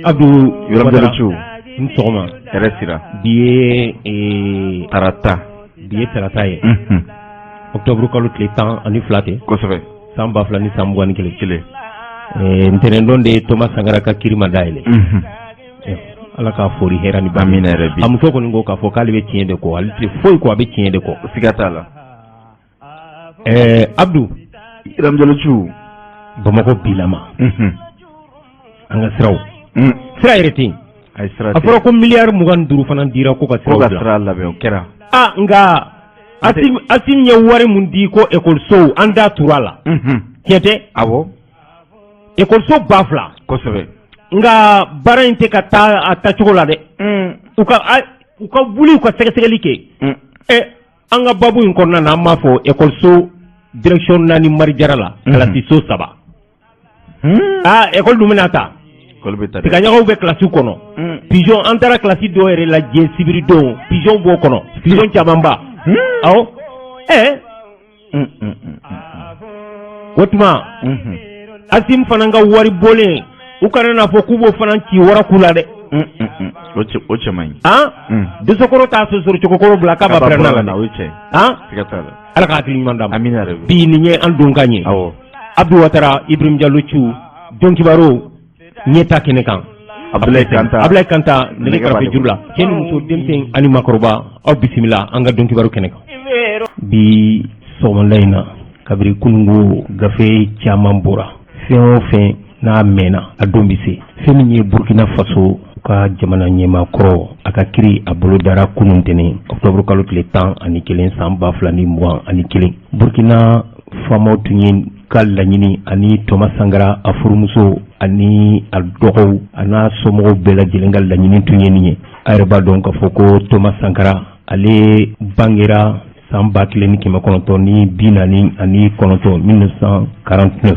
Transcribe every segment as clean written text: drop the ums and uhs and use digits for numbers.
Abdu. Yɔrɔ N sɔgɔma. Hɛrɛ sira. Bi ye tarata. Bi ye tarata ye, octobre kalo tile 12 tɛ? Kosɛbɛ. San 2021. Kelen. Ntɛnɛndon de ye Thomas Sankara ka kiri ma dayɛlɛ. Ala k'a fori hɛrɛ ni ba. Amina yɛrɛ bi. A muso kɔni ko k'a fɔ k'ale bɛ tiɲɛ de kɔ, ale tɛ foyi kɔ, a bɛ tiɲɛ de kɔ. Siga t'a la. Abdu. Ibrahim. Bamakɔ bilama, an ka siraw, sira yɛrɛ tɛ yen. A ye sira. A fɔra ko miliyari 25 fana dira ko ka ko siraw ka dilan. Sira labɛn, o kɛra. Ah, nka Assimi ye wari mun di ko ekɔlisow, an da tura la, tiɲɛ tɛ? Awɔ. Ekɔliso 2000. Nka baara in tɛ ka taa a taacogo la dɛ. U ka wuli, u ka sɛgɛsɛgɛli kɛ. Ɛ, an ka babu in kɔnɔna na, an b'a fɔ ekɔliso direction naani marijara la, kilasiso saba. Aa, ekɔli dun bɛna ta. Ekɔli bɛ ta dɛ. Tigaɲagaw bɛ kilasi kɔnɔ, pigeon. An taara kilasi dɔw yɛrɛ lajɛ sibiri don, pigeon b'o kɔnɔ, pigeon camanba. Awɔ, ɛ, o tuma Assimi fana ka wari bɔlen, u kana n'a fɔ k'u b'o fana ci waraku la dɛ. O cɛ, o cɛ man ɲi. Han, dosokɔrɔ t'a sosoro cogokɔrɔ bila k'a b'a pɛrɛn na la. O ye cɛ. Han. Siga t'a la. Ala ka hakili ɲuman d'an ma. Amina yɛrɛ bi. Bi nin ye an donkan ye. Abdu Watara, Ibrahim Jalo Cu, don kibaru ɲɛta kɛnɛ kan. Abdoulaye Kanta. Abdoulaye Kanta nɛgɛ Nɛgɛ karafe b'ale. juru la. Cɛ ni muso, denmisɛn ani maakɔrɔba, aw bisimila an ka don kibaru kɛnɛ kan. Bi sɔgɔmada in na, kabiri kununko, gafe caman bɔra. Fɛn o fɛn n'a mɛnna, a don bɛ se. Fɛn min ye Burkina Faso ka jamana ɲɛmaa kɔrɔ, a ka kiri a bolo dara kunun tɛnɛn, octobre kalo tile 11 san 2021. Burkina faamaw tun ye ka laɲini ani Thomas Sankara, a furumuso ani a dɔgɔw a n'a somɔgɔw bɛɛ lajɛlen ka laɲini tun ye nin ye. A yɛrɛ b'a dɔn k'a fɔ ko Thomas Sankara, ale bangera san 1949, 1949.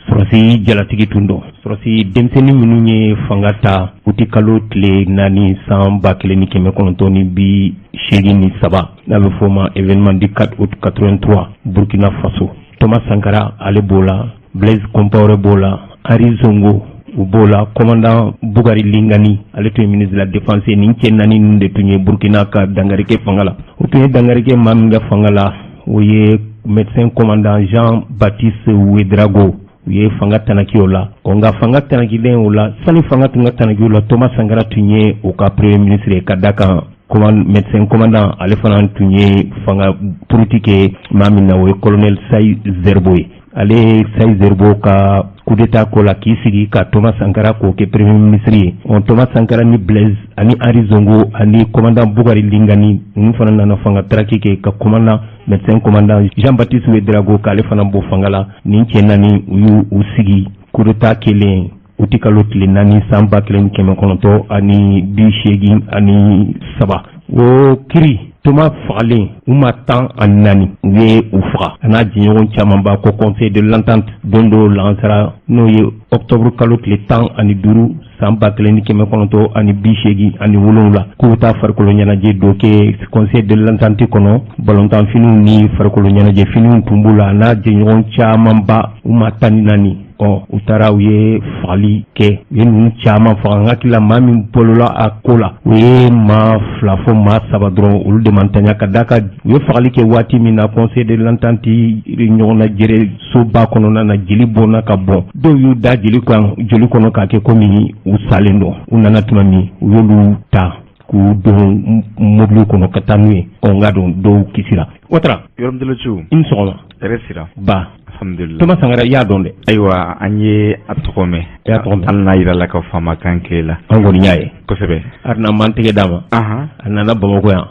Sɔrɔsi jalatigi tun don. Sɔrɔsi denmisɛnnin minnu ye fanga ta uti kalo tile 4 san 1983, n'a bɛ fɔ o ma événement du 4 août 83 Burkina Faso, Thomas Sankara ale b'o la, Blaise Compaoré b'o la, Henri Zongo u b'o la, commandant Bugari Lingani, ale tun ye ministre de la défense ye. Nin cɛ naani ninnu de tun ye Burkina ka dankari kɛ fanga la. O tun ye dankari kɛ maa min ka fanga la, o ye médecin commandant Jean Baptiste Ouedraogo. U ye fanga tanaki o la. Ɔ, nka fanga tanakilen o la, sani fanga tun ka tanaki o la, Thomas Sankara tun ye o ka premier ministre ye, ka da kan médecin commandant ale fana tun ye fanga politique ye maa min na, o ye colonel Sayi Zerbo ye. Ale ye Sayi Zerbo ka coup d'état ko la k'i sigi ka Thomas Sankara k'o kɛ premier ministre ye. Ɔ, Thomas Sankara ni Blaise ani Henri Zongo ani commandant Bugari Lingani, ninnu fana nana fanga taraki kɛ ka commandant, médecin commandant Jean Baptiste Ouedraogo k'ale fana bɔ fanga la. Nin cɛ naani, u y'u u sigi coup d'état kelen uti kalo tile 4 san 1983. O kiri, Thomas fagalen, u ma 14, u ye u faga a n'a jɛɲɔgɔn camanba ko Conseil de l'Entente don dɔ lansara, n'o ye octobre kalo tile 15 san 1987, k'u bɛ taa farikolo ɲɛnajɛ dɔ kɛ Conseil de l'Entente kɔnɔ. Balontanfiniw ni farikolo ɲɛnajɛ finiw tun b'u la, a n'a jɛɲɔgɔn camanba, u ma 14. Ɔ, u taara, u ye fagali kɛ, u ye ninnu caman faga. N hakili la, maa min bolola a ko la, o ye maa fila fo maa saba dɔrɔn, olu de man tanya, ka d'a kan u ye fagali kɛ waati min na, Conseil de l'Entente ɲɔgɔnna jɛrɛ soba kɔnɔna na, jeli bɔnna ka bɔn. Dɔw y'u da jeli kan, joli kɔnɔ, k'a kɛ komi u salen don. U nana tuma min, u y'olu ta k'u don mobili kɔnɔ ka taa n'u ye. Ɔ, n ka dɔn dɔw kisira. Watara. Yɔrɔ Cu. I ni sɔgɔma. Hɛrɛ sira. Ba. Alhamdulillah. Thomas Sankara, i y'a dɔn dɛ? Ayiwa, an ye a tɔgɔ mɛn. I y'a tɔgɔ mɛn. Hali n'a yira la ka faama kan kɛ la. An kɔni y'a ye. Kosɛbɛ. Arina man tɛgɛ d'a ma. A nana Bamakɔ yan.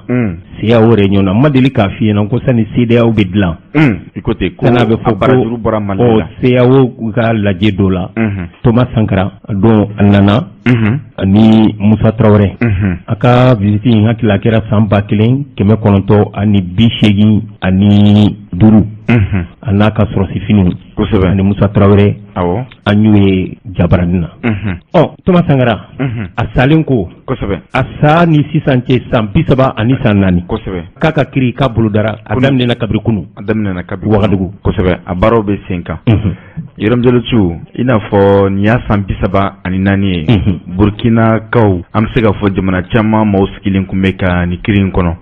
CEDEAO réunion na, n ma deli k'a f'i ɲɛna ko sani CEDEAO bɛ dilan, I ko ten ko san'a bɛ fɔ a barajuru bɔra Mali ko la. CEDEAO ka lajɛ dɔ la, Thomas Sankara a don a nana ani Musa Tarawele. A ka visite in, hakili a kɛra san 1985. 5 a n'a ka sɔrɔsifiniw ani Musa Tarawele, an y'u ye jabarani na. Ɔ Thomas Sankara, a salen ko, a sa ni sisan cɛ san 30 ani san 4, k'a ka kiri k'a bolodara, a daminɛna kabiri kunun. A daminɛna kabiri Wagadugu. Kosɛbɛ, a baaraw bɛ sen kan. Yɔrɔ Jalo, i n'a fɔ nin y'a san 34 ye, Burkinakaw, an bɛ se k'a fɔ jamana caman maaw sigilen tun bɛ ka nin kiri in kɔnɔ.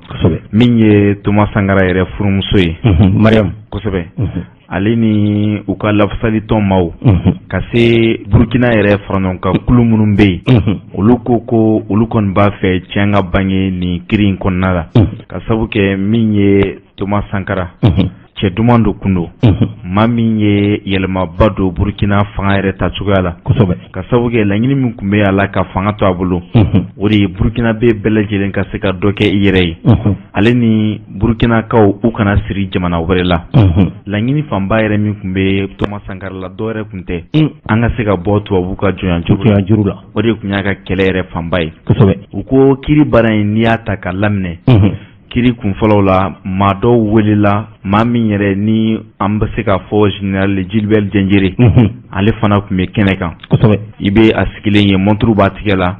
Min ye Thomas Sankara yɛrɛ furumuso ye, Mariam, kosɛbɛ, ale ni u ka lafasalitɔn maaw, ka se Burkina yɛrɛ faraɲɔgɔnkan kulu minnu bɛ yen, olu ko olu kɔni b'a fɛ tiɲɛ ka bange nin kiri in kɔnɔna la, ka sabu kɛ min ye Thomas Sankara, cɛ duman dɔ kun don, maa min ye yɛlɛmaba don Burkina fanga yɛrɛ ta cogoya la, ka sabu kɛ laɲini min tun bɛ a la ka fanga to a bolo, o de ye Burkinabé bɛɛ lajɛlen ka se ka dɔ kɛ i yɛrɛ ye, ale ni Burkinakaw u kana siri jamana wɛrɛ la. Laɲini fanba yɛrɛ min tun bɛ Thomas Sankara la, dɔw yɛrɛ tun tɛ, an ka se ka bɔ tubabu ka jɔnya juru la. O de tun y'a ka kɛlɛ yɛrɛ fanba ye. U ko kiri baara in, n'i y'a ta ka laminɛ, kiri kunfɔlɔw la, maa dɔw welela, maa min yɛrɛ ni an bɛ se k'a fɔ général Gilbert Diendéré, ale fana tun bɛ kɛnɛ kan. I bɛ a sigilen ye, montre b'a tigɛ la,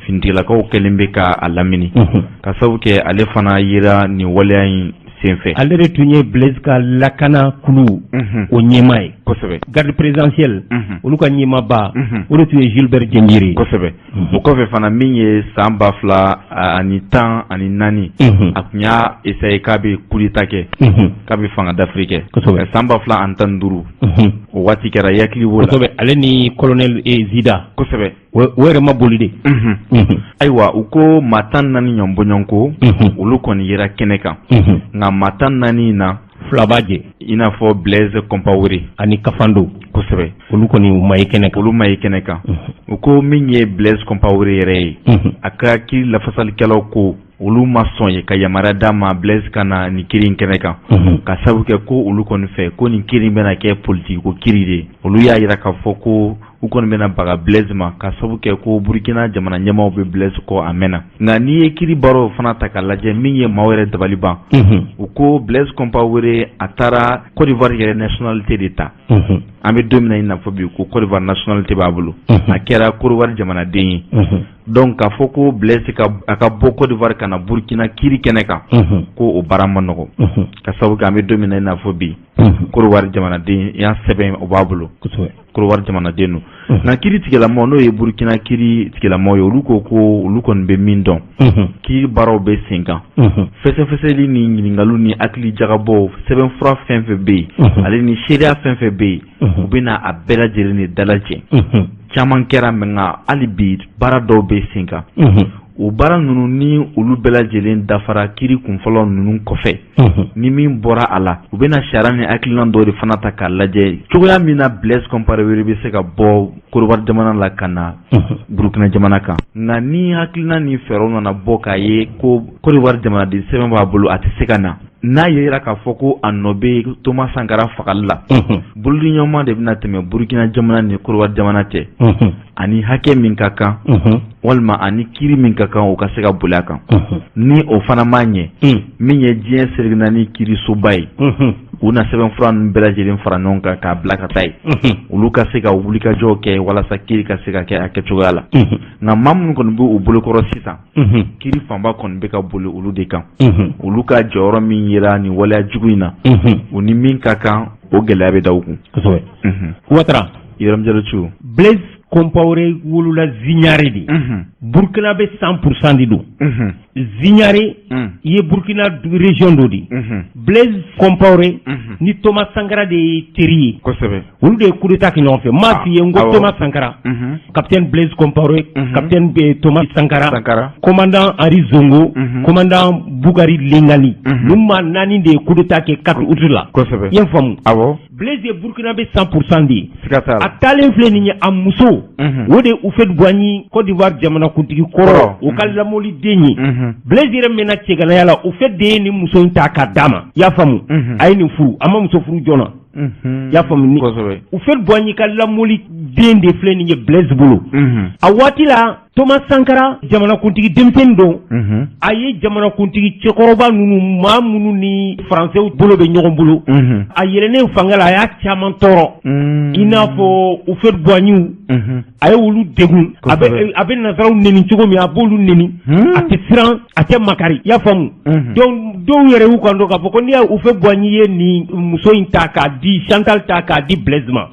finitigilakaw kɛlen bɛ ka a lamini, ka sababu kɛ ale fana yera nin waleya in senfɛ. Ale de tun ye Blaise ka lakana kulu o ɲɛmaa ye. Garde présidentielle, olu ka ɲɛmaaba, o de tun ye Gilbert Diendéré ye. Kosɛbɛ. O kɔfɛ fana, min ye san 2014, a tun y'a essayé k'a bɛ coup d'état kɛ, k'a bɛ fanga dafiri kɛ. San 2015, o waati kɛra, i hakili b'o la. Kosɛbɛ, ale ni colonel Zida. O yɛrɛ ma boli de. Ayiwa, u ko maa 14 ɲɔgɔn bɔɲɔgɔnko, olu kɔni yera kɛnɛ kan, nka maa 14 in na, fila b'a jɛ. I n'a fɔ Blaise Compaoré ani Kafando. Olu kɔni u ma ye kɛnɛ kan. Olu ma ye kɛnɛ kan. U ko min ye Blaise Compaoré yɛrɛ ye, a ka kiri lafasalikɛlaw ko olu ma sɔn ye ka yamaruya d'a ma Blaise ka na nin kiri in kɛnɛ kan, ka sababu kɛ ko olu kɔni fɛ ko nin kiri in bɛna kɛ politiki ko kiri de ye. Olu y'a jira k'a fɔ ko u kɔni bɛna baga Blaise ma, ka sababu kɛ ko Burkina jamana ɲɛmaaw bɛ Blaise kɔ a mɛnna. Nka n'i ye kiri baaraw fana ta k'a lajɛ, min ye maaw yɛrɛ dabali ban, u ko Blaise Compaoré, a taara Côte d'Ivoire yɛrɛ nationalité de ta. An bɛ don min na i n'a fɔ bi, ko Côte d'Ivoire nationalité b'a bolo, a kɛra Côte d'Ivoire jamanaden ye. Donc k'a fɔ ko Blaise ka a ka bɔ Côte d'Ivoire ka na Burkina kiri kɛnɛ kan, ko o baara ma nɔgɔ, ka sababu kɛ an bɛ don min na i n'a fɔ bi, Côte d'Ivoire jamanaden y'a sɛbɛn o b'a bolo, Côte d'Ivoire jamanaden don. Nka kiri tigɛlamɔgɔ, n'o ye Burkina kiri tigɛlamɔgɔ ye, olu ko ko olu kɔni bɛ min dɔn, kiri baaraw bɛ sen kan, fɛsɛfɛsɛli ni ɲininkaliw ni hakili jagabɔw, sɛbɛnfura fɛn fɛn bɛ yen, ale ni seereya fɛn fɛn bɛ yen, u bɛna a bɛɛ lajɛlen de dalajɛ. Caman kɛra mɛ, nka hali bi baara dɔw bɛ sen kan. O baara ninnu ni olu bɛɛ lajɛlen dafara kiri kunfɔlɔ ninnu kɔfɛ, ni min bɔra a la, u bɛna sariya ni hakilina dɔw de fana ta k'a lajɛ cogoya min na Blaise Compaoré bɛ se ka bɔ Côte d'Ivoire jamana la ka na Burukina jamana kan. Nka ni hakilina ni fɛɛrɛw nana bɔ k'a ye ko Côte d'Ivoire jamanaden sɛbɛn b'a bolo, a tɛ se ka na, n'a yera k'a fɔ ko a nɔ bɛ Thomas Sankara fagali la, bolodiɲɔgɔnma de bɛna tɛmɛ Burukina jamana ni Côte d'Ivoire jamana cɛ, ani hakɛ min ka kan walima ani kiri min ka kan, o ka se ka boli a kan. Ni o fana ma ɲɛ, min ye diɲɛ seleke naani kirisoba ye, u na sɛbɛnfura ninnu bɛɛ lajɛlen fara ɲɔgɔn kan k'a bila ka taa yen, olu ka se ka wulikajɔw kɛ walasa kiri ka se ka kɛ a kɛcogoya la. Nka maa minnu kɔni bɛ u bolokɔrɔ sisan, kiri fanba kɔni bɛ ka boli olu de kan, olu ka jɔyɔrɔ min yera nin waleya jugu in na, u ni min ka kan, o gɛlɛya bɛ da u kun. Ouattara. Yɔrɔ Jalo. Blaise Compaoré wolola Ziniaré de, Burkinabé 100% de don. Ziniaré i ye Burkina région dɔ de ye. Blaise Compaoré ni Thomas Sankara de ye teri ye. Olu de ye coup d'état kɛ ɲɔgɔn fɛ. M'a f'i ye n ko Thomas Sankara, capitaine Blaise Compaoré, capitaine Thomas Sankara, Sankara, commandant Henri Zongo, commandant Boukari Lengani, ninnu maa naani de ye coup d'état kɛ 4 août la. I ye n faamu? Awɔ. Blaise ye Burkinabé 100% de ye. Siga t'a la. A taalen filɛ nin ye, a muso, o de ye Houphouët-Boigny, Côte d'Ivoire jamanakuntigi kɔrɔ, o ka lamɔliden ye. Blaise yɛrɛ mɛnna cɛganaya la, Houphouët de ye nin muso in ta k'a d'a ma. I y'a faamu? A ye nin furu, a ma muso furu joona. I y'a faamu? Ni Houphouët-Boigny ka lamɔliden de filɛ nin ye Blaise bolo a waati la. Thomas Sankara jamanakuntigi denmisɛnnin don, a ye jamanakuntigi cɛkɔrɔba ninnu, maa minnu ni Faransɛw bolo bɛ ɲɔgɔn bolo, a yɛlɛnnen fanga la, a y'a caman tɔɔrɔ, i n'a fɔ Houphouët-Boigny, a ye olu degun. A bɛ nansaraw neni cogo min, a b'olu neni, a tɛ siran, a tɛ makari, i y'a faamu. Donc dɔw yɛrɛ y'u kan dɔn k'a fɔ ko n'i y'a Houphouët-Boigny ye nin muso in ta k'a di, Chantal ta k'a di Blaise ma,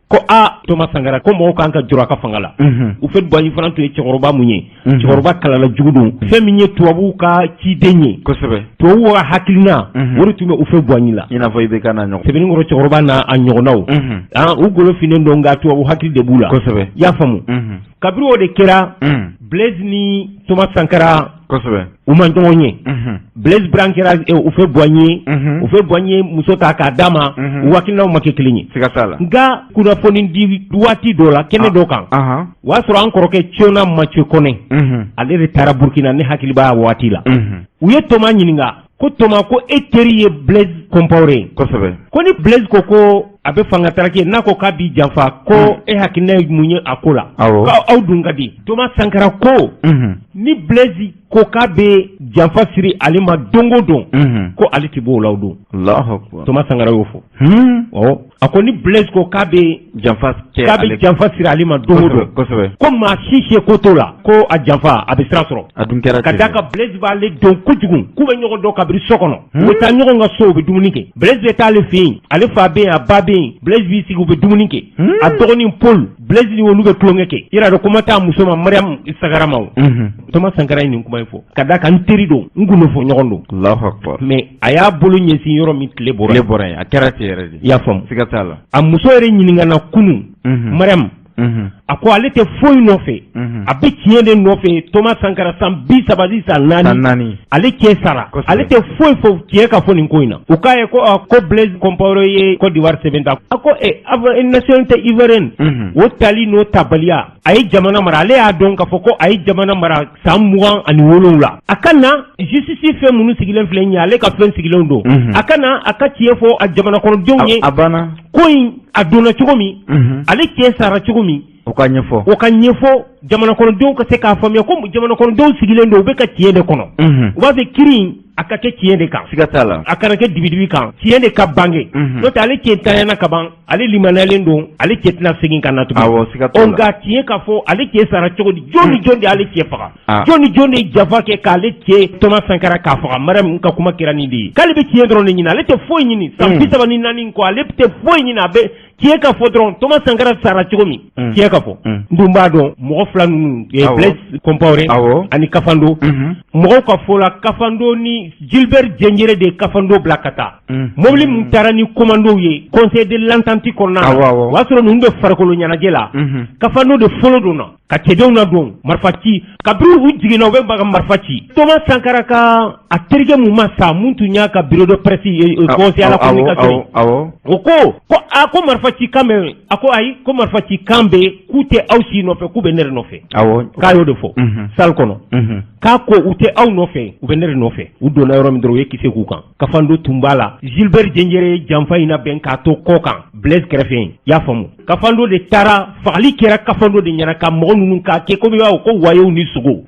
ko aa, Thomas Sankara ko mɔgɔw kan ka jɔrɔ a ka fanga la. Houphouët-Boigny fana tun ye cɛkɔrɔba mun ye? Cɛkɔrɔba kalala jugu don, fɛn min ye tubabuw ka ciden ye. Tubabuw ka hakilina, o de tun bɛ Houphouët-Boigny la. I n'a fɔ IBK n'a ɲɔgɔn. Sebenikɔrɔ cɛkɔrɔba n'a a ɲɔgɔnnaw, u golo finnen don, nka tubabu hakili de b'u la. I y'a faamu. Kabini o de kɛra, Blaise ni Thomas Sankara u ma ɲɔgɔn ye. Blaise Bran kɛra Houphouët-Boigny ye, Houphouët-Boigny ye muso ta k'a d'a ma, u hakilinaw ma kɛ kelen ye. Siga t'a la. Nka kunnafoni di waati dɔ la, kɛnɛ dɔ kan, o y'a sɔrɔ an kɔrɔkɛ Tiona Mathieu Kɔnɛ, ale de taara Burkina, ne hakili b'a waati la. U ye Thomas ɲininka ko Thomas, ko e teri ye Blaise Compaoré ye. Ko ni Blaise ko ko a bɛ fanga taraki, n'a ko k'a b'i janfa, ko e hakilina ye mun ye a ko la? Ko aw dun ka di. Thomas Sankara ko ni Blaise ko k'a bɛ janfa siri ale ma don o don, ko ale tɛ bɔ o la o don. Allahu akbar. Thomas Sankara y'o fɔ. Ɔ, a ko ni Blaise ko k'a bɛ janfa kɛ, k'a bɛ janfa siri ale ma don o don, ko maa si se ko t'o la, ko a janfa a bɛ sira sɔrɔ. A dun kɛra. Ka d'a kan Blaise b'ale dɔn kojugu, k'u bɛ ɲɔgɔn dɔn kabini so kɔnɔ, u bɛ taa ɲɔgɔn ka so, u bɛ dumuni kɛ. Blaise bɛ taa ale fɛ yen, ale fa bɛ yen, a ba bɛ yen, Blaise b'i sigi, u bɛ dumuni kɛ. A dɔgɔnin Paul, Blaise ni olu bɛ tulonkɛ kɛ. I yɛrɛ dɔn, kuma t'a muso ma, Mariam Sagara ma. O Thomas Sankara ye nin kuma in fɔ ka d'a kan n teri don, n gundo fɔ ɲɔgɔn don. Allahu akbar. Mais a y'a bolo ɲɛsin yɔrɔ min, tile bɔra. Tile bɔra yen, a kɛra ten yɛrɛ de. I y'a faamu. Siga t'a la. A muso yɛrɛ ɲininka kunun, Mariam, a ko ale tɛ foyi nɔfɛ, a bɛ tiɲɛ de nɔfɛ. Thomas Sankara, san 30 ni san 4, ale cɛ sara, ale tɛ foyi fɔ tiɲɛ ka fɔ nin ko in na. U k'a ye ko ko Blaise Compaoré ye Côte d'Ivoire sɛbɛn ta, a ko nationalité ivoirienne, o tali n'o tabaliya, a ye jamana mara, ale y'a dɔn k'a fɔ ko a ye jamana mara san 27. A ka na justice, fɛn minnu sigilen filɛ nin ye, ale ka fɛn sigilenw don, a ka na a ka tiɲɛ fɔ a jamana kɔnɔdenw ye. A banna. Ko in a donna cogo min, ale cɛ sara cogo min, o ka ɲɛfɔ. O ka ɲɛfɔ jamana kɔnɔdenw ka se k'a faamuya ko jamana kɔnɔdenw sigilen don, u bɛ ka tiɲɛ de kɔnɔ. U b'a fɛ kiiri in a ka kɛ tiɲɛ de kan. Siga t'a la. A kana kɛ dibidibi kan, tiɲɛ de ka bange. N'o tɛ, ale cɛ tanyana ka ban, ale limaniyalen don, ale cɛ tɛna segin ka na tugun. Awɔ, siga t'a la. Nka tiɲɛ ka fɔ, ale cɛ sara cogo di? Jɔn ni jɔn de y'ale cɛ faga? Jɔn ni jɔn de ye janfa kɛ k'ale cɛ Thomas Sankara k'a faga? Mariam ka kuma kɛra nin de ye, k'ale bɛ tiɲɛ dɔrɔn de ɲini, ale tɛ foyi ɲini san 34 kɔ, ale tɛ foyi ɲini, a bɛ tiɲɛ ka fɔ dɔrɔn. Thomas Sankara sara cogo min, tiɲɛ ka fɔ. N dun b'a dɔn mɔgɔ fila ninnu, Blaise Compaoré ani Kafando, mɔgɔw ka fɔ la, Kafando ni Gilbert Diendéré de ye Kafando bila ka taa. Mobili min taara ni commandow ye Conseil de l'entente kɔnɔna na, o y'a sɔrɔ ninnu bɛ farikolo ɲɛnajɛ la. Kafando de fɔlɔ donna ka cɛdenw na don marifa ci. Kabini u jiginna, u bɛ ka marifa ci. Thomas Sankara ka a terikɛ mun ma sa, mun tun y'a ka bureau de presse, conseil à la communication, o ko ko a ko marifa ci kan bɛ, a ko ayi, ko marifa ci kan bɛ k'u tɛ aw si nɔfɛ, k'u bɛ ne de nɔfɛ. K'a y'o de fɔ salle kɔnɔ, k'a ko u tɛ aw nɔfɛ, u bɛ ne de nɔfɛ. U donna yɔrɔ min dɔrɔn, u ye kisɛ k'u kan. Kafando tun b'a la. Gilbert Diendéré ye janfa in labɛn k'a to kɔ kan Blaise kɛrɛfɛ yen, i y'a faamu. Kafando de taara, fagali kɛra Kafando de ɲɛna, ka mɔgɔ ninnu k'a kɛ komi i b'a fɔ ko wayew ni sogo,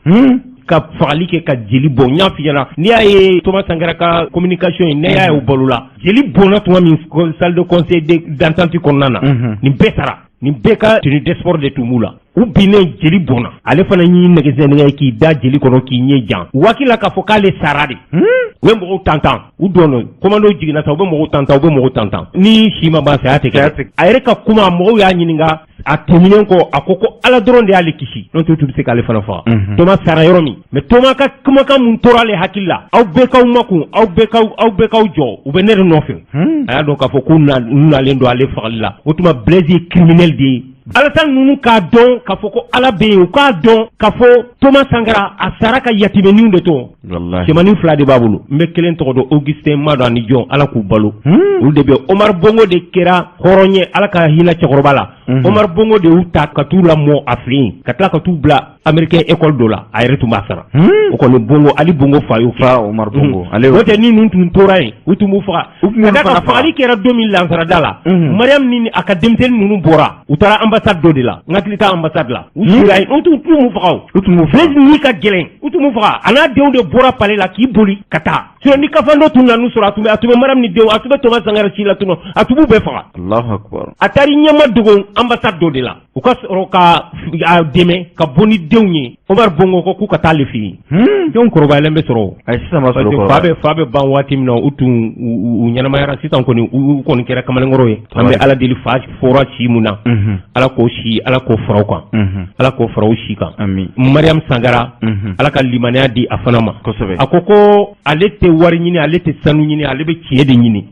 ka fagali kɛ ka jeli bɔn. N y'a f'i ɲɛna, n'i y'a ye Thomas Sankara ka communication in, ne y'a ye o balo la, jeli bɔnna tuma min salle de conseil d'entente kɔnɔna na, nin bɛɛ sara, nin bɛɛ ka tenue de sport de tun b'u la. U binnen, jeli bɔnna. Ale fana y'i nɛgɛsɛ nɛgɛ k'i da jeli kɔnɔ k'i ɲɛ jan waati la k'a fɔ k'ale sara de. U ye mɔgɔw tantan, u dɔn commando jiginna sa, u bɛ mɔgɔw tantan, u bɛ mɔgɔw tantan ni si ma ban, saya tɛ kɛ. A yɛrɛ ka kuma, mɔgɔw y'a ɲininka a tɛmɛnen kɔ, a ko ko Ala dɔrɔn de y'ale kisi, n'o tɛ tun bɛ se k'ale fana faga. Thomas sara yɔrɔ min, mais Thomas ka kumakan mun tora ale hakili la: "Aw bɛɛ k'aw makun, aw bɛɛ k'aw, aw bɛɛ k'aw jɔ, u bɛ ne de nɔfɛ." A y'a dɔn k'a fɔ k'u nalen don ale fagali la. O tuma Blaise ye criminel de ye. Alassane ninnu k'a dɔn k'a fɔ ko Ala bɛ yen, u k'a dɔn k'a fɔ Thomas Sankara a sara ka yatimɛninw de to. Cɛmanin fila de b'a bolo, n bɛ kelen tɔgɔ dɔn, Augustin Madɔ ani jɔn, Ala k'u balo, olu de bɛ. Omar Bongo de kɛra hɔrɔn ye, Ala ka hinɛ cɛkɔrɔba la. Omar Bongo de y'u ta ka t'u lamɔ a fɛ yen, ka tila ka t'u bila. américain école dɔ la, a yɛrɛ tun b'a sara. O kɔni, Bongo, Ali Bongo fa y'o fa Omar Bongo, ale n'o tɛ, ni ninnu tun tora yen, u tun b'u faga. U tun Ka d'a fana kan faga. Fagali kɛra don min lansarada la, Mariam ni a ka denmisɛnnin ninnu bɔra, u taara ambassade dɔ de la, n hakili t'a ambassade la, u sira yen, u tun m'u faga o. U tun b'u faga. Blaise ni ka gɛlɛn, u tun b'u faga. A n'a denw de bɔra palais la k'i boli ka taa, sinon ni Kafando tun nan'u sɔrɔ, a tun bɛ Mariam ni denw, a tun bɛ Thomas Sankara si la tun, a tun b'u bɛɛ faga. Allahu akbar. A taara ɲɛma dogo ambassade dɔ de la, u ka sɔrɔ ka a dɛmɛ ka bɔ ni denw ye. Omar Bongo ko k'u ka taa ale fɛ yen. Denw kɔrɔbayalen bɛ sɔrɔ. Ayi, sisan b'a Parce sɔrɔ que fa bɛ ban waati min na, u tun u ɲɛnamayara. Sisan kɔni, u kɔni kɛra kamalenkɔrɔ ye. An bɛ Ala deli, fa fɔra si mun na, Ala k'o si, Ala k'o fara u kan, Ala k'o fara u si kan. Ami. Mariam Sangara, Ala ka limaniya di a fana ma. A ko ko ale tɛ wari ɲini, ale tɛ sanu ɲini, ale bɛ tiɲɛ de ɲini.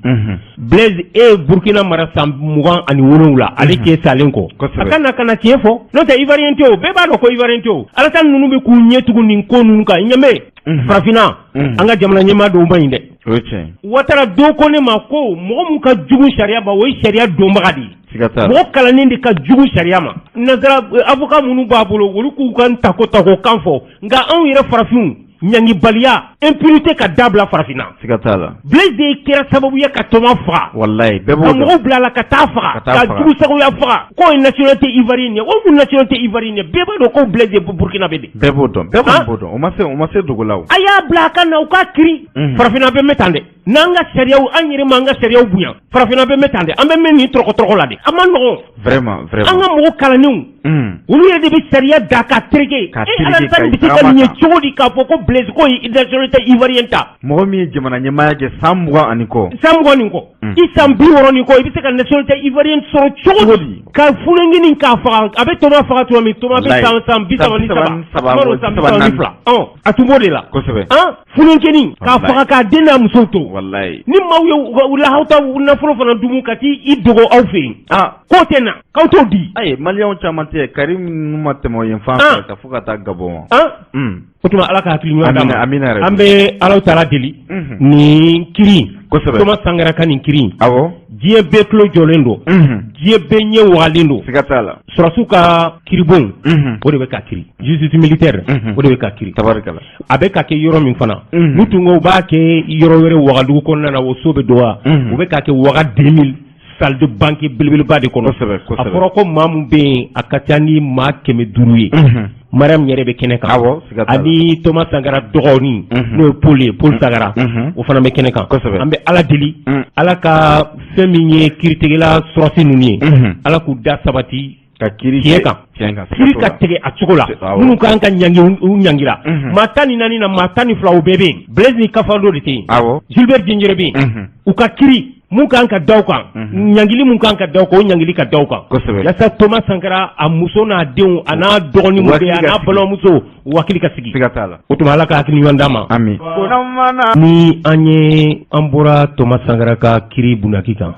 Blaise, e ye Burkina mara san 27, ale cɛ salen kɔ. A ka na ka na tiɲɛ fɔ, n'o tɛ Ivoirien tɛ o, bɛɛ b'a dɔn ko Ivoirien tɛ o. Alassane ninnu bɛ k'u ɲɛ tugun nin ko ninnu kan. Ɲɛmɛ farafinna, an ka jamana ɲɛmaa dɔw man ɲi dɛ. O ye tiɲɛ. Ouattara dɔ ko ne ma ko mɔgɔ mun ka jugu sariya ma, o ye sariya dɔnbaga de ye. Siga t'a la. Mɔgɔ kalannen de ka jugu sariya ma. Nazara avocat minnu b'a bolo, olu k'u ka tako tako kan fɔ. Nka anw yɛrɛ farafinw, ɲangibaliya, impunité ka dabila farafinna. Siga t'a la. Blaise de kɛra sababu ye ka Thomas faga. Wallahi, bɛɛ b'o Ka dɔn. mɔgɔw bila a la ka taa faga. Ka taa Ka faga. jugu sagoya faga k'o ye nationalité ivoirienne ye. O mun nationalité ivoirienne ye? Bɛɛ b'a dɔn ko Blaise ye burkinabé de. Bɛɛ b'o dɔn, bɛɛ kɔni Han? b'o dɔn. O ma se dogo la o. A y'a bila a ka na, u k'a kiri. Farafinna bɛ mɛn tan dɛ, n'an ka sariyaw, an yɛrɛ m'an ka sariyaw bonya, farafinna bɛ mɛn tan dɛ. An bɛ mɛn nin tɔrɔkɔ tɔrɔkɔ la de, a ma nɔgɔn. Vraiment, vraiment. An ka mɔgɔ kalannenw, olu yɛrɛ de bɛ sariya da k'a tereke. K'a E tereke, Alassane ka bɛ se ka tagama nin ye kan. cogo di k'a fɔ ko Blaise ko ye nationalité ivoirienne ta? Mɔgɔ min ye jamana ɲɛmaaya kɛ san 20 ani kɔ. San 20 nin kɔ, i san 60 nin kɔ, i bɛ se ka nationalité ivoirienne sɔrɔ cogo Cogo di? di? Ka fulenkinin k'a faga. A bɛ Thomas faga tuma min, Thomas bɛ Wallahi. san 33. San 33, Tuma dɔ san 34. 32. Ɔn, a tun b'o de la. Han, fulenkinin k'a Wallahi. faga k'a den n'a muso to. Wallahi. Ni maaw ye u lahawta nafolo fana dumu ka t'i i dogo aw fɛ yen, k'o tɛ na, k'aw t'o di. Ayi, maliyɛnw caman tɛ Karim ninnu ma tɛmɛ o yen fan fɛ ka fo ka taa Gabon. Han, o tuma Ala ka hakili ɲuman d'a ma. Amina, amina yɛrɛ. An bɛ Ala taala deli, nin kiri, Thomas Sankara ka nin kiri, diɲɛ bɛɛ tulo jɔlen don, diɲɛ bɛɛ ɲɛ wagalen don. Siga t'a la. Sɔrɔsiw ka kiribon, o de bɛ ka kiri, justice militaire, o de bɛ ka kiri. Tabarikala. A bɛ ka kɛ yɔrɔ min fana, n'u tun ko u b'a kɛ yɔrɔ wɛrɛ Wagadugu kɔnɔna na, o so bɛ dɔgɔya. U bɛ ka kɛ Ouaga 2000, salle de banquet belebeleba de kɔnɔ. A fɔra ko maa mun bɛ yen, a ka ca ni maa 500 ye. Mariam yɛrɛ bɛ kɛnɛ kan. Awɔ, siga t'a la. Ani Thomas Sankara dɔgɔnin, n'o ye Paul ye, Paul Sankara, o fana bɛ kɛnɛ kan. An bɛ Ala deli, Ala ka fɛn min ye kiiritigɛla sɔrɔsi ninnu ye, Ala k'u da sabati Ka kiri tiɲɛ kan. Tiɲɛ kan. Kiri ka tigɛ a cogo la. Minnu kan ka ɲangi, u ɲangira. Maa 14 na, maa 12, o bɛɛ bɛ yen. Blaise ni Kafando de tɛ yen. Gilbert Diendéré bɛ yen. U ka kiri mun kan ka da u kan, ɲangili mun kan ka da u kan, o ɲangili ka da u kan, yasa Thomas Sankara, a muso n'a denw, a n'a dɔgɔnin mun bɛ yen, a n'a balimamuso, u hakili ka sigi. Siga t'a la. O tuma Ala ka hakili ɲuman d'a ma. Ami. Ni an ye an bɔra Thomas Sankara ka kiri bunaki kan,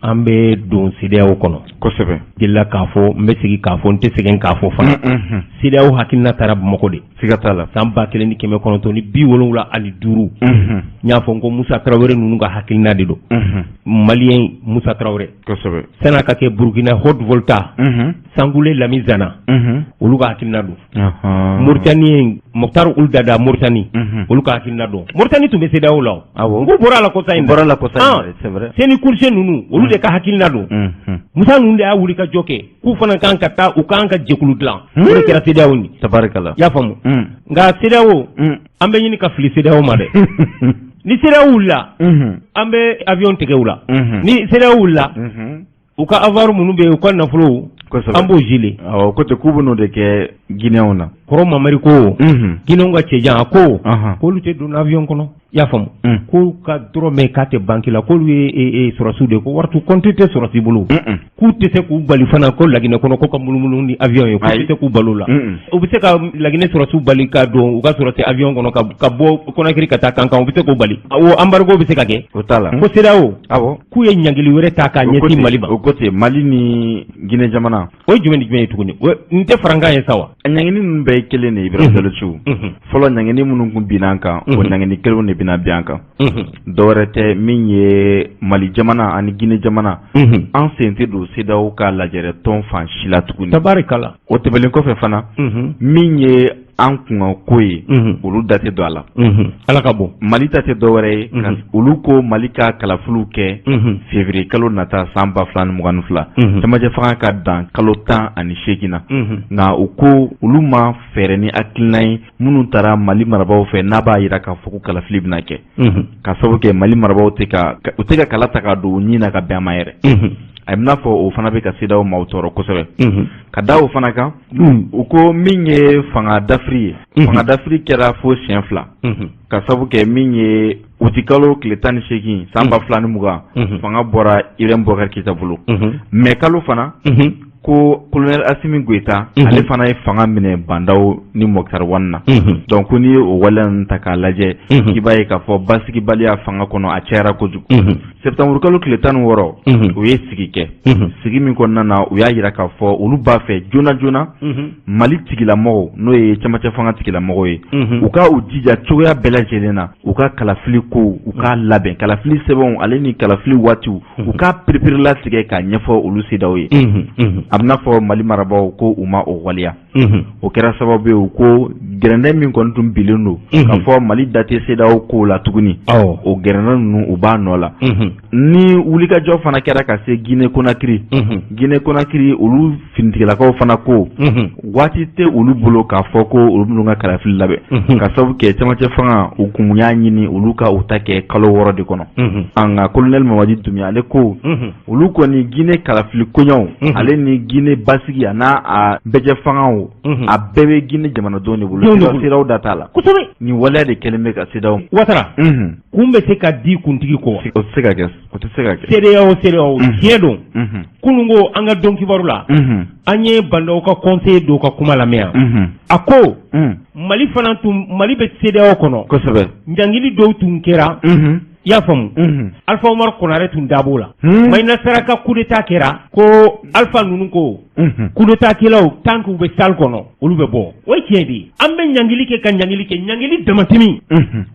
an bɛ don CEDEAO kɔnɔ. Delila k'a fɔ, n bɛ segin k'a fɔ, n tɛ sɛgɛn k'a fɔ fana, CEDEAO hakilina taara Bamakɔ de. Siga t'a la. San 1975, n y'a fɔ n ko Musa Tarawele ninnu ka hakilina de don, malien Musa Tarawele. San'a ka kɛ Burukina Haute Volta, Sangoulé Lamizana, olu ka hakilina don. Mauritanie, Mokhtar Ould Daddah, Mauritanie, olu ka hakilina don. Mauritanie tun bɛ CEDEAO la o. N ko bɔra a la kɔsa in na. Bɔra la kɔsa in na, c'est vrai. Séni Kountché ninnu, olu de ka hakilina don. Musa ninnu de y'a wuli ka jɔ kɛ k'u fana kan ka taa, u kan ka jɛkulu dilan, o de kɛra CEDEAO ni. Tabarikala. I y'a faamu? Nka CEDEAO, an bɛ ɲini ka fili CEDEAO ma dɛ. Ni CEDEAO wulila, an bɛ avion tigɛ u la. Ni CEDEAO wulila, u ka avoir minnu bɛ yen, u ka nafolo, an b'o geler. Awɔ, ko ten k'u bɛ n'o de kɛ Guinéenw na. Kɔrɔ Mamari ko, Guinéenw ka cɛjan, a ko k'olu tɛ don avion kɔnɔ, i y'a faamu, k'u ka dɔrɔmɛ k'a tɛ banque la, k'olu ye sɔrɔsiw de ye, ko wari t'u compte tɛ sɔrɔsi bolo, k'u tɛ se k'u bali fana ko Laginɛ kɔnɔ ko ka munumunu ni avion ye, k'u tɛ se k'u balo la. U bɛ se ka Laginɛ sɔrɔsiw bali ka don u ka sɔrɔsi avion kɔnɔ ka bɔ Conakry ka taa Kankan, u bɛ se k'u bali, o embargo bɛ se ka kɛ. O t'a la. Ko CEDEAO k'u ye ɲangili wɛrɛ ta k'a ɲɛsin Mali ma. O ko ten, Mali ni Guinée jamana. O ye jumɛn ni jumɛn ye tuguni? N tɛ farankan ye sa wa? Ɲangini ninnu bɛɛ ye kelen de ye, Ibrahim Jalo. Fɔlɔ ɲangini minnu tun binna an kan, o ɲangini kelenw de bɛ bɛna bin an kan. Dɔwɛrɛ tɛ, min ye Mali jamana ani Guinée jamana, an sen tɛ don CEDEAO ka lajɛrɛ tɔn fan si la tuguni. Tabarikala. O tɛmɛnen kɔfɛ fana, min ye an kunkan ko ye, olu da tɛ don a la. Ala ka bon. Mali ta tɛ dɔwɛrɛ ye, olu ko Mali ka kalafiliw kɛ février kalo nata san 2022, cɛmancɛ fanga ka dan kalo 18 na. Nka u ko olu ma fɛɛrɛ ni hakilina ye minnu taara Mali marabaaw fɛ, n'a b'a jira k'a fɔ ko kalafili bɛna kɛ, ka sababu kɛ Mali marabaaw tɛ ka u tɛ ka kala ta ka don u ɲin na ka bɛn a ma yɛrɛ. A bɛna fɔ o fana bɛ ka CEDEAO maaw tɔɔrɔ kosɛbɛ. Ka da o fana kan, u ko min ye fanga dafiri ye, fanga dafiri kɛra fo siɲɛ 2, ka sababu kɛ min ye utikalo tile 18 san 2020, fanga bɔra Ibrahim Boubacar Keïta bolo. Mɛ kalo fana, ko colonel Assimi Goïta, ale fana ye fanga minɛ Bah N'Daw ni Moctar Ouane na. Donc ko n'i ye o waleya ninnu ta k'a lajɛ, i b'a ye k'a fɔ basigibaliya fanga kɔnɔ, a cayara kojugu. Septembre kalo tile 16, u ye sigi kɛ, sigi min kɔnɔna na, u y'a jira k'a fɔ olu b'a fɛ joona joona Mali tigilamɔgɔw, n'o ye cɛmancɛ fanga tigilamɔgɔw ye, u ka u jija cogoya bɛɛ lajɛlen na, u ka kalafili kow, u k'a labɛn, kalafili sɛbɛnw ale ni kalafili waatiw, u ka pereperelatigɛ k'a ɲɛfɔ olu CEDEAO ye. A bɛna fɔ Mali marabaaw ko u ma o waleya. O kɛra sababu ye, u ko gɛrɛndɛ min kɔni tun bilen don k'a fɔ Mali da tɛ CEDEAO kow la tuguni, o gɛrɛndɛ ninnu, u b'a nɔ la. Ni wulikajɔ fana kɛra ka se Guinée Conakry, Guinée Conakry, olu finitigilakaw fana ko waati tɛ olu bolo k'a fɔ ko olu minnu ka kalafili labɛn, ka sababu kɛ cɛmancɛ fanga, u kun y'a ɲini olu ka u ta kɛ kalo 6 de kɔnɔ. An ka colonel Mamadi Doumbouya, ale ko olu kɔni Guinée kalafili koɲaw ale ni Guinée basigi a n'a a bɛɛjɛ fangaw, a bɛɛ bɛ Guinée jamanadenw de bolo, CEDEAO da t'a la. Nin waleya de kɛlen bɛ ka CEDEAO Ouattara, kun bɛ se ka di kuntigi kɔ? O tɛ se ka kɛ, o tɛ se ka kɛ. CEDEAO, CEDEAO, tiɲɛ don. Kunun ko an ka don kibaru la, an ye Bah N'Daw ka conseiller dɔw ka kuma lamɛn yan. A ko Mali fana tun, Mali bɛ CEDEAO kɔnɔ. Ɲangili dɔw tun kɛra, i y'a faamu, Alpha Oumar Konaré tun dab'o la. Maïnassara ka coup d'état kɛra, ko Alpha ninnu ko coup d'état kɛlaw, tant que u bɛ salle kɔnɔ, olu bɛ bɔ. O ye tiɲɛ de ye. An bɛ ɲangili kɛ ka ɲangili kɛ, ɲangili damatɛmɛ,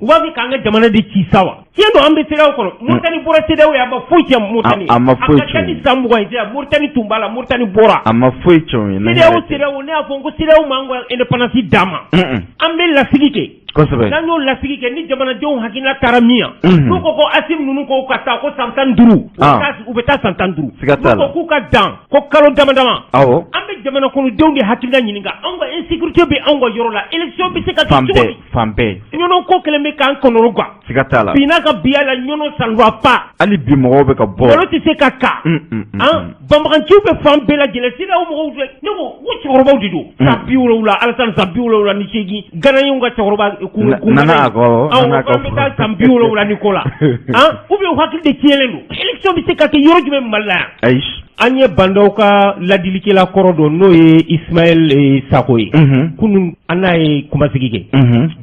u b'a fɛ k'an ka jamana de ci sa wa? Tiɲɛ don, an bɛ CEDEAO kɔnɔ. Mauritanie bɔra CEDEAO ye, a ma foyi tiɲɛ Mauritanie. A ma foyi A ka ca ni san 20 ye, Mauritanie tun b'a la, Mauritanie bɔra. A ma foyi tiɲɛ o ye. CEDEAO, CEDEAO, ne y'a fɔ n ko CEDEAO m'an ka indépendance d'an ma. An bɛ lasigi kɛ. N'an y'o lasigi kɛ, ni jamanadenw hakilina taara min yan, n'u ko ko Assimi ninnu ko ka taa ko san 15, u bɛ taa san 15. Siga t'a la. N'u ko k'u ka dan ko kalo dama dama, Awɔ. An bɛ jamana kɔnɔdenw de hakilina ɲininka. Anw ka insécurité bɛ anw ka yɔrɔ la, élection bɛ se ka kɛ Fan cogo bɛɛ. di? Fan bɛɛ. Ɲɔnɔ ko kɛlen bɛ k'an kɔnɔrɔ gan. Siga t'a la. Bi n'a ka biya la, Ɲɔnɔ, ça ne va pas. Hali bi mɔgɔw bɛ ka bɔ. Malo tɛ se ka ka. An banbaganciw bɛ fan bɛɛ lajɛlen. CEDEAO mɔgɔw filɛ, ne ko n ko cɛkɔrɔbaw de don. San 70, Alassane, san 78, Ganayew ka cɛkɔrɔba kun. Nana a kɔ, Nana a kɔ. Bɛ taa san 70 ni ko la, han, ou bien u hakili de tiɲɛlen don. Élection bɛ se ka kɛ yɔrɔ jumɛn Mali la yan? Ayi. An ye Bah N'Daw ka ladilikɛla kɔrɔ dɔ, n'o ye Ismaël Sako ye. Kunun an n'a ye kumasigi kɛ.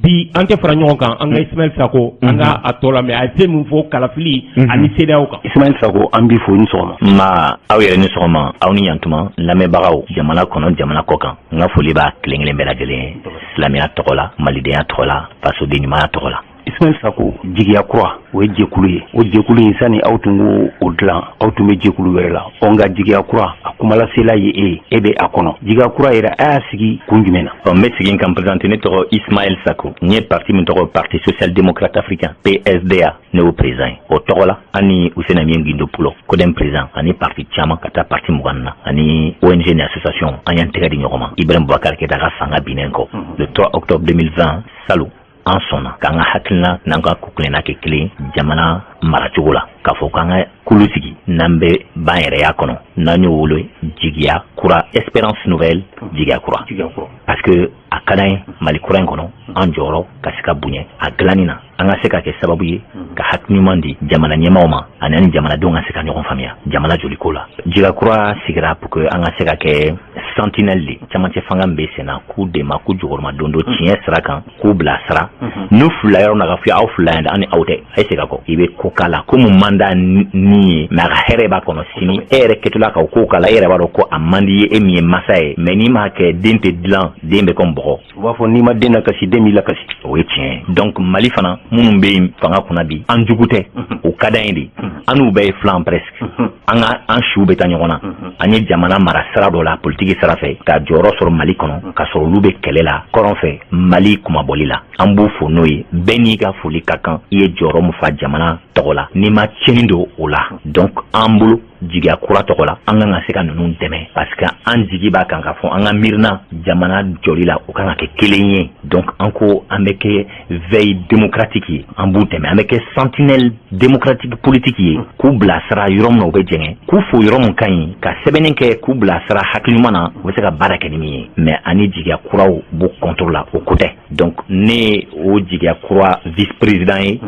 Bi an tɛ fara ɲɔgɔn kan, an ka Ismaël Sako, an ka a tɔ lamɛn, a ye fɛn min fɔ kalafili ani CEDEAO kan. Ismaël Sako, an b'i fo, ni sɔgɔma. Nba, aw yɛrɛ ni sɔgɔma, aw ni yantuma, lamɛnbagaw jamana kɔnɔ, jamana kɔ kan. N ka foli b'a kelen kelen bɛɛ lajɛlen ye, silamɛya tɔgɔ la, malidenya tɔgɔ la, fasoden ɲumanya tɔgɔ la. Ismaël Sako, Jigiya Kura, o ye jɛkulu ye. O jɛkulu in, sani aw tun k'o o dilan, aw tun bɛ jɛkulu wɛrɛ la. Ɔ, nka Jigiya Kura, a kumalasela ye e ye, e bɛ a kɔnɔ. Jigiya Kura yɛrɛ, a y'a sigi kun jumɛn na? Ɔ, n bɛ segin ka n présenter. Ne tɔgɔ Ismaël Sako. N ye parti min tɔgɔ Parti social démocrate africain, PSDA, ne y'o président ye. O tɔgɔ la, an ni Housseini Amion Guindo Pulo, CODEM président, ani parti caman ka taa parti 20 na, ani ONG ni association, an y'an tɛgɛ di ɲɔgɔn ma Ibrahim Boubacar Keïta ka fanga binnen kɔ le 3 octobre 2020 salon. An sɔnna k'an ka hakilina n'an ka kukulenna kɛ kelen jamana maracogo la, k'a fɔ k'an ka kulu sigi n'an bɛ ban yɛrɛya kɔnɔ, n'an y'o wele Jigiya Kura, Espérance Nouvelle, Jigiya Kura, parce que a ka d'an ye Mali kura in kɔnɔ, an jɔyɔrɔ ka se ka bonya a dilanni na, an ka se ka kɛ sababu ye ka hakili ɲuman di jamana ɲɛmaaw ma, ani ani jamanadenw ka se ka ɲɔgɔn faamuya jamana joliko la. Jigiya Kura sigira pour que an ka se ka kɛ sentinelle de camancɛ fanga min bɛ sen na, k'u dɛmɛ, k'u jɔyɔrɔma don don tiɲɛ sira kan, k'u bila sira. N'u filila yɔrɔ min na, ka fɔ aw filila yan dɛ, an ni aw tɛ, a ye segin a kɔ, i bɛ ko k'a la ko mun man d'a ni ye, mais a ka hɛrɛ b'a kɔnɔ sini. E yɛrɛ kɛtɔla ka o ko k'a la, e yɛrɛ b'a dɔn ko a man di ye, e min ye masa ye. Mais n'i m'a kɛ, den tɛ dilan, den bɛ comme bɔgɔ. U b'a fɔ n'i ma den lakasi, den b'i lakasi. O ye tiɲɛ ye. Donc Mali fana, minnu bɛ yen fanga kunna bi, an jugu tɛ, o ka d'an ye de. An n'u bɛɛ ye filan presque, an ka an siw bɛ taa ɲɔgɔn na. An ye jamana mara sira dɔ la, politiki sira fɛ, ka jɔyɔrɔ sɔrɔ Mali kɔnɔ, ka sɔrɔ olu bɛ kɛlɛ la kɔrɔn fɛ Mali kumabɔli la. An b'u fo n'o ye. Bɛɛ n'i ka foli ka kan. I ye jɔyɔrɔ min fa jamana tɔgɔ la, n'i ma tiɲɛni don o la. Donc an bolo, Jigiya Kura tɔgɔ la, an kan ka se ka ninnu dɛmɛ, parce que an jigi b'a kan k'a fɔ an ka miirina jamana jɔli la, o kan ka kɛ kelen ye. Donc an ko an bɛ kɛ veille démocratique ye, an b'u dɛmɛ. An bɛ kɛ sentinelle démocratique politique ye, k'u bilasira yɔrɔ min na u bɛ jɛngɛ, k'u fo yɔrɔ min ka ɲi, ka sɛbɛnni kɛ k'u bilasira hakili ɲuman na, u bɛ se ka baara kɛ ni min ye. Mais ani Jigiya Kuraw b'u contre la, o ko tɛ. Donc ne ye o Jigiya Kura vice président ye,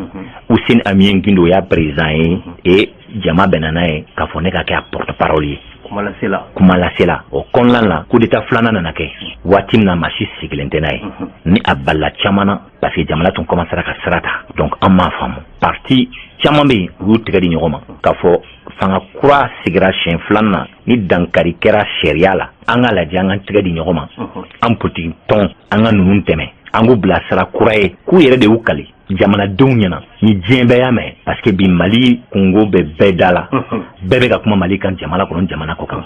Housseini Amion Guindo y'a président ye, et jama bɛnna n'a ye k'a fɔ ne ka kɛ a porte parole ye. Kumalasela. Kumalasela. O kɔnɔna la, coup d'état filanan nana kɛ waati min na, maa si sigilen tɛ n'a ye, ni a balila caman na, parce que jamana tun commencera ka sira ta. Donc an m'a faamu, parti caman bɛ yen, u y'u tɛgɛ di ɲɔgɔn ma k'a fɔ fanga kura sigira siɲɛ filanan na, ni dankari kɛra sariya la, an ka lajɛ, an ka tɛgɛ di ɲɔgɔn ma, an politiki tɔn, an ka ninnu dɛmɛ, an k'u bila sira kura ye, k'u yɛrɛ de y'u kali jamanadenw ɲɛna ni diɲɛ bɛɛ y'a mɛn. Parce que bi, Mali kungo bɛ bɛɛ da la, bɛɛ bɛ ka kuma Mali kan, jamana kɔnɔ, jamana kɔ kan,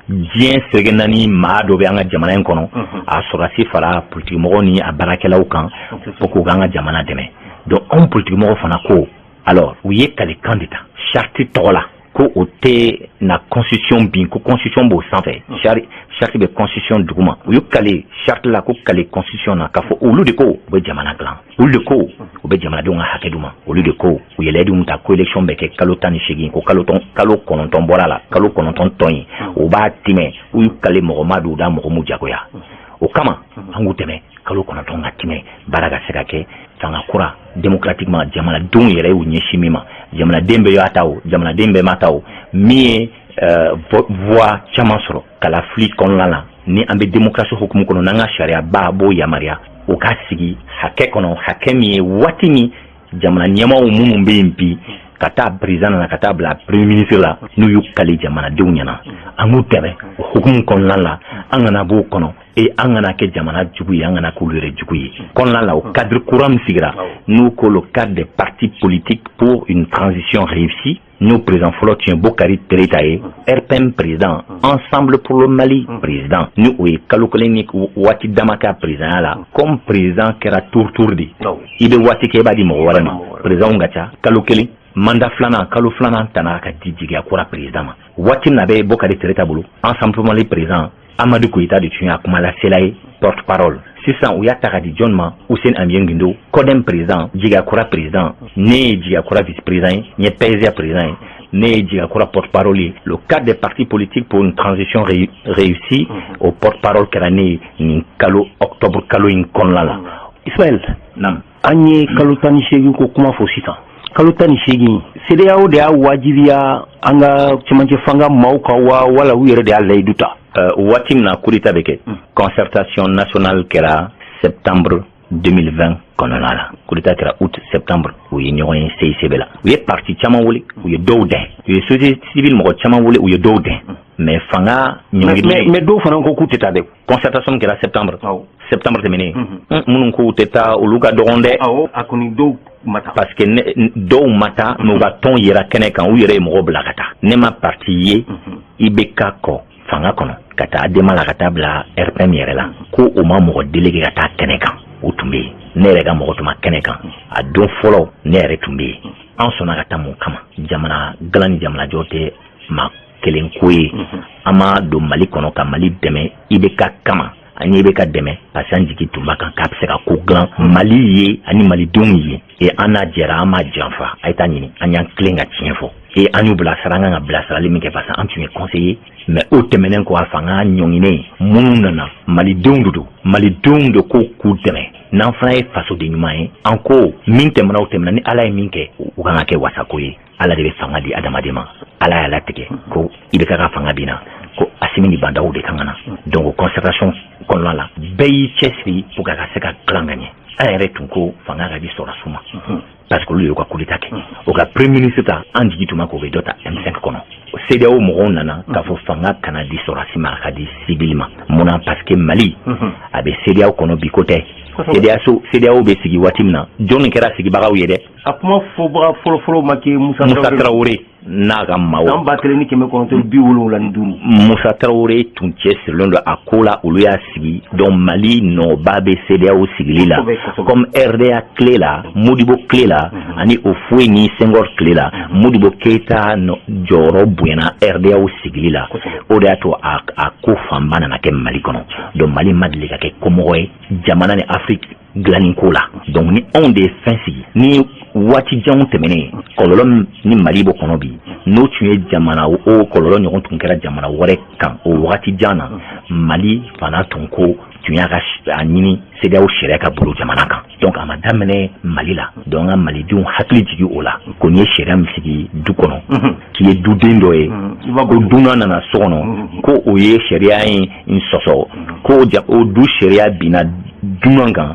diɲɛ seleke naani. Maa dɔ bɛ an ka jamana in kɔnɔ, a sɔrɔdasi fara politikimɔgɔw ni a baarakɛlaw kan pour k'u k'an ka jamana dɛmɛ. Donc anw politikimɔgɔw fana ko, alors u ye kalikan de ta charte tɔgɔ la, ko o tɛ na constitution bin, ko constitution b'o sanfɛ, charte bɛ constitution duguma. U y'u kale charte la, ko kale constitution na, k'a fɔ olu de ko u bɛ jamana dilan, olu de ko u bɛ jamanadenw ka hakɛ d'u ma, olu de ko u ye layidu min ta ko élection bɛ kɛ kalo 18, ko kalo 9 bɔra la, kalo 9 tɔ in u b'a timɛ. U y'u kale, mɔgɔ ma d'u da, mɔgɔ m'u jagoya. O kama an k'u dɛmɛ kalo 9 ka tɛmɛ, baara ka se ka kɛ. Fanga kura démocratiquement, jamanadenw yɛrɛ y'u ɲɛsin min ma, jamanaden bɛɛ y'a ta, o jamanaden bɛɛ ma ta, o min ye voix caman sɔrɔ kalafili kɔnɔna la, ni an bɛ démocratie hukumu kɔnɔ, n'an ka sariya ba b'o yamaruya, o ka sigi hakɛ kɔnɔ, hakɛ min ye waati min jamana ɲɛmaaw minnu bɛ yen bi, ka taa président na, ka taa bila premier ministre la, n'u y'u kali jamanadenw ɲɛna, an k'u dɛmɛ o hukumu kɔnɔna la. An kana b'o kɔnɔ e an kana kɛ jamana jugu ye, an kana k'olu yɛrɛ jugu ye kɔnɔna la. O cadre kura min sigira, n'u ko le cadre des partis politiques pour une transition réussie, n'o président fɔlɔ tun ye Bokari Tereta ye, RPM président, Ensemble pour le Mali président, ni o ye kalo kelen ni waati dama kɛ a présidentya la. Comme président kɛra tour tour de, i bɛ waati kɛ, i b'a di mɔgɔ wɛrɛ ma, président ka ca. Kalo kelen mandat filanan, kalo filanan tana ka di Jigiya Kura président ma. Waati min na a bɛ Bokari Tereta bolo, Ensemble pour le Mali président Amadu Koyita de tun y'a kumalasela ye, porte parole. Sisan u y'a ta ka di jɔn ma? Housseini Amion Guindo, CODEM président, Jigiya Kura président. Ne ye Jigiya Kura vice président ye, n ye PSDA président ye, ne ye Jigiya Kura porte parole ye. Le cadre des partis politiques pour une transition réussie, o porte parole kɛra ne ye nin kalo octobre kalo in kɔnɔna la. Ismaël. Naam. An ye kalo 18 ko kuma fɔ sisan. Kalo 18, CEDEAO de y'a wajibiya an ka cɛmancɛ fanga maaw kan wa, wala u yɛrɛ de y'a layidu ta? Waati min na coup d'état bɛ kɛ, concertation nationale kɛra septembre 2020 kɔnɔna la. Coup d'état kɛra août, septembre u ye ɲɔgɔn ye CICB la. U ye parti caman wele, u ye dɔw dɛn. U ye société civile mɔgɔ caman wele, u ye dɔw dɛn. Mais fanga ɲɔngiri. Mais dɔw fana ko k'u tɛ taa dɛ. Concertation kɛra septembre, septembre tɛmɛnen. Minnu k'u tɛ taa, olu ka dɔgɔn dɛ. Awɔ, a kɔni dɔw ma taa. Parce que dɔw ma taa, mais u ka tɔn yera kɛnɛ kan, u yɛrɛ ye mɔgɔ bila ka taa. Ne ma parti ye IBK kɔ fanga kɔnɔ, ka taa ADEMA la, ka taa bila RPM yɛrɛ la, ko o ma mɔgɔ délégué ka taa kɛnɛ kan. O tun bɛ yen. Ne yɛrɛ ka mɔgɔ tun ma kɛnɛ kan a don fɔlɔ, ne yɛrɛ tun bɛ yen. An sɔnna ka taa mun kama? Jamana dilan ni jamanajɔ tɛ maa kelen ko ye. An ma don Mali kɔnɔ ka Mali dɛmɛ IBK kama. An ye IBK dɛmɛ parce que an jigi tun b'a kan k'a bɛ se ka ko dilan Mali ye ani malidenw ye. Et an n'a jɛra, an m'a janfa. A ye taa ɲini, an y'an tilen ka tiɲɛ fɔ et an y'u bilasira, an kan ka bilasirali min kɛ, parce que an tun ye conseiller. Mais o tɛmɛnen kɔ, a fanga ɲɔnginen, minnu nana, malidenw de don, malidenw de ko k'u dɛmɛ. N'an fana ye fasoden ɲuman ye, an ko min tɛmɛna, o tɛmɛna. Ni Ala ye min kɛ, o kan ka kɛ wasako ye. Ala de bɛ fanga di adamaden ma. Ala y'a latigɛ ko IBK ka fanga binna, ko Asimi ni Bah N'Daw de kan ka na. Donc concertation kɔnɔna la, bɛɛ y'i cɛsiri pour que a ka se ka dilan ka ɲɛ. An yɛrɛ tun ko fanga ka di sɔrɔdasiw ma. parce que olu y'u ka coup d'état kɛ. O ka premier ministre ta, an jigi tun ma k'o bɛ dɔ ta M5 kɔnɔ. CEDEAO mɔgɔw nana k'a fɔ fanga kana di sɔrɔdasi ma, a ka di civil ma. Mun na? Parce que Mali a bɛ CEDEAO kɔnɔ bi, ko tɛ. CEDEAO bɛ sigi waati min na, jɔnni kɛra sigibagaw ye dɛ? A kuma fɔbaga fɔlɔfɔlɔ ma kɛ Musa Musa Tarawele n'a ka maaw. San 1975. Musa Tarawele tun cɛ sirilen don a ko la, olu y'a sigi. Donc Mali nɔba bɛ CEDEAO sigili la, comme RDA tile la, Modibo tile la, ani o foyi ni Senghor tile la. Modibo Keyita jɔyɔrɔ bonyana RDA sigili la, o de y'a to a ko fanba nana kɛ Mali kɔnɔ. Donc Mali ma deli ka kɛ komɔgɔ ye jamana ni Afrique dilanni ko la. Donc ni anw de ye fɛn sigi ni waati janw tɛmɛnen, kɔlɔlɔ ni Mali b'o kɔnɔ bi, n'o tun ye jamana, o kɔlɔlɔ ɲɔgɔn tun kɛra jamana wɛrɛ kan o wagati jan na, Mali fana tun ko tun y'a ka a ɲini CEDEAO sariya ka bolo jamana kan. Donc a ma daminɛ Mali la. Donc an ka malidenw hakili jigi o la ko n'i ye sariya min sigi du kɔnɔ, k'i ye duden dɔ ye, ko dunan nana so kɔnɔ ko o ye sariya in sɔsɔ, ko o du sariya binna dunan kan,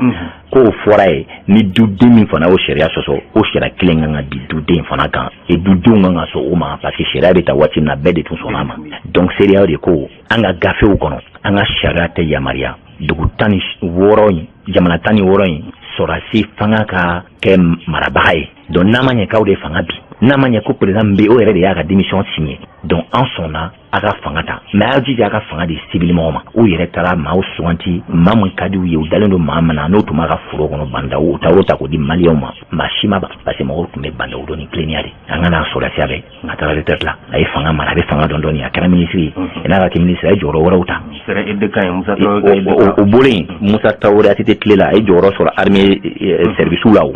k'o fɔra ye, ni duden min fana y'o sariya sɔsɔ, o sariya kelen kan ka bin duden fana kan, et dudenw kan ka sɔn o ma, parce que sariya bɛ ta waati min na, bɛɛ de tun sɔnna a ma. Donc CEDEAO de ko an ka gafew kɔnɔ, an ka sariya tɛ yamaruya dugu 16 in, jamana 16 in, sɔrɔdasi fanga ka kɛ marabaga ye. Donc n'a ma ɲɛ k'aw de fanga bi, n'a ma ɲɛ ko président min bɛ, o yɛrɛ de y'a ka démission signé, donc an sɔnna a ka fanga ta, mais a y'aw jija a ka fanga di civil mɔgɔ ma. U yɛrɛ taara maaw suganti, maa min ka di u ye, u dalen don maa min na, n'o tun b'a ka foro kɔnɔ, Bah N'Daw. U taar'o ta k'o di maliyɛnw ma. Maa si ma ban, parce que mɔgɔw tun bɛ Bah N'Daw dɔn ni tilennenya de. An ka n'a sɔrɔdasiya bɛ, a taara retraite la, a ye fanga mara, a bɛ fanga dɔn dɔɔni, a kɛra ministre ye. N'a ka kɛ ministre, a ye jɔyɔrɔ wɛrɛw ta. O bɔlen, Musa Tarawele ATT tile la, a ye jɔyɔrɔ sɔrɔ armée service la. O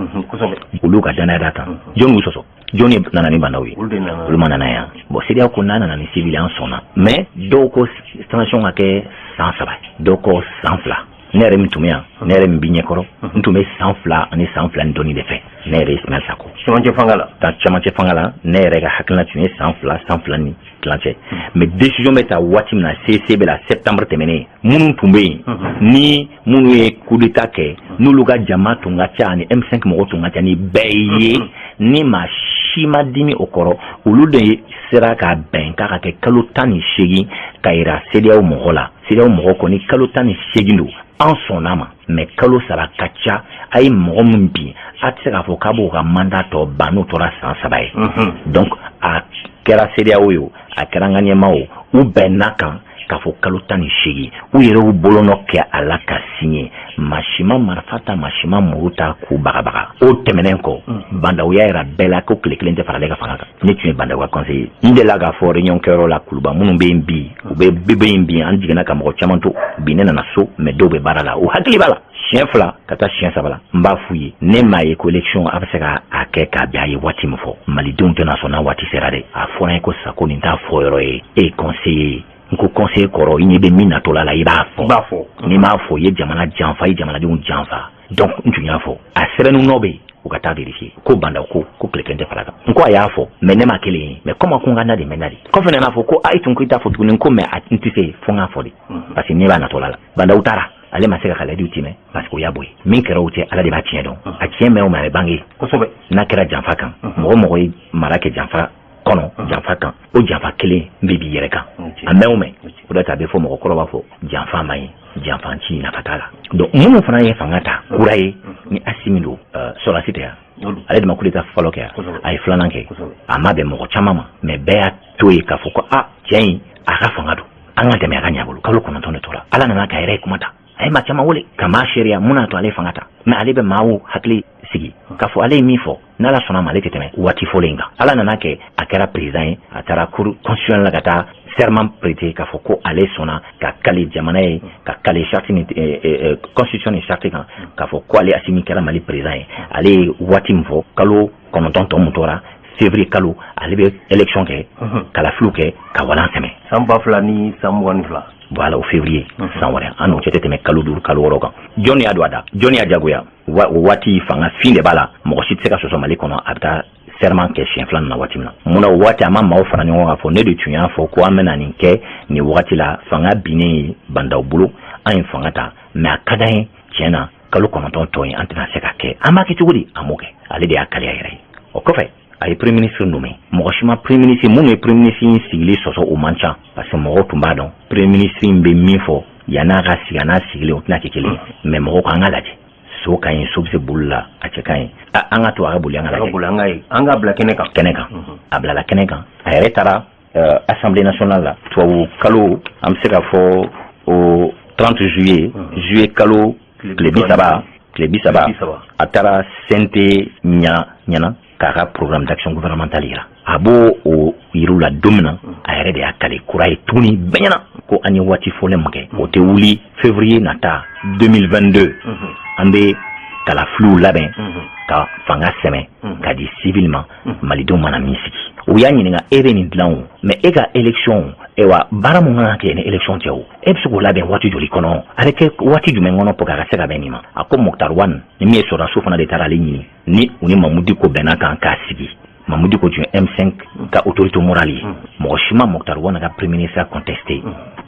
olu ka danaya d'a kan, jɔn y'u sɔsɔ? Jɔn nana ni Bah N'Daw ye? Olu ma nana yan. Bon, CEDEAO ko n'a nana ni civil, an sɔnna, mais dɔw ko transition ka kɛ san 3, dɔw ko san 2. Ne yɛrɛ min tun bɛ yan, ne yɛrɛ min b'i ɲɛkɔrɔ, n tun bɛ san 2 ani san 2 ni dɔɔni de fɛ. Ne yɛrɛ Ismaël Sako. Cɛmancɛ fanga la. Ta cɛmancɛ fanga la, ne yɛrɛ ka hakilina tun ye san 2, san 2 ni tilancɛ. Mais décision bɛ ta waati min na, CC bɛ la, septembre tɛmɛnen, minnu tun bɛ yen ni minnu ye coup d'état kɛ, n'olu ka jama tun ka ca ani M5 mɔgɔw tun ka ca ni bɛɛ ye, ni maa si ma dimi o kɔrɔ, olu de sera ka bɛn k'a ka kɛ kalo 18, ka yira CEDEAO mɔgɔ la. CEDEAO mɔgɔ kɔni, kalo 18 don, an sɔnna ma, mais kalo 3 ka ca. A ye mɔgɔ min bin, a tɛ se k'a fɔ k'a b'o ka mandat tɔ ban n'o tora san 3 ye. Donc a kɛra CEDEAO ye o, a kɛra an ka ɲɛmaa o, u bɛnna kan k'a fɔ kalo 18. U yɛrɛ y'u bolonɔ kɛ a la ka signé. Maa si ma marifa ta, maa si ma muru ta k'u bagabaga. O tɛmɛnen kɔ, Bah N'Daw y'a yira bɛɛ la ko tile kelen tɛ fara ale ka fanga kan. Ne tun ye Bah N'Daw ka conseiller. N delila k'a fɔ réunion kɛyɔrɔ la Kuluba, minnu bɛ yen bi, u bɛ bɛ yen bi, an jiginna ka mɔgɔ caman to bi. Ne nana so, mais dɔw bɛ baara la, u hakili b'a la. Siɲɛ 2 ka taa siɲɛ 3 la, n b'a f'u ye, ne m'a ye ko élection a bɛ se ka a kɛ k'a bɛn. A ye waati min fɔ, malidenw tɛna sɔn n'a waati sera dɛ. A fɔra n ye ko Sako, nin t'a fɔ yɔrɔ ye, e ye conseiller ye. N ko conseiller kɔrɔ, i ɲɛ bɛ min natɔla la, i b'a fɔ. B'a fɔ. N'i m'a fɔ, i ye jamana janfa, i ye jamanadenw janfa. Donc n tun y'a fɔ, a sɛbɛnni nɔ bɛ yen, u ka taa vérifier, ko Bah N'Daw ko tile kelen tɛ fara kan. N ko a y'a fɔ, mais ne ma kelen ye, mais comme a ko n ka na de, mɛ na de kɔfɛ, nana fɔ ko a i tun ko i t'a fɔ tuguni. Ko mais a n tɛ se, fo n k'a fɔ de, parce que ne b'a natɔla la. Bah N'Daw taara, ale ma se ka layidu timɛ, parce que o y'a bɔ yen. Min kɛra o cɛ, Ala de b'a tiɲɛ dɔn. A tiɲɛ mɛn o mɛn, a bɛ bange. N'a kɛra janfa kan, mɔgɔ mɔgɔ ye mara kɛ janfa kɔnɔ, janfa kan, o janfa kelen bɛ b'i yɛrɛ kan a mɛn o mɛn. O de ta a bɛ fɔ, mɔgɔkɔrɔ b'a fɔ janfa man ɲi, janfanci nafa t'a la. Donc minnu fana ye fanga ta kura ye, ni Asimi don, sɔrɔdasi tɛ yan, ale de ma coup d'état fɔlɔ kɛ yan, a ye filanan kɛ, a ma bɛn mɔgɔ caman ma, mais bɛɛ y'a to yen k'a fɔ ko a cɛ in, a ka fanga don, an ka dɛmɛ a ka ɲɛ bolo. Kalo 9 de tora, Ala nana ka yɛrɛ ye kuma ta, a ye maa caman wele ka maa seereya mun n'a to ale ye fanga ta. Mais ale bɛ maaw hakili sigi k'a fɔ ale ye min fɔ, n'Ala sɔnna ma, ale tɛ tɛmɛ waati fɔlen in kan. Ala nana kɛ a kɛra président ye, a taara cour constitutionnelle la ka taa serment prêter k'a fɔ ko ale sɔnna ka kale jamana ye, ka kale charte ni constitution ni charte kan, k'a fɔ ko ale Asimi kɛra Mali président ye. Ale ye waati min fɔ, kalo 9 tɔ mun tora, février kalo, ale bɛ élection kɛ, kalafiliw kɛ ka walan sɛmɛ. San 2022. Voilà, o février san wɛrɛ, an n'o cɛ tɛ tɛmɛ kalo 5, kalo 6 kan. Jɔnni y'a don a da? Jɔnni y'a jagoya? O waati fanga fin de b'a la, mɔgɔ si tɛ se ka sɔsɔ Mali kɔnɔ. A bɛ taa serment kɛ siɲɛ filanan na waati min na, mun na o waati a ma maaw fara ɲɔgɔn kan fɔ ne de tun y'a fɔ ko an bɛna nin kɛ nin wagati la? Fanga binnen ye Bah N'Daw bolo, an ye fanga ta, mais a ka d'an ye tiɲɛ na, kalo 9 tɔ in, an tɛna se ka kɛ, an b'a kɛ cogo di? An m'o kɛ. Ale de y'a kali a yɛrɛ ye. O kɔfɛ, a ye premier ministre nommé. Mɔgɔ si ma premier ministre, minnu ye premier ministre in sigili sɔsɔ, o man ca, parce que mɔgɔw tun b'a dɔn premier ministre in bɛ min fɔ yann'a ka sigi, a n'a sigilen, o tɛna kɛ kelen ye. Mais mɔgɔw ko an ka lajɛ, so ka ɲi, so bɛ se boli la, a cɛ ka ɲi, an ka to a ka boli, an ka lajɛ. Boli, an ka ye, an k'a bila kɛnɛ kan. Kɛnɛ kan, a bilala kɛnɛ kan. A yɛrɛ taara Assemblée nationale la tubabu kalo, an bɛ se ka fɔ o 30 juillet, juillet kalo tile 30, tile 30, a taara CNT ɲa ɲɛna k'a ka programme d'action gouvernementale yira. A b'o o yiriw la don min na, a yɛrɛ de y'a kale kura ye tuguni bɛɛ ɲɛna ko an ye waati fɔlen min kɛ, o tɛ wuli. Février nata 2022, an bɛ kalafiliw labɛn ka fanga sɛmɛ ka di civil ma, malidenw mana min sigi. U y'a ɲininka: e bɛ nin dilan o, mais e ka élection, ayiwa, baara mun kan ka kɛ ni élection cɛ, o e bɛ se k'o labɛn waati joli kɔnɔ? A bɛ kɛ waati jumɛn kɔnɔ pour que a ka se ka bɛn nin ma? A ko Moctar Ouane, ni min ye sɔrɔdasiw fana de taara ale ɲini, ni u ni Mahmoud Dicko bɛnna kan k'a sigi. Mahmoud Dicko tun ye M5 ka autorité morale ye. Mɔgɔ si ma Moctar Ouane ka premier ministre contesté.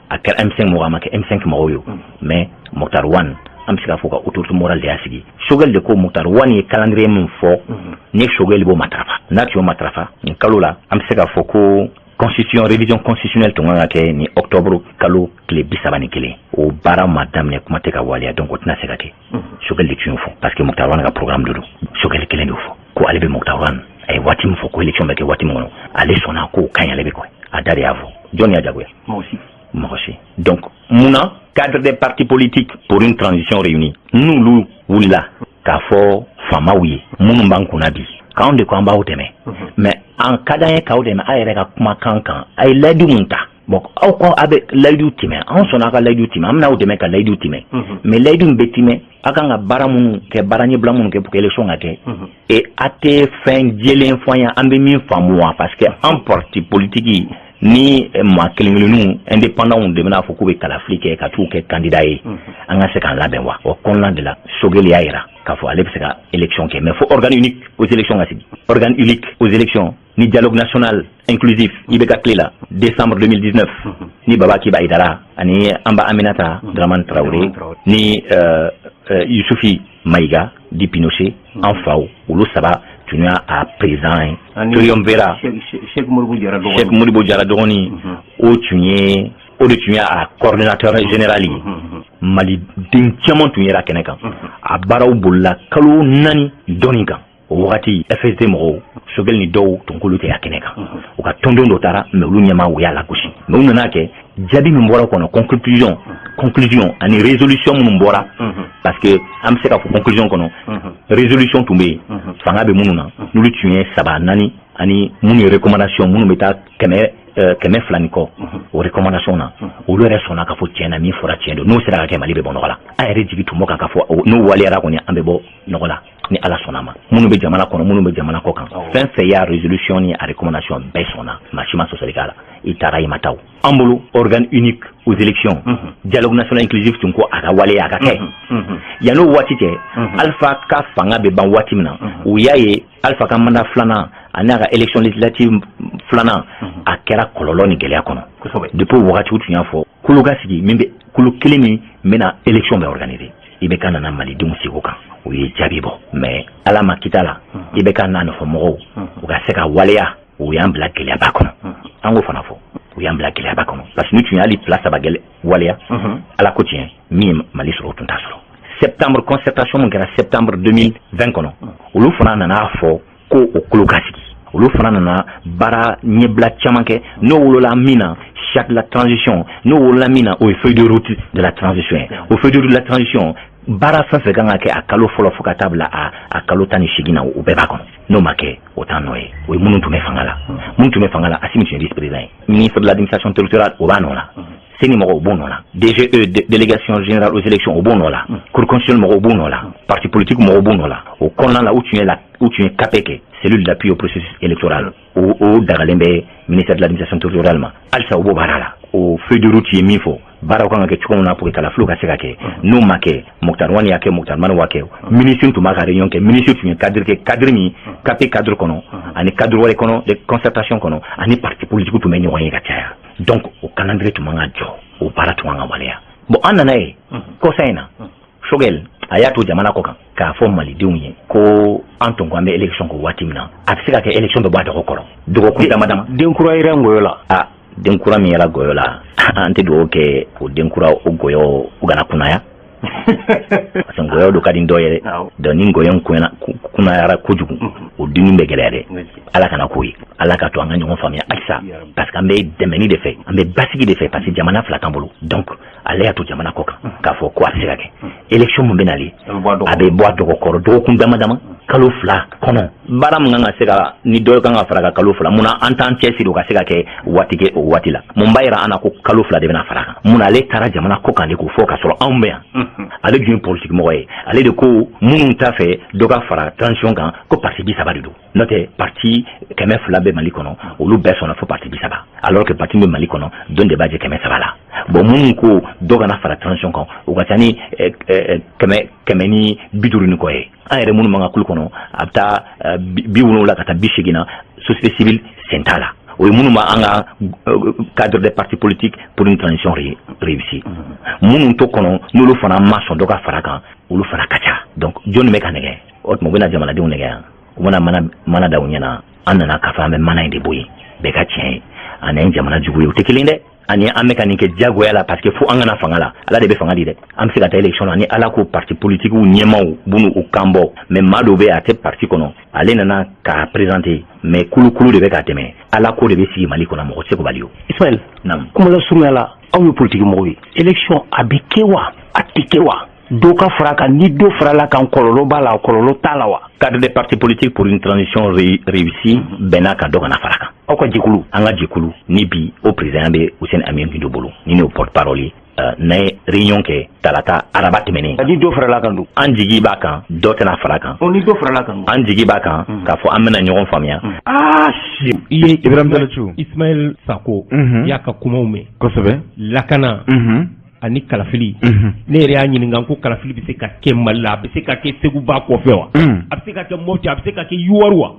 A kɛra M5 mɔgɔ, a ma kɛ M5 mɔgɔw ye, mais Moctar Ouane, an bɛ se k'a fɔ ka autorité morale de y'a sigi. Choguel de ko Moctar Ouane ye calendrier min fɔ, ni Choguel b'o matarafa, n'a tun y'o matarafa nin kalo la, an bɛ se k'a fɔ ko constitution, révision constitutionnelle tun kan ka kɛ ni octobre kalo tile 31. O baara ma daminɛ, kuma tɛ ka waleya, donc o tɛna se ka kɛ. Choguel de tun y'o fɔ, parce que Moctar Ouane ka programme de don. Choguel kelen de y'o fɔ ko ale bɛ Moctar Ouane, a ye waati min fɔ ko élection bɛ kɛ waati min kɔnɔ, ale sɔnna k'o ka ɲi, ale bɛ kɔ a da de y'a fɔ. Jɔn y'a jagoya? Mɔgɔ si. Donc munna cadre des partis politiques pour une transition réunie, n'olu wulila k'a fɔ faamaw ye minnu b'an kunna bi, k'anw de ko an b'aw dɛmɛ, mais an ka d'an ye k'aw dɛmɛ, aw yɛrɛ ka kumakan kan, a ye layidu mun ta, bon, aw ko a bɛ layidu tɛmɛ, anw sɔnna aw ka layidu tɛmɛ, an bɛna aw dɛmɛ ka layidu tɛmɛ, mais layidu min bɛ tɛmɛ, aw kan ka baara minnu kɛ, baara ɲɛbila minnu kɛ pour que élection ka kɛ, et a tɛ fɛn jɛlen fɔ an ye an bɛ min faamu wa? Parce que an parti politique ni maa kelen kelenninw, indépendants de bɛna fɔ k'u bɛ kalafili kɛ ka t'u kɛ candidat ye, an ka se k'an labɛn wa? O kɔnɔna de la, Choguel y'a yira k'a fɔ ale bɛ se ka élection kɛ, mais fo organe unique aux élections ka sigi, organe unique aux élections ni dialogue national inclusif. IBK tile la, décembre 2019, ni Baba Kiba Aïdara ani Anba Aminata Dramane Traoré ni Yusufi Maïga dit Pinochet, an faw, olu saba tun y'a a président ye, triumvirat. Cheikh Modibo Jara dɔgɔnin. Cheikh Modibo Jara dɔgɔnin, o tun ye, o de tun ye a coordinateur général ye. Maliden caman tun yera kɛnɛ kan. A baaraw bolila kalo 4 dɔɔnin kan. O wagati, FSD mɔgɔw, Choguel ni dɔw tun k'olu tɛ a kɛnɛ kan, u ka tɔnden dɔ taara, mais olu ɲɛmaa, u y'a lagosi. Mais u nana kɛ jaabi min bɔra kɔnɔ, conclusion ani résolution minnu bɔra, parce que an bɛ se k'a fɔ conclusion kɔnɔ, résolution tun bɛ yen, fanga bɛ minnu na, n'olu tun ye saba naani, ani minnu ye recommandation minnu bɛ taa 100, 200 ni kɔ. O recommandation na, olu yɛrɛ sɔnna k'a fɔ tiɲɛ na, min fɔra tiɲɛ don, n'o sera ka kɛ, Mali bɛ bɔ nɔgɔ la. An yɛrɛ jigi tun bɔ kan k'a fɔ n'o waleyara kɔni, an bɛ bɔ nɔgɔ la ni Ala sɔnna ma. Minnu bɛ jamana kɔnɔ, minnu bɛ jamana kɔ kan, fɛn fɛn y'a résolution ni a recommandation, bɛɛ sɔnna, maa si ma sɔsɔli k'a la. I taara, i ma taa o, an bolo organe unique aux élections, dialogue national inclusif tun ko a ka waleya, a ka kɛ yan'o waati cɛ. Alpha ka fanga bɛ ban waati min na, u y'a ye Alpha ka mandat filanan ani a ka élection législative filanan, a kɛra kɔlɔlɔ ni gɛlɛya kɔnɔ. Depuis o wagati, u tun y'a fɔ kulu ka sigi min bɛ kulu kelen min bɛna élection bɛ organiser. IBK nana malidenw sigi o kan, u ye jaabi bɔ, mais Ala ma kita la, IBK n'a nɔfɛ mɔgɔw, u ka se ka waleya, u y'an bila gɛlɛyaba kɔnɔ. An k'o fana fɔ, u y'an bila gɛlɛyaba kɔnɔ, parce que ni tun ye hali fila saba gɛlɛ waleya, Ala ko tiɲɛ, min ye Mali sɔrɔ, o tun t'a sɔrɔ. Septembre, concertation min kɛra septembre 2020 kɔnɔ, olu fana nana fɔ ko o kolo ka sigi. Olu fana nana baara ɲɛbila caman kɛ, n'o wolola min na, charte la transition, n'o wolola min na, o ye feuille de route de la transition ye. O feuille de route de la transition, baara fɛn fɛn kan ka kɛ a kalo fɔlɔ fo ka taa bila a kalo 18 na, o bɛɛ b'a kɔnɔ. N'o ma kɛ, o t'an nɔ ye. O ye minnu tun bɛ fanga la, minnu tun bɛ fanga la, Assimi tun ye vice président ye, ministre de l'Administration territoriale, o b'a nɔ la, CENI mɔgɔw, o b'o nɔ la, DGE, délégation générale aux élections, o b'o nɔ la, cour constitutionnelle mɔgɔw b'o nɔ la, parti politique mɔgɔw b'o nɔ la. O kɔnɔna la, u tun ye CAPE kɛ, cellule d'appui au processus électoral, o dagalen bɛ ministère de l'Administration territoriale ma. Halisa o b'o baara la. O feuille de route ye min fɔ, baaraw kan ka kɛ cogo min na pour que kalafiliw ka se ka kɛ, n'o ma kɛ, Moctar Ouane y'a kɛ, Moctar Mane b'a kɛ. Ministre tun b'a ka réunion kɛ, ministre tun ye cadre kɛ, cadre min CAPE cadre kɔnɔ ani cadre wɛrɛ kɔnɔ de concertation kɔnɔ, ani parti politique tun bɛ ɲɔgɔn ye ka caya. Donc o calendrier tun man ka jɔ, o baara tun man ka waleya. Bon, an nana ye kɔsa in na, Choguel A y'a to jamana kɔ kan k'a fɔ malidenw ye ko an tun ko an bɛ élection ko waati min na, a bɛ se ka kɛ élection bɛ bɔ a dɔgɔ kɔrɔ dɔgɔkun dama dama. Den kura yɛrɛ ngɔyɔ la. A den kura min yɛrɛ gɔyɔ la, an tɛ dugawu kɛ o den kura o gɔyɔ o kana kunnaya, parce que ngɔyɔ dɔ ka di dɔ ye dɛ. Donc ni ngɔyɔ kunnayara kojugu, o dunni bɛ gɛlɛya dɛ. Ala kana k'o ye, Ala ka to an ka ɲɔgɔn faamuya halisa, parce que an bɛ dɛmɛni de fɛ, an bɛ basigi de fɛ, parce que jamana fila t'an bolo. Donc ale y'a to jamana kɔ kan k'a fɔ ko a bɛ se ka kɛ élection min bɛ nalen, a bɛ bɔ a dɔgɔ kɔrɔ dɔgɔkun dama dama, kalo 2 kɔnɔ. Baara min kan ka se ka ni dɔ kan ka fara kan kalo 2, munna an t'an cɛsiri o ka se ka kɛ waati kɛ o waati la? Mun b'a yira an na ko kalo 2 de bɛna fara kan? Mun na ale taara jamana kɔ kan de k'o fɔ k'a sɔrɔ anw bɛ yan? Ale dun ye politique mɔgɔ ye. Ale de ko minnu t'a fɛ dɔ ka fara transition kan, ko parti 30 de don. N'o tɛ, parti 200 bɛ Mali kɔnɔ, olu bɛɛ sɔnna fo parti 30, alors que parti bɛ Mali kɔnɔ don de b'a jɛ 300 la. Bon, minnu ko dɔ kana fara transition kan, o ka ca ni 150 ni kɔ ye. An yɛrɛ minnu b'an ka kulu kɔnɔ, a bɛ taa 70 ka taa 80 na. Société civile sen t'a la, o ye minnu b'an ka cadre des partis politiques pour une transition réussie. Minnu to kɔnɔ, n'olu fana ma sɔn dɔ ka fara kan, olu fana ka ca. Donc jɔnni bɛ ka nɛgɛ? O tuma u bɛna jamanadenw nɛgɛ yan, u bɛna mana mana da u ɲɛna. An nana k'a fɔ an bɛ mana in de bɔ yen, bɛɛ ka tiɲɛ ye. Ani ye jamana jugu ye, o tɛ kelen dɛ. Ani an bɛ ka nin kɛ diyagoya la, parce que fo an kana fanga la. Ala de bɛ fanga di dɛ. An bɛ se ka taa élection na ni Ala ko parti politique ɲɛmaaw b'u u kan bɔ. Mais maa dɔw bɛ yen, a tɛ parti kɔnɔ, ale nana k'a présenter, mais kulukulu de bɛ ka tɛmɛ. Ala ko de bɛ sigi Mali kɔnɔ, mɔgɔ tɛ se k'o bali o. Ismaël. Naam. Kuma la surunya la, aw ye politique mɔgɔw ye, élection a bɛ kɛ wa, a tɛ kɛ wa? Dɔ ka fara kan, ni dɔ farala kan, kɔlɔlɔ b'a la, kɔlɔlɔ t'a la wa? Cadre des partis politiques pour une transition réussie bɛnna ka dɔ kana fara kan. Aw ka jɛkulu. An ka jɛkulu ni bi o président bɛ Housseini Amion Guindo bolo, ni n'o porte parole ye, n'a ye réunion kɛ talata, araba tɛmɛnen. Ni dɔ farala kan don? An jigi b'a kan dɔ tɛna fara kan. Ni dɔ farala kan? An jigi b'a kan k'a fɔ an bɛna ɲɔgɔn faamuya. Aa, si I ye Ibrahim Jalo. Ismaël Sako, i y'a ka kumaw mɛn. Kosɛbɛ. Lakana ani kalafili, ne yɛrɛ y'a ɲininka ko kalafili bɛ se ka kɛ Mali la, a bɛ se ka kɛ Seguba kɔfɛ wa, a bɛ se ka kɛ Mopti, a bɛ se ka kɛ Youwarou wa?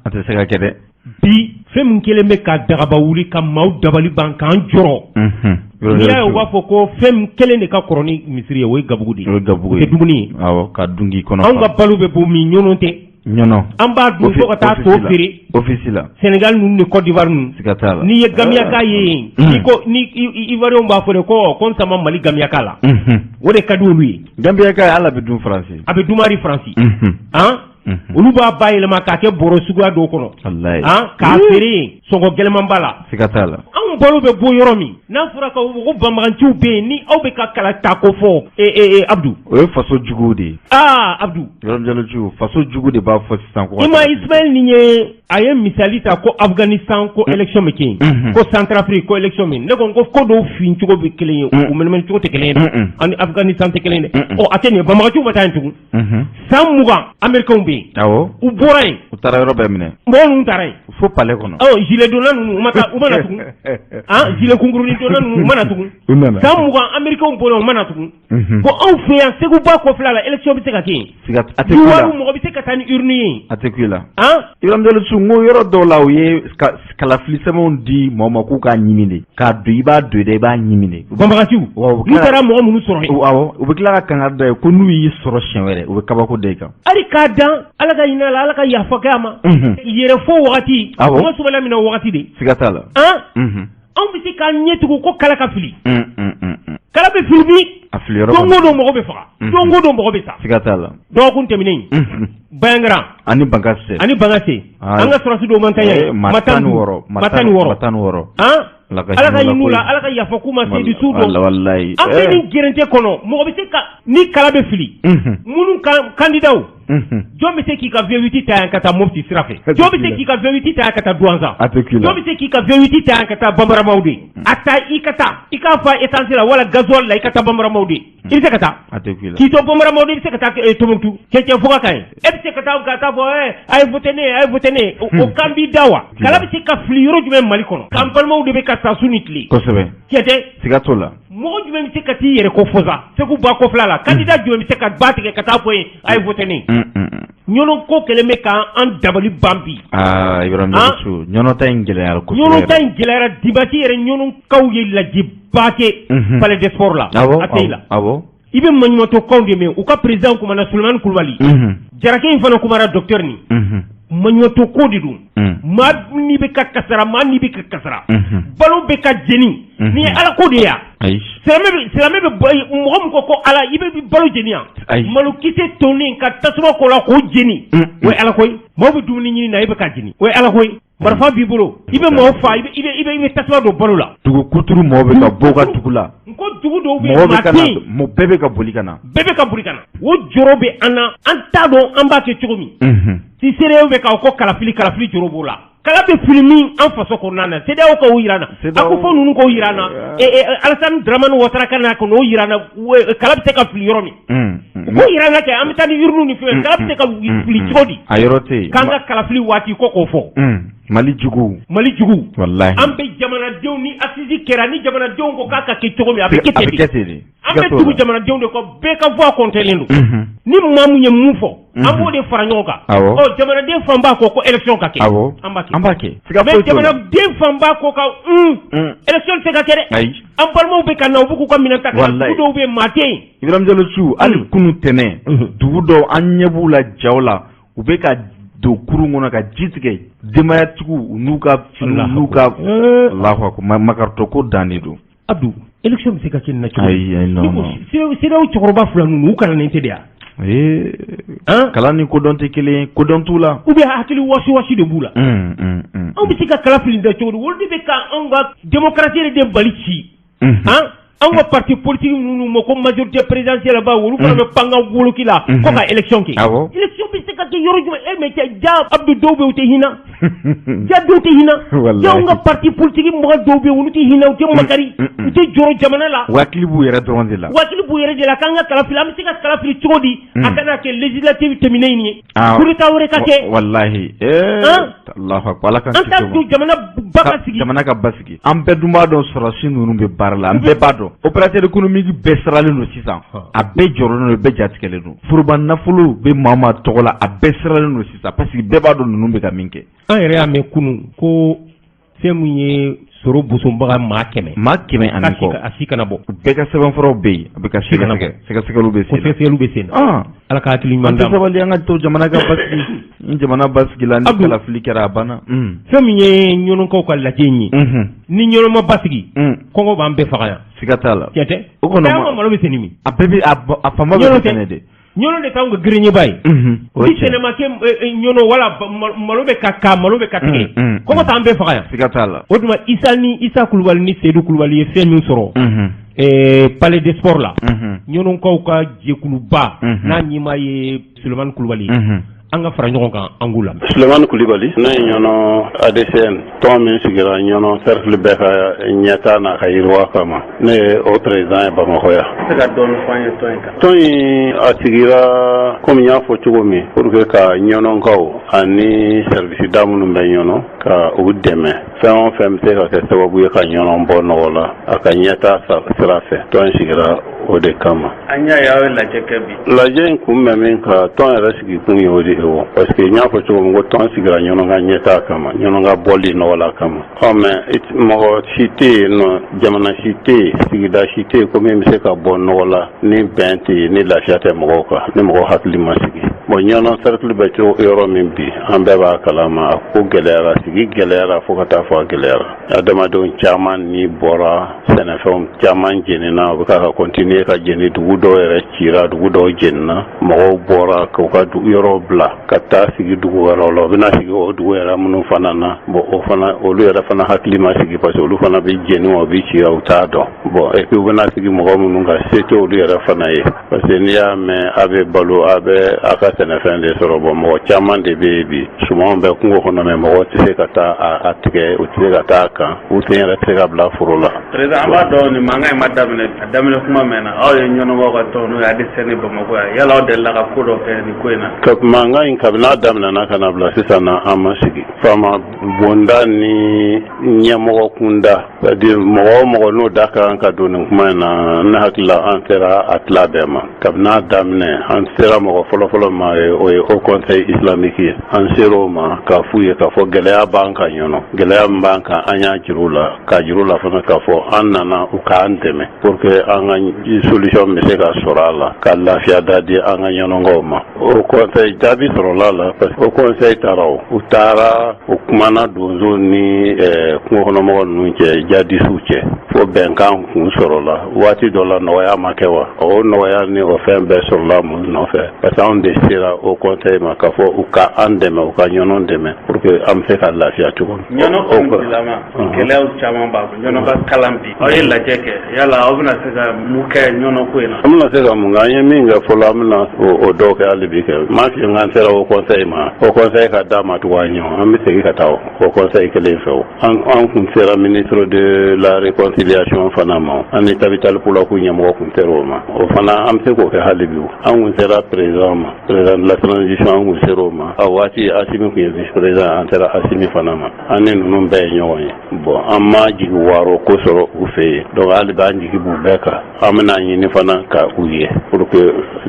A tɛ se ka kɛ dɛ. Bi fɛn min kɛlen bɛ ka dagaba wuli ka maaw dabali ban k'an jɔrɔ, n'i y'a ye u b'a fɔ ko fɛn min kelen de ka kɔrɔ ni misiri ye, o ye gabugu de ye. O ye gabugu O ye. tɛ dumuni ye. Awɔ, ka dun k'i kɔnɔ. Anw ka balo bɛ bɔ min? Ɲɔnɔ tɛ? Ɲɔnɔ. An b'a dun fo ka taa to feere. Office la. Sénégal ninnu ni Côte d'Ivoire ninnu. Siga t'a la. N'i ye gamiyaka ye yen, n'i ko ni Ivoirien b'a fɔ de ko n sama Mali gamiyaka la, o de ka di olu ye. Gamiyaka, ala bɛ dun Faransi. A bɛ dumari Faransi han, olu b'a bayɛlɛma k'a kɛ bɔrɔ suguya dɔw kɔnɔ. Walayi. Han, k'a feere yen sɔngɔ gɛlɛnman ba la. Siga t'a la. Anw balo bɛ bɔ yɔrɔ min, n'a fɔra ka ko banbaganciw bɛ yen, ni aw bɛ ka kala ta ko fɔ Abdou. O ye faso juguw de ye. Aa, Abdou. Ibrahim Jalo, faso jugu de b'a fɔ sisan ko. I ma Ismaël nin ye, a ye misali ta ko Afghanistan ko élection bɛ kɛ yen, ko Centrafrique ko élection bɛ yen. Ne ko n ko ko dɔw fin cogo bɛ kelen ye, u mɛnɛmɛnɛ cogo tɛ kelen ye dɛ, ani Afghanistan tɛ kelen ye dɛ. Ɔ, a tɛ nin ye, banbaganciw ma taa yen tugun. San 20 Américains bɛ yen. U bɔra yen. U taara yɔrɔ bɛɛ minɛ. Mɔgɔ ninnu taara yen. Fo palais kɔnɔ. Ɔ, gilet donna ninnu, u ma taa, u ma na tugun. Han, gilet kunkurunin donna ninnu, u ma na tugun. U nana. San 20 Américains bɔra yen, u ma na tugun. Ko anw fɛ yan, Segu ba kɔfɛla la, élection bɛ se ka kɛ yen? Siga a tɛ ku i la. Youwarou, mɔgɔ bɛ se ka taa ni urne ye? A tɛ ku i la. Han. Ibrahim Jalo, n ko yɔrɔ dɔw la, u ye kalafili sɛbɛnw di mɔgɔ ma k'u k'a ɲimi de, k'a don, i b'a don dɛ, i b'a ɲimi de. Banbaganciw. Wa u bɛ N'u tila. taara mɔgɔ minnu sɔrɔ yen. Awɔ, u bɛ tila ka kangari da ye ko n'u y'i sɔrɔ siɲɛ wɛrɛ, u bɛ kabako da i kan. Hali k'a dan, Ala ka hinɛ a la, Ala ka yafa kɛ a ma. Yɛrɛ fo wagati. Kuma subala minɛ o wagati de. Siga t'a la. Han. Anw bɛ se k'an ɲɛ tugun ko kala ka fili. Kala bɛ fili bi. A fili yɔrɔ. Don o don mɔgɔ bɛ faga. Don o don mɔgɔ bɛ sa. Siga t'a la. Dɔgɔkun tɛmɛnen. Bandiagara. Ani Bankass. Ani Bankass. An ka sɔrɔdasi dɔw man tan ye. Maa 16. Maa 16. Maa 16. Han. Ala ka hinɛ u la, Ala ka yafa k'u ma, seyidu su dɔn. Walayi. An bɛ nin gɛrɛntɛ kɔnɔ, mɔgɔ bɛ se ka ni kala bɛ fili. Minnu candidat, jɔn bɛ se k'i ka V8 ta yan ka taa Mopti sira fɛ? Jɔn bɛ se k'i ka V8 ta yan ka taa Douentza? A tɛ ku i la. Jɔn bɛ se k'i ka V8 ta yan ka taa Bambaramawude? A taa, i ka taa, i k'a fa essence la wala gasoil la, i ka taa Bambaramawude. I bɛ se ka taa? A tɛ ku i la. K'i to Bambaramawude, i bɛ se ka taa Tombouctou cɛncɛn fuga kan yen. E bɛ se ka taa fɔ a ye voté ne ye, a ye voté ne ye. O kan b'i da wa? Kala bɛ se ka fili yɔrɔ jumɛn Mali kɔnɔ? K'an balimaw de bɛ ka sa su ni tile. Kosɛbɛ. Tiɲɛ tɛ? Siga t'o la. Mɔgɔ jumɛn bɛ se ka t'i yɛrɛ ko fɔ sa Segu ba kɔfɛla la? Candidat jumɛn bɛ se ka ba tigɛ ka taa fɔ yen a ye voté ne ye? Ɲɔnɔ ko kɛlen bɛ k'an dabali ban bi. Aa, Ibrahim Jalo, ɲɔnɔ ta in gɛlɛyara kosɛbɛ. Ɲɔnɔ ta in gɛlɛyara. Dimanche yɛrɛ, ɲɔnɔkaw ye lajɛba kɛ palais des sports la. Awɔ. ACI la. Awɔ. I bɛ maɲumantɔkanw de mɛn. U ka président kumana, Sulemani Kulubali. Jarakɛ in fana kumara, docteur nin. Maɲumantɔ ko de don. Maa ni bɛ ka kasara, maa ni bɛ ka kasara, balo bɛ ka jeni. Nin ye Ala ko de ye yan. Silamɛ bɛ mɔgɔ min ko Ala, i bɛ balo jeni yan, malokisɛ tonnen ka tasuma k'o la k'o jeni, o ye Ala ko ye. Maaw bɛ dumuni ɲini na, i bɛ ka jeni, o ye Ala ko ye. Marifa b'i bolo, i bɛ maaw fa, i bɛ tasuma don balo la. Dugu kuturu, mɔgɔw bɛ ka bɔ u ka dugu la. N ko dugu dɔw bɛ yen, maa tɛ yen. Bɛɛ bɛ ka boli ka na. Bɛɛ bɛ ka boli ka na. O jɔrɔ bɛ an na, an t'a dɔn an b'a kɛ cogo min. Si CEDEAO bɛ k'aw ko kalafili, kalafili jɔrɔ b'o la. Kala bɛ fili min an faso kɔnɔna na, CEDEAO k'o jira an na, a ko fɔ ninnu k'o jira an na, Alassane Dramane Ouattara ka na k'o jira an na, kala bɛ se ka fili yɔrɔ min. U k'o jira an na kɛ, an bɛ taa ni urne ni fɛn, kala bɛ se ka fili cogo di? A yɔrɔ tɛ yen. K'an ka kalafili waati ko k'o fɔ. Mali jugu. Mali jugu. Walahi. An bɛ jamanadenw ni assise kɛra, ni jamanadenw ko k'a ka kɛ cogo min, a bɛ kɛ ten de. A bɛ kɛ ten de. An bɛ tugu jamanadenw de kɔ, bɛɛ ka voix comptelen don. Ni maa mun ye mun fɔ, an b'o de fara ɲɔgɔn kan. Ɔ, jamanaden fanba ko ko élection ka kɛ. An b'a kɛ. An b'a kɛ. Mais jamanaden fanba ko ka élection tɛ se ka kɛ dɛ. Ayi. An balimaw bɛ ka na, u bɛ k'u ka minɛn ta ka na, dugu dɔw bɛ yen, maa tɛ yen. Ibrahim Jalo su, hali kunu tɛnɛn, dugu dɔw, an ɲɛ b'u la jaw la, u bɛ ka don kurun kɔnɔ ka ji tigɛ, denbayatigiw u n'u ka finiw n'u ka. Allahu akbar, makaritɔ ko dan de don. Abdou, élection bɛ se ka kɛ nin na cogo di? Ayi, non non. CEDEAO cɛkɔrɔba fila ninnu, u kalannen tɛ de wa? Ee, kalan ni kodɔn tɛ kelen ye, kodɔn t'u la. Ou bien hakili wasi wasi de b'u la. Anw bɛ se ka kala fili da cogo di? Olu de bɛ ka anw ka démocratie de bali ci. Han, anw ka parti politique ninnu ma ko majorité présidentielle ba, olu fana bɛ pan ka woloki la ko ka élection kɛ. Élection bɛ se ka kɛ yɔrɔ jumɛn? E mais cɛ, ja Abdou, dɔw bɛ yen, u tɛ hinɛ. Ja, dɔw tɛ hinɛ. Ja, anw ka parti politique mɔgɔ dɔw bɛ yen, olu tɛ hinɛ, u tɛ makari, u tɛ jɔrɔ jamana la. U hakili b'u yɛrɛ dɔrɔn de la. U hakili b'u yɛrɛ de la. K'an ka kala fili, an bɛ se ka kala fili cogo di? A kana kɛ législative tɛmɛnen in ye. Coup d'état wɛrɛ ka kɛ. Walahi. Allahu akbar, Ala k'an An t'a to jamana ba ka sigi. Jamana ka basigi. An bɛɛ dun b'a dɔn sɔrɔdasi ninnu bɛ baara la, an bɛɛ b'a dɔn. Opérateur économique bɛɛ siralen don sisan. A bɛɛ jɔrɔlen don, bɛɛ jatigɛlen don. Foroba nafolo bɛ maa o maa tɔgɔ la, a bɛɛ siralen don sisan parce que bɛɛ b'a dɔn ninnu bɛ ka min kɛ. An yɛrɛ y'a mɛn kunun ko fɛn min ye sɔrɔ bosonbaga maa 100. Maa 100 ani kɔ. A si kana bɔ. Bɛɛ ka sɛbɛnfuraw bɛ yen, a bɛ ka sɛgɛsɛgɛ, sɛgɛsɛgɛliw bɛ sen na. Ko sɛgɛsɛgɛliw bɛ sen na. Ala ka hakili ɲuman d'an ma. An tɛ sabali, an ka to jamana ka basigi. Ni jamana basigila, ni kalafili kɛra, a banna. Fɛn min ye ɲɔnɔnkaw ka lajɛ in ye. Ni ɲɔnɔ ma basigi, kɔngɔ b'an bɛɛ faga yan. Siga t'a la. Tiɲɛ tɛ? O kɔnɔ an ka malo bɛ sɛnɛ min? A bɛɛ bɛ a fanba bɛ sɛnɛ de. Ɲɔnɔ de t'anw ka grenier ye. Ni sɛnɛ ma kɛ ɲɔnɔ wala malo bɛ ka malo bɛ ka tigɛ, kɔngɔ t'an bɛɛ faga yan. Siga t'a la. O tuma Isa ni Isa Kulubali ni Seydou Kulubali ye fɛn min sɔrɔ palais des sports la, ɲɔnɔnkaw ka jɛkuluba n'a ɲɛmaa ye Sulemani Kulubali, an ka fara ɲɔgɔn kan, an k'u lamɛn. Sulemani Kulibali, ne ye Ɲɔnɔ ADCN tɔn min sigira Ɲɔnɔ cercle bɛɛ ka ɲɛtaa n'a ka yiriwa kama, ne ye o président ye Bamakɔ yan. Se ka dɔɔni fɔ an ye tɔn in kan? Tɔn in, a sigira komi n y'a fɔ cogo min, pour que ka ɲɔnɔnkaw ani service da minnu bɛ Ɲɔnɔ, ka u dɛmɛ, fɛn o fɛn bɛ se ka kɛ sababu ye ka Ɲɔnɔ bɔ nɔgɔ la a ka ɲɛtaa sira fɛ, tɔn in sigira o de kama. An y'a ye aw ye lajɛ kɛ bi. Lajɛ in kun bɛ min kan, tɔn yɛrɛ sigi kun ye o de ye o, parce que n y'a fɔ cogo min ko tɔn sigira Ɲɔnɔ ka ɲɛtaa kama, Ɲɔnɔ ka bɔli nɔgɔ la kama. Ɔ, mais mɔgɔ si tɛ yen nɔ, jamana si tɛ yen, sigida si tɛ yen ko min bɛ se ka bɔ nɔgɔ la ni bɛn tɛ yen, ni lafiya tɛ mɔgɔw kan, ni mɔgɔw hakili ma sigi. Bon, Ɲɔnɔ cercle bɛ cogo yɔrɔ min bi, an bɛɛ b'a kalama, a ko gɛlɛyara, sigi gɛlɛyara fo ka taa fɔ a gɛlɛyara. Adamadenw caman ni bɔra, sɛnɛfɛnw caman jenina, u bɛ ka continuer ka jeni, dugu dɔw yɛrɛ cira, dugu dɔw jenina, mɔgɔw bɔra k'u ka yɔrɔw bila ka taa sigi dugu wɛrɛw la. U bɛna sigi o dugu yɛrɛ minnu fana na, bon, o fana, olu yɛrɛ fana hakili ma sigi, parce que olu fana bɛ jeni wa, u bɛ ci, u t'a dɔn. Bon, et puis u bɛna sigi mɔgɔ minnu kan, se tɛ olu yɛrɛ fana ye, parce que n'i y'a mɛn a bɛ balo, a bɛ a ka sɛnɛfɛn de sɔrɔ. Bon, mɔgɔ caman de bɛ yen bi, sumanw bɛ kungo kɔnɔ, mais mɔgɔw tɛ se ka taa a tigɛ, u tɛ se ka taa a kan, u sen yɛrɛ tɛ se ka bila foro la. Président, an b'a dɔn nin mankan in ma daminɛ, a daminɛ kuma mɛnna. Aw ye ɲɔnɔbaw ka tɔn, n'o ye ADCN Bamakɔ yan, yala aw delila ka ko dɔ kɛ nin ko in na? Ka mankan in, kabini a daminɛna ka na bila sisan na, an ma sigi. Faama bonda ni ɲɛmɔgɔ kunda, c'est à dire mɔgɔ o mɔgɔ n'o da ka kan ka don nin kuma in na, ne hakili la, an sera a tila bɛɛ ma. Kabini a daminɛ, an sera mɔgɔ fɔlɔfɔlɔ ma. ma ye, o ye Haut Conseil islamique ye. An ser'o ma k'a f'u ye k'a fɔ gɛlɛya b'an kan Ɲɔnɔ. Gɛlɛya min b'an kan, an y'a jir'u la, k'a jir'u la fana k'a fɔ an nana u k'an dɛmɛ pour que an ka solution bɛ se ka sɔrɔ a la, ka lafiya da di an ka ɲɔnɔkaw ma. Haut Conseil jaabi sɔrɔla la, parce que Haut Conseil taara, o u taara, u kumana donso ni kungokɔnɔmɔgɔ ninnu cɛ, jadisiw cɛ, fo bɛnkan kun sɔrɔla. Waati dɔ la, nɔgɔya ma kɛ wa? O nɔgɔya ni o fɛn bɛɛ sɔrɔla mun nɔfɛ? Parce que anw de sera Haut Conseil ma k'a fɔ u ka an dɛmɛ, u ka Ɲɔnɔ dɛmɛ pour que an bɛ se ka lafiya cogo min. Ɲɔnɔ kɔni gɛlɛyaw caman b'a kɔnɔ. Ɲɔnɔ ka kalan bi, aw ye lajɛ kɛ, yala aw bɛna se ka mun kɛ Ɲɔnɔ ko in na? An bɛna se ka mun kɛ? An ye min kɛ fɔlɔ, an bɛna o dɔw kɛ hali bi. Kɛ m'a f'i ye k'an sera Haut Conseil ma, Haut Conseil ka da ma tugun an ɲɛ, an bɛ segin ka taa Haut Conseil kelen fɛ. O an kun sera ministre de la Réconciliation fana ma, an ni Tabital Pulaku ɲɛmɔgɔ kun sera o ma. O fana, an bɛ se k'o kɛ hali bi. An kun sera président ma, président de la Transition, an kun sera o ma. A waati, Asimi kun ye vice président, an sera Asimi fana ma. An ni ninnu bɛɛ ye ɲɔgɔn ye. Bon, an ma jigi waaro ko sɔrɔ u fɛ yen. Donc hali bi an jigi b'u bɛɛ kan. An bɛna ɲini fana ka u ye pour que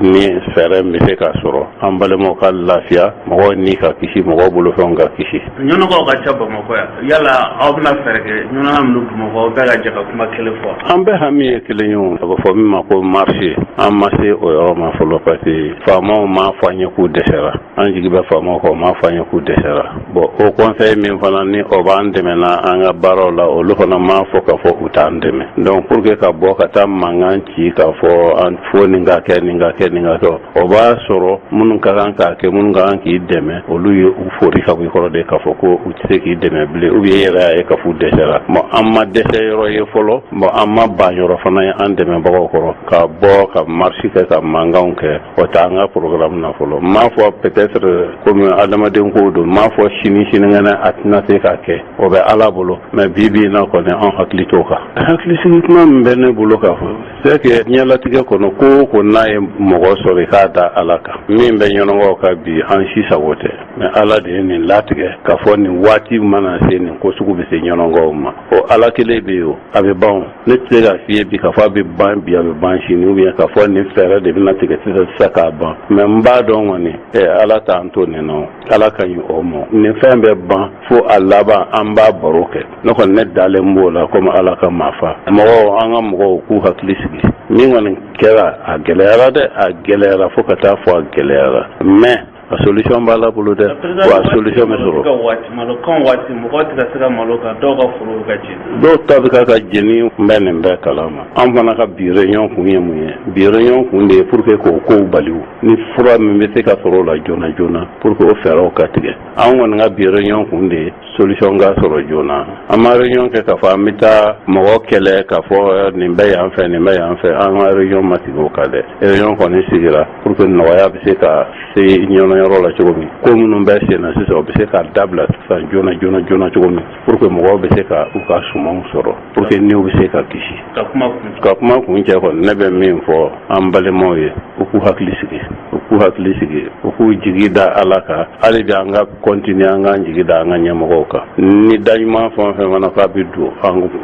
ni fɛɛrɛ min bɛ se ka sɔrɔ, an balimaw ka lafiya, mɔgɔw ni ka kisi, mɔgɔw bolofɛnw ka kisi. Ɲɔnɔkaw ka ca Bamakɔ yan. Yala aw bɛna fɛɛrɛ kɛ ɲɔnɔna minnu Bamakɔ, aw bɛɛ ka jɛ ka kuma kelen fɔ? An bɛɛ hami ye kelen ye o, a bɛ fɔ min ma ko marche. An ma se o yɔrɔ ma fɔlɔ, parce que faamaw m'a fɔ an ye k'u dɛsɛra. An jigi bɛ faamaw kan, o m'a fɔ an ye k'u dɛsɛra. Bon, Haut Conseil min fana ni o b'an dɛmɛ na an ka baaraw la, olu fana m'a fɔ k'a fɔ u t'an dɛmɛ. Donc pour que ka bɔ ka taa mankan ci k'a fɔ an fo nin ka kɛ, nin ka kɛ, nin ka kɛ, o b'a sɔrɔ minnu ka kan k'a kɛ, minnu ka kan k'i dɛmɛ, olu ye u fori ka bɔ i kɔrɔ de k'a fɔ ko u tɛ se k'i dɛmɛ bilen, ou bien e yɛrɛ y'a ye k'a fɔ u dɛsɛra. Bon, an ma dɛsɛ yɔrɔ ye fɔlɔ. Bon, an ma ban yɔrɔ fana ye an dɛmɛbagaw kɔrɔ. Ka bɔ ka marche kɛ, ka mankanw kɛ, o t'an ka programme na fɔlɔ. N m'a fɔ, peut-être komi adamaden kow don, n m'a fɔ sini sinikɛnɛ a tɛna se k'a kɛ, o bɛ Ala bolo. Mais bi bi in na kɔni, an hakili t'o kan. Hakilisigi kuma min bɛ ne bolo k'a fɔ, c'est que diɲɛlatigɛ kɔnɔ, ko o ko n'a ye mɔgɔ sɔrɔ, i k'a da Ala kan. Min bɛ ɲɔnɔgɔw kan bi, an si sago tɛ, mais Ala de ye nin latigɛ k'a fɔ nin waati mana se, nin ko sugu bɛ se ɲɔnɔgɔw ma. O Ala kelen bɛ yen, o a bɛ ban. O ne tɛ se k'a f'i ye bi k'a fɔ a bɛ ban bi, a bɛ ban sini, ou bien k'a fɔ nin fɛɛrɛ de bɛna tigɛ sisan sisan k'a ban. Mais n b'a dɔn kɔni, Ala t'an to nin na. O Ala ka ɲi o ma. Nin fɛn bɛ ban fo a laban, an b'a baro kɛ. Ne kɔni, ne dalen b'o la komi Ala ka maafa. Mɔgɔw, an ka mɔgɔw k'u hakili sigi. Min kɔni kɛra, a gɛlɛyara dɛ, a gɛlɛyara fo ka taa fɔ a gɛlɛyara, mais a solution b'a la bolo dɛ, wa a solution bɛ sɔrɔ. Waati malo kan, waati mɔgɔ tɛ ka se ka malo kan, dɔw ka foro bɛ ka jeni. Dɔw ta bɛ ka jeni, n bɛ nin bɛɛ kalama. An fana ka bi réunion kun ye mun ye? Bi réunion kun de ye pour que k'o kow bali, ni fura min bɛ se ka sɔrɔ o la joona joona, pour que o fɛɛrɛw ka tigɛ. An kɔni ka bi réunion kun de ye solution ka sɔrɔ joona. An ma réunion kɛ k'a fɔ an bɛ taa mɔgɔ kɛlɛ, k'a fɔ nin bɛ yan fɛ, nin bɛ yan fɛ. An ka réunion ma sigi o kan dɛ. Réunion kɔni sigira pour que nɔgɔya bɛ se ka se ɲɔnɔ yɔrɔ la cogo min, ko minnu bɛ sen na sisan, o bɛ se ka dabila sisan joona joona joona cogo min, pour que mɔgɔw bɛ se ka u ka sumanw sɔrɔ, pour que niw bɛ se ka kisi. Ka kuma kun Ka kuma kun cɛ kɔni, ne bɛ min fɔ an balimaw ye, u k'u hakili sigi, u k'u hakili sigi, u k'u jigi da Ala kan. Hali bi an ka continuer, an k'an jigi da an ka ɲɛmɔgɔw kan. Ni da ɲuman fɛn o fɛn fana k'a bɛ don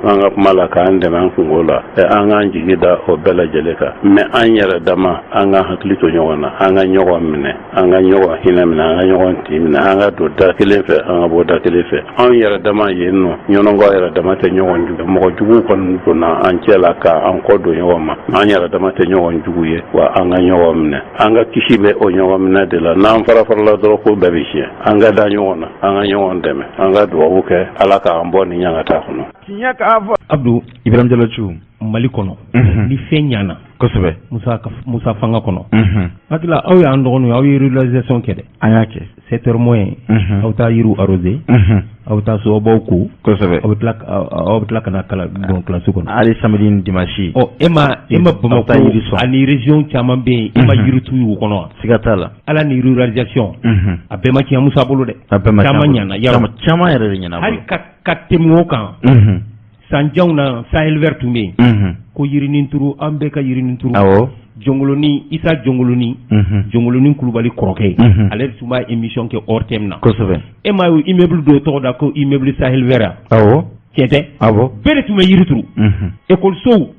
an ka kuma la k'an dɛmɛ an kungo la, an k'an jigi da o bɛɛ lajɛlen kan. Mais an yɛrɛ dama, an ka hakili to ɲɔgɔn na, an ka ɲɔgɔn minɛ, an ka ɲɔgɔn hinɛ minɛ, an ka ɲɔgɔn tin minɛ, an ka don da kelen fɛ, an ka bɔ da kelen fɛ. Anw yɛrɛ dama yen nɔ, ɲɔnɔgɔ yɛrɛ dama tɛ ɲɔgɔn jugu. Mɔgɔ jugu kɔni donna an cɛ la k'an kɔ don ɲɔgɔn ma. An yɛrɛ dama tɛ ɲɔgɔn jugu ye wa. An ka ɲɔgɔn minɛ, an ka kisi bɛ o ɲɔgɔn minɛ de la. N'an fara farala dɔrɔn, ko bɛɛ bɛ tiɲɛ. An ka da ɲɔgɔn na, an ka ɲɔgɔn dɛmɛ, an ka dugawu kɛ, Ala k'an bɔ nin ɲangata kɔnɔ. Abdu. Ibrahim Jalo. Mali kɔnɔ, ni fɛn ɲana, Musa, Musa fanga kɔnɔ, hakili aw y'an dɔgɔninw ye, aw ye régularisation kɛ dɛ. An y'a kɛ. 7 heures moins, aw taa yiriw arrosé, aw bɛ taa so, aw b'aw ko, aw bɛ tila ka na kala don kilasi kɔnɔ. Hali samedi ni dimanche. Ɔ, e ma Bamakɔ ani région caman bɛ yen, e ma yirituru y'u kɔnɔ wa? Siga t'a la. Ala ni régularisation, a bɛɛ ma tiɲɛ Musa bolo dɛ. A bɛɛ ma. Caman ɲana yarɔ. Caman yɛrɛ de ɲɛna. Hali ka tɛmɛ o kan, sanjanw na, Sahel vert tun bɛ yen ko yirinin turu, an bɛɛ ka yirinin turu. Jɔnkoloni, Isa Jɔnkoloni, Jɔnkoloni Kulubali kɔrɔkɛ, ale tun b'a émission kɛ ORTM na. E m'a ye immeuble dɔw tɔgɔ da ko immeuble Sahel vert? Awɔ. Tiɲɛ tɛ? Awɔ. Bɛɛ de tun bɛ yiri turu. Ekɔlisow,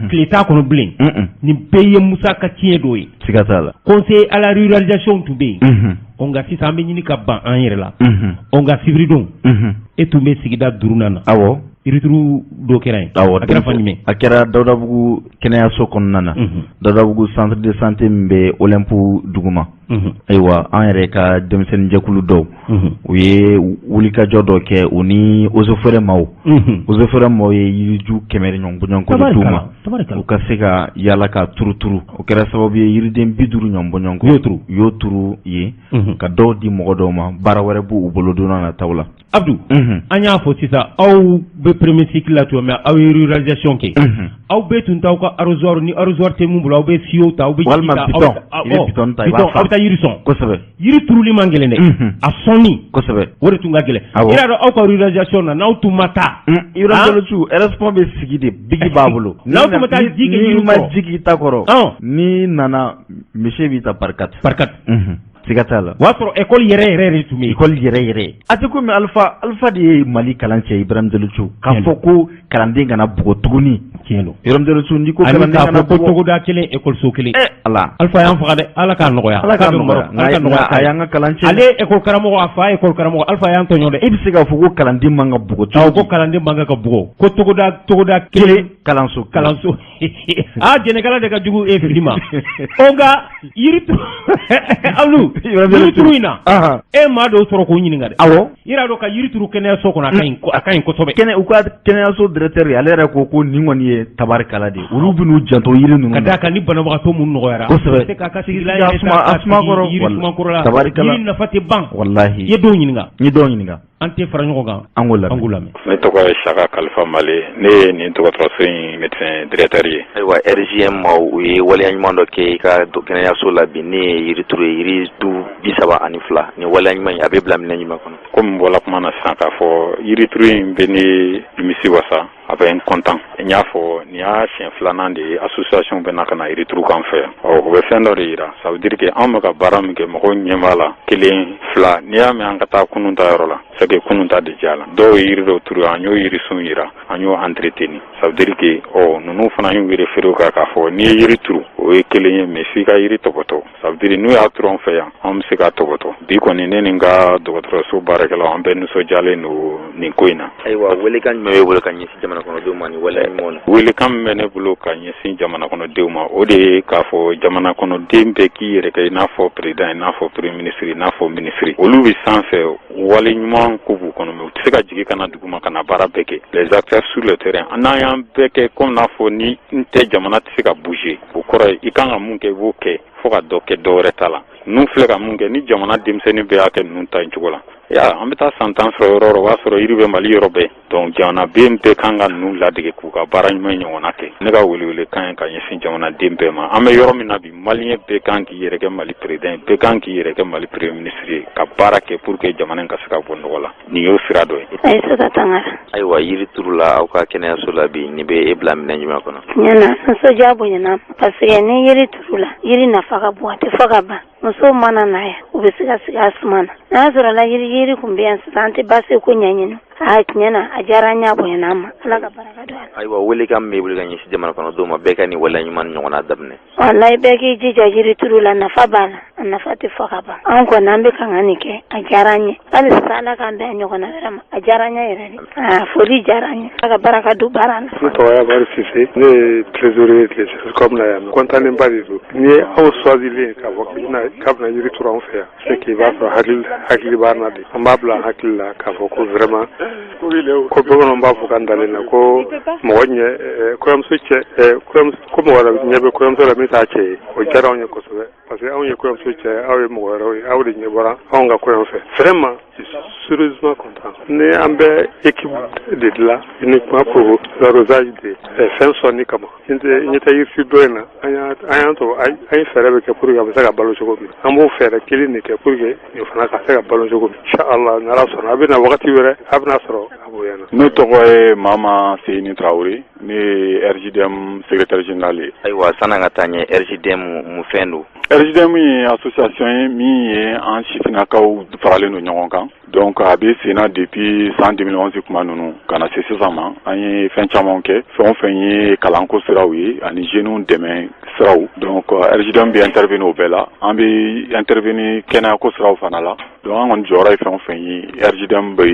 tile t'a kɔnɔ bilen. Nin bɛɛ ye Musa ka tiɲɛ dɔ ye. Siga t'a la. Conseil à la ruralisation tun bɛ yen. Ɔ, nka sisan an bɛ ɲini ka ban an yɛrɛ la. Ɔ, nka sibiridon, e tun bɛ sigida duurunan na. Yirituru dɔ kɛra yen. Awɔ. A kɛra fan jumɛn? A kɛra Dawudabugu kɛnɛyaso kɔnɔna na, Dawudabugu centre de santé min bɛ Olympe duguma. Ayiwa, an yɛrɛ ka denmisɛnninjɛkulu dɔw, u ye wulikajɔ dɔ kɛ, u ni eaux et forêts maaw. Eaux et forêts maaw ye yiriju 100 ɲɔgɔn bɔɲɔgɔnko d'u ma, u ka se ka yala ka turu turu. O kɛra sababu ye yiriden 50 ɲɔgɔn bɔɲɔgɔnko. U y'o turu. U y'o turu yen, ka dɔw di mɔgɔ dɔw ma, baara wɛrɛ b'u bolo don n'a nataw la. Abdou, an y'a fɔ sisan, aw bɛ premier cycle la tuma min, aw ye ruralisation kɛ. Aw bɛɛ tun t'aw ka arrosoir ni arrosoir tɛ mun bolo, aw bɛ seau ta, aw bɛ ji Walima ta, bidon, i bɛ bidon ta, i b'a fa. Aw bɛ taa yiri sɔn. Yiri turuli man gɛlɛn dɛ, a sɔnni o de tun ka gɛlɛn. I y'a dɔn, aw ka ruralisation na, n'aw tun ma taa Yɔrɔ responsable bɛ sigi de, bigi b'a bolo. N'aw tun ma taa ji kɛ N'i yiri ma kɔrɔ. ji k'i ta kɔrɔ, n'i nana, misi b'i ta par quatre. Par quatre. Siga t'a la. O y'a sɔrɔ école yɛrɛ yɛrɛ de tun bɛ yen. École yɛrɛ yɛrɛ, a tɛ komi Alpha. Alpha de ye Mali kalan cɛ, Ibrahim Delucu, k'a fɔ ko kalanden kana bugɔ tuguni. Tiɲɛ don. Ibrahim Delucu, n'i ko Ani kalanden k'a kana fɔ ko bugɔ. Togoda kelen, école kelen. Eh Ala. Alpha y'an faga dɛ, Ala k'a nɔgɔya. Ala k'a K'a bɛ nɔgɔya. Maroc, Ala k'a nɔgɔya. A y'an ka kalan cɛ. Ale ye école karamɔgɔ, a fa ye école karamɔgɔ. Alpha y'an tɔɲɔ dɛ. E bɛ se k'a fɔ ko kalanden man ka bugɔ cogo Awɔ, ko kalanden man kan ka bugɔ, ko togoda kelen, kalanso. Kalanso. Aa, jɛnɛkala de ka jugu e fili ma. O nka yiri turu, Abdou, yiri turu in na, e maa dɔw sɔrɔ k'o ɲininka dɛ. I yɛrɛ dɔn ka yiri turu kɛnɛyaso kɔnɔ, a ka ɲi, a ka ɲi kosɛbɛ. Kɛnɛ, u ka kɛnɛyaso directeur, ale yɛrɛ ko ko nin kɔni ye tabarikala de ye, olu bɛ n'u janto yiri ninnu Ka na. d'a kan ni banabagatɔ mun nɔgɔyara, se k'a ka sigilan yɛrɛ ta A k'a suma sigi kɔrɔ. yiri suma kɔrɔ la. Tabarikala. Yiri nafa tɛ ban. Walahi. I ye dɔw ɲininka? N ye dɔw ɲininka. An tɛ fara ɲɔgɔn kan. An k'o lamɛn. An k'o lamɛn. Ne tɔgɔ ye Saka Kalifa Male, ne ye nin dɔgɔtɔrɔso in médecin directeur ye. Ayiwa, RJM maaw, u ye waleya ɲuman dɔ kɛ i ka kɛnɛyaso la bi, ne ye yiri turu ye, yiri du 32. Nin waleya ɲuman in, a bɛ bila minɛn jumɛn kɔnɔ? Komi n bɔla kuma na sisan k'a fɔ yirituru in bɛ ne nimisi wasa, a bɛ n content. N y'a fɔ nin y'a siɲɛ filanan de ye association bɛ na ka na yirituru k'an fɛ yan. Ɔ, o bɛ fɛn dɔ de yira, ça veut dire que anw bɛ ka baara min kɛ, mɔgɔw ɲɛ b'a la. Kelen, fila, n'i y'a mɛn an ka taa kunun ta yɔrɔ la, c'est que kunun ta de diya la. Dɔw ye yiri dɔw turu, an y'o yirisun yira, an y'o entretenu. Ça veut dire que ɔ, ninnu fana y'u référé o kan k'a fɔ n'i ye yiri turu, o ye kelen ye, mais f'i ka yiri tɔpɔtɔ. Ça veut dire n'u y'a turu an fɛ yan, an bɛ se k'a tɔpɔtɔ. Bi kɔni, ne ni n ka dɔgɔtɔrɔso baarakɛlaw, an bɛɛ nisɔndiyalen don nin ko in na. Ayiwa, welekan jumɛn b'e bolo ka ɲɛsin jamana kɔnɔdenw ma nin waleya ɲumanw na? Welekan min bɛ ne bolo ka ɲɛsin jamana kɔnɔdenw ma, o de ye k'a fɔ jamana kɔnɔden bɛɛ k'i yɛrɛ kɛ i n'a fɔ président, i n'a fɔ premier ministre, i n'a fɔ ministre. Olu bɛ sanfɛ, wale ɲuman ko b'u kɔnɔ, mais u tɛ se ka jigin ka na duguma ka na baara bɛɛ kɛ. Les acteurs sur le terrain, n'an y'an bɛɛ kɛ comme n'a fɔ ni n tɛ, jamana tɛ se ka bouger. O kɔrɔ ye i kan ka mun kɛ, i b'o kɛ, fo ka dɔ kɛ dɔ wɛrɛ ta la. Ninnu filɛ ka mun kɛ, ni jamana denmisɛnnin bɛɛ y'a kɛ ninnu ta in cogo la ya, an bɛ taa san 10 sɔrɔ yɔrɔ o yɔrɔ, o b'a sɔrɔ yiri bɛ Mali yɔrɔ bɛɛ. Donc jamanaden bɛɛ kan ka ninnu ladege k'u ka baara ɲuman ɲɔgɔnna kɛ. Ne ka welewele kan ye ka ɲɛsin jamanaden bɛɛ ma, an bɛ yɔrɔ min na bi, malien bɛɛ kan k'i yɛrɛ kɛ Mali président ye, bɛɛ kan k'i yɛrɛ kɛ Mali premier ministre ye, ka baara kɛ pour que jamana in ka se ka bɔ nɔgɔ la. Nin y'o sira dɔ ye. Aïssata Tangara. Ayiwa, yiri turu la aw ka kɛnɛyaso la bi, nin bɛ e bila minɛn jumɛn kɔnɔ? Tiɲɛ na, nisɔndiya bonyana, parce que ni yiri turu la, yiri nafa ka bon, a tɛ fɔ ka ban. Musow mana na yan, u bɛ se ka sigi a suma na. N'a y'a sɔrɔ la yiri kun bɛ yan sisan, an tɛ baasi ko ɲɛɲini. A tiɲɛ na, a diyara an ye, a bonyana an ma. Ala ka barika don a la. Ayiwa, welekan min b'e bolo ka ɲɛsin jamana kɔnɔdenw ma, bɛɛ ka nin waleya ɲuman ɲɔgɔnna daminɛ? Walayi, bɛɛ k'i jija yiri turu la, nafa b'a la, a nafa tɛ fɔ ka ban. Anw kɔni, an bɛ kan ka nin kɛ, a diyara an ye. Hali sisan, Ala k'an bɛn a ɲɔgɔnna wɛrɛ ma. A diyara an ye yɛrɛ de, aa, foli diyara an ye. Ala ka barika don baara la. Ne tɔgɔ ye Amadu Sise, ne ye trésorier de comme na yan nɔ. Kɔntanenba de don. N'i ye aw choisilen k'a fɔ k'a bɛna yiri turu anw fɛ yan, c'est que i b'a sɔrɔ hakili b'an na de. An b'a bila an hakili la k'a fɔ ko vraiment, ko bamananw b'a fɔ k'an dalen na ko mɔgɔ ɲɛ kɔɲɔmuso cɛ, kɔɲɔmuso ko mɔgɔ wɛrɛ ɲɛ bɛ kɔɲɔmuso la min t'a cɛ ye. O diyara anw ye kosɛbɛ, parce que anw ye kɔɲɔmuso cɛ, aw ye mɔgɔ wɛrɛw ye, aw de ɲɛ bɔra anw ka kɔɲɔ fɛ. Vraiment, je suis sérieusement content. Ni an bɛ équipe de dilan uniquement pour l'arrosage de fɛn sɔnni kama, n ɲɛ tɛ yiri dɔ in na, an y'an to an ye fɛɛrɛ bɛ kɛ pour que a bɛ se ka balo cogo min. An b'o fɛɛrɛ kelen de kɛ pour que nin fana ka se ka balo cogo min. Inchallah, ni Ala sɔnna, a bɛ na wagati wɛrɛ, a bɛna sɔrɔ a bonyana. Ne tɔgɔ ye Mama Seyini Tarawele, ne ye RJDM secrétaire général ye. Ayiwa, san'an ka taa ɲɛ, RJDM mun fɛn don? RJDM ye association ye min ye an sifinnakaw faralen don ɲɔgɔn kan. Donc a bɛ sen na depuis san 2011 kuma ninnu ka na se sisan ma. An ye fɛn caman kɛ, fɛn o fɛn ye kalanko siraw ye ani jeunes dɛmɛ siraw. Donc RJDM bɛ intervenir o bɛɛ la. An bɛ intervenir kɛnɛyako siraw fana la. Donc an kɔni jɔyɔrɔ ye fɛn o fɛn ye, RJDM bɛ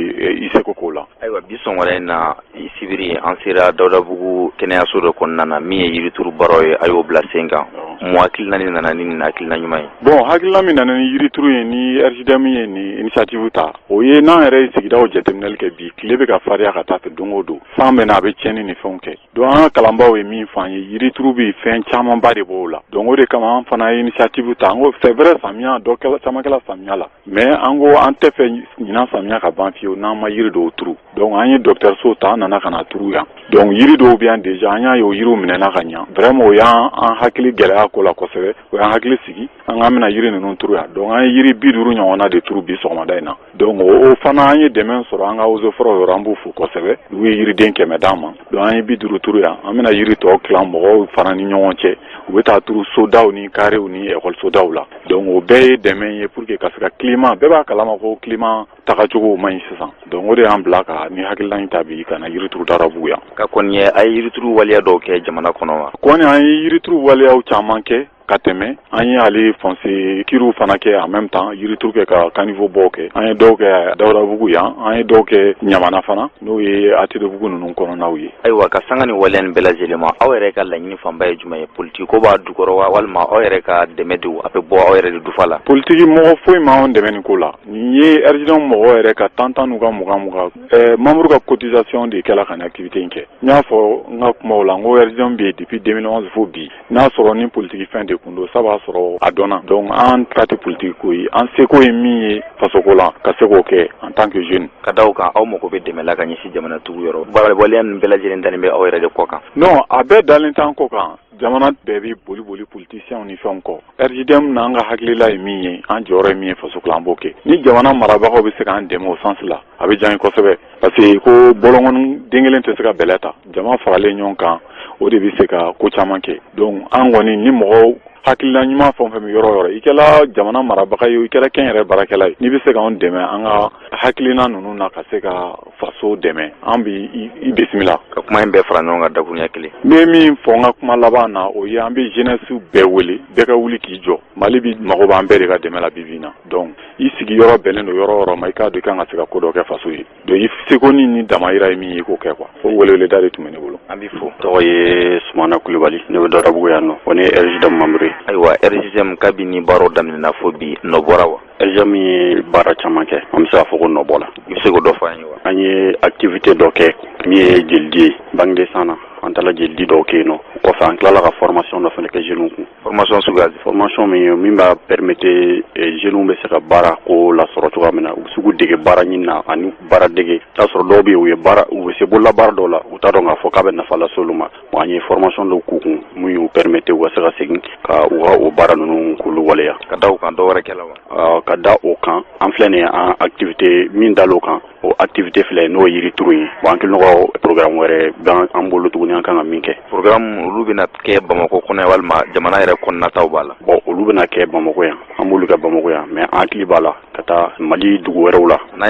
i seko k'o la. Ayiwa, bi sɔgɔmada in na, sibiri, an sera Dawudabugu kɛnɛyaso dɔ kɔnɔna na min ye yirituru baaraw ye. A y'o bila sen kan. Mun hakilina de nana ni nin hakilina ɲuman ye? Bon, hakilina min nana ni yirituru ye, ni RJDM ye nin initiative ta, o ye n'an yɛrɛ ye sigidaw jateminɛli kɛ bi, tile bɛ ka farinya ka taa fɛ don o don, san bɛ na, a bɛ tiɲɛni ni fɛnw kɛ. Donc an ka kalanbaaw ye min fɔ an ye, yirituru bɛ fɛn camanba de b'o la. Donc o de kama an fana ye initiative ta. An ko c'est vrai, samiya dɔ kɛla, caman kɛla samiya la, mais an ko an tɛ fɛ ɲinan samiya ka ban fiyewu n'an ma yiri dɔw turu. Donc an ye dɔgɔtɔrɔso ta, an nana ka na turu yan. Donc yiri dɔw bɛ yan déjà, an y'a ye o yiriw minɛna ka ɲa. Vraiment, o y'an an hakili gɛlɛya ko la kosɛbɛ, o y'an hakili sigi. An k'an bɛna yiri ninnu turu yan. Donc an ye yiri 50 ɲɔgɔnna de turu bi sɔgɔmada in na. Donc o fana, an ye dɛmɛ sɔrɔ an ka eaux et forêts yɔrɔ, an b'u fo kosɛbɛ. U ye yiriden 100 d'an ma. Donc an ye 50 turu yan. An bɛna yiri tɔ tilan mɔgɔw fana ni ɲɔgɔn cɛ, u bɛ taa turu sodaw ni karew ni ekɔlisodaw la. Donc o bɛɛ ye dɛmɛ ye pour que ka se ka climat, bɛɛ b'a kalama ko climat tagacogo man ɲi sisan. Donc o de y'an bila ka ni hakilina in ta bi ka na yirituru Dawudabugu yan. Ka kɔni ye, a ye yirituru waleya dɔw kɛ jamana kɔnɔ wa? Kɔni an ye yirituru waleyaw caman kɛ ka tɛmɛ. An ye ale fossé curew fana kɛ, en même temps yirituru kɛ ka caniveau bɔw kɛ. An ye dɔw kɛ Dawudabugu yan, an ye dɔw kɛ Ɲamana fana, n'o ye ATT-bugu ninnu kɔnɔnaw ye. Ayiwa, ka sanga ni waleya nin bɛɛ lajɛlen ma, aw yɛrɛ ka laɲini fanba ye jumɛn ye? Politiki ko b'a jukɔrɔ wa, walima aw yɛrɛ ka dɛmɛ don, a bɛ bɔ aw yɛrɛ de dufa la? Politiki mɔgɔ foyi ma anw dɛmɛ nin ko la. Nin ye RJDM mɔgɔ yɛrɛ ka tan tan n'u ka 20 20 membre ka cotisation de kɛla ka nin activité in kɛ. N y'a fɔ n ka kumaw la, n ko RJDM bɛ yen depuis 2011 fo bi. N'a sɔrɔ ni politiki fɛn de kun don, sa b'a sɔrɔ a dɔnna. Donc an ta tɛ politiki ko ye. An seko ye min ye fasoko la, ka se k'o kɛ en tant que jeune. Ka da o kan, aw mago bɛ dɛmɛ la ka ɲɛsin jamanatigiw yɔrɔ? Waleya ninnu bɛɛ lajɛlen dalen bɛ aw yɛrɛ de kɔ kan? Non, a bɛɛ dalen t'an kɔ kan. Jamana bɛɛ bɛ boli boli politiciens ni fɛnw kɔ. RJDM n'an ka hakilila ye min ye, an jɔyɔrɔ ye min ye faso ko la, an b'o kɛ. Ni jamana marabagaw bɛ se k'an dɛmɛ o sens la, a bɛ diya n ye kosɛbɛ, parce que ko bɔlɔnkɔni den kelen tɛ se ka bɛlɛ ta. Jama faralen ɲɔgɔn kan, o de bɛ se ka ko caman kɛ. Donc an kɔni, ni mɔgɔw hakilina ɲuman fɛn o fɛn bɛ yɔrɔ o yɔrɔ, i kɛla jamana marabaga ye, i kɛra kɛnyɛrɛ baarakɛla ye, n'i bɛ se k'anw dɛmɛ an ka hakilina ninnu na ka se ka faso dɛmɛ, an bɛ i bisimila. Ka kuma in bɛɛ fara ɲɔgɔn kan dakuruɲɛ kelen. N bɛ min fɔ n ka kuma laban na, o ye an bɛ jeunesse bɛɛ wele, bɛɛ ka wuli k'i jɔ. Mali bi mago b'an bɛɛ de ka dɛmɛ la bi bi in na. Donc i sigiyɔrɔ bɛnnen don yɔrɔ o yɔrɔ ma, i k'a dɔn i kan ka se ka ko dɔ kɛ faso ye. Donc i seko ni damayira ye min ye, i k'o kɛ quoi. O weleweleda de tun bɛ ne bolo. An b'i fo. Tɔgɔ ye Sumana Kulubali, ne bɛ Dawudabugu yan nɔ, wa ne ye RJDM membre ye. Ayiwa, RJDM, kabini baaraw daminɛna fo bi, nɔ bɔra wa? RJDM ye baara caman kɛ, an bɛ se k'a fɔ ko nɔ bɔra. I bɛ se k'o dɔ fɔ an ye wa? An ye activité dɔ kɛ min ye jelidi ye, banque de sang na. An taara jelidi dɔw kɛ yen nɔ. O kɔfɛ, an tilala ka formation dɔ fana kɛ jeunes kun. Formation suguya? Formation min ye min b'a permettre jeunes bɛ se ka baara ko lasɔrɔ cogoya min na, u bɛ se k'u dege baara ɲini na ani baara dege. I t'a sɔrɔ dɔw bɛ yen, u ye baara, u bɛ se bololabaara dɔw la, u t'a dɔn k'a fɔ k'a bɛ nafa lase olu ma. Bon, an ye formation dɔw k'u kun mun y'u permettre u ka se ka segin ka u ka o baara ninnu k'olu waleya. Ka da o kan, dɔ wɛrɛ kɛla wa? Ka da o kan, an filɛ nin ye, an activité min dal'o kan, o activité filɛ, n'o ye yirituru ye. Bon, an kɛlen ka programme wɛrɛ b'an bolo tuguni, an kan ka min kɛ. Programme olu bɛna kɛ Bamakɔ kɔnɔ yan walima jamana yɛrɛ kɔnɔnataw b'a la? Bon, olu bɛna kɛ Bamakɔ yan, an b'olu kɛ Bamakɔ yan, mais an hakili b'a la ka taa Mali dugu wɛrɛw la. N'an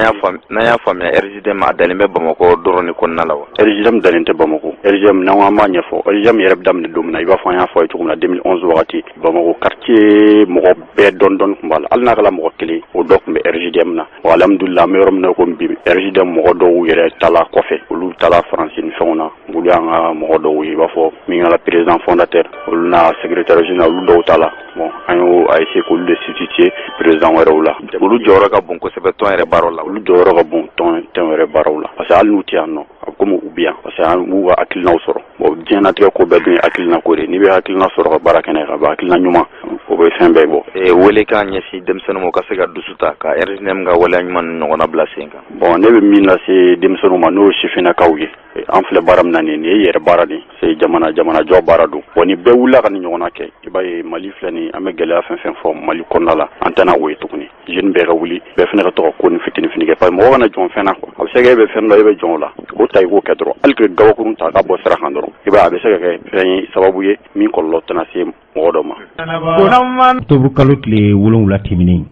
y'a faamuya, RJDM a dalen bɛ Bamakɔ dɔrɔn de kɔnɔna la wa? RJDM dalen tɛ Bamakɔ. RJDM, n'an ko an b'a ɲɛfɔ, RJDM yɛrɛ bɛ daminɛ don min na, i b'a fɔ an y'a fɔ a ye cogo min na, 2011 wagati, Bamakɔ quartier mɔgɔ bɛɛ dɔɔni dɔɔni tun b'a la. Hali n'a kɛra mɔgɔ kelen, o dɔ tun bɛ RJDM na. Bon, alhamdulillah, an bɛ yɔrɔ min na komi bi, RJDM mɔgɔ dɔw yɛrɛ taala kɔfɛ, olu taala Faransi ni fɛnw na. Olu y'an ka mɔgɔ dɔw ye, i b'a fɔ min kɛra président fondateur, olu n'a secrétaire général, olu dɔw taala. Bon, an y'o a essayer k'olu de substituer président wɛrɛw la. Olu jɔyɔrɔ ka bon kosɛbɛ tɔn yɛrɛ baaraw la. Olu jɔyɔrɔ ka bon tɔn yɛrɛ baaraw la, parce que hali n'u tɛ yan nɔ, a bɛ komi u bɛ yan, parce que an b'u ka hakilinaw sɔrɔ. Bon, diɲɛlatigɛ ko bɛɛ dun ye hakilina ko de ye. N'i bɛ hakilina sɔrɔ ka baara kɛ n'a ye, ka ban, hakilina ɲuman, o bɛ fɛn bɛɛ bɔ. Welekan ɲɛsin denmisɛnninw ma, u ka se ka dusu ta ka RJDM ka waleya ɲuman ni ɲɔgɔnna bila sen kan. Bon, ne bɛ min lase denmisɛnninw ma, n'o ye sifinnakaw ye, an filɛ baara min na nin ye yɛrɛ baara de ye, jamana jamanajɔ baara don. Bon, ni bɛɛ wulila ka nin ɲɔgɔnna kɛ, i b'a ye Mali filɛ nin, an bɛ gɛlɛya fɛn fɛn fɔ Mali kɔnɔna la, an tɛna o ye tuguni. Jeune bɛɛ ka wuli, bɛɛ fana ka to ka ko ni fitinin fitinin kɛ, parce que mɔgɔ kana jɔn fɛn na quoi. A bɛ se ka kɛ e bɛ fɛn dɔ, e bɛ jɔn o la, o ta i k'o kɛ dɔrɔn. Hali ka gabakurun ta k'a bɔ sira kan dɔrɔn, i b'a ye a bɛ se ka kɛ fɛn ye, sababu ye min kɔlɔlɔ tɛna se. mɔgɔ dɔ ma. Octobre kalo tile 7 tɛmɛnen,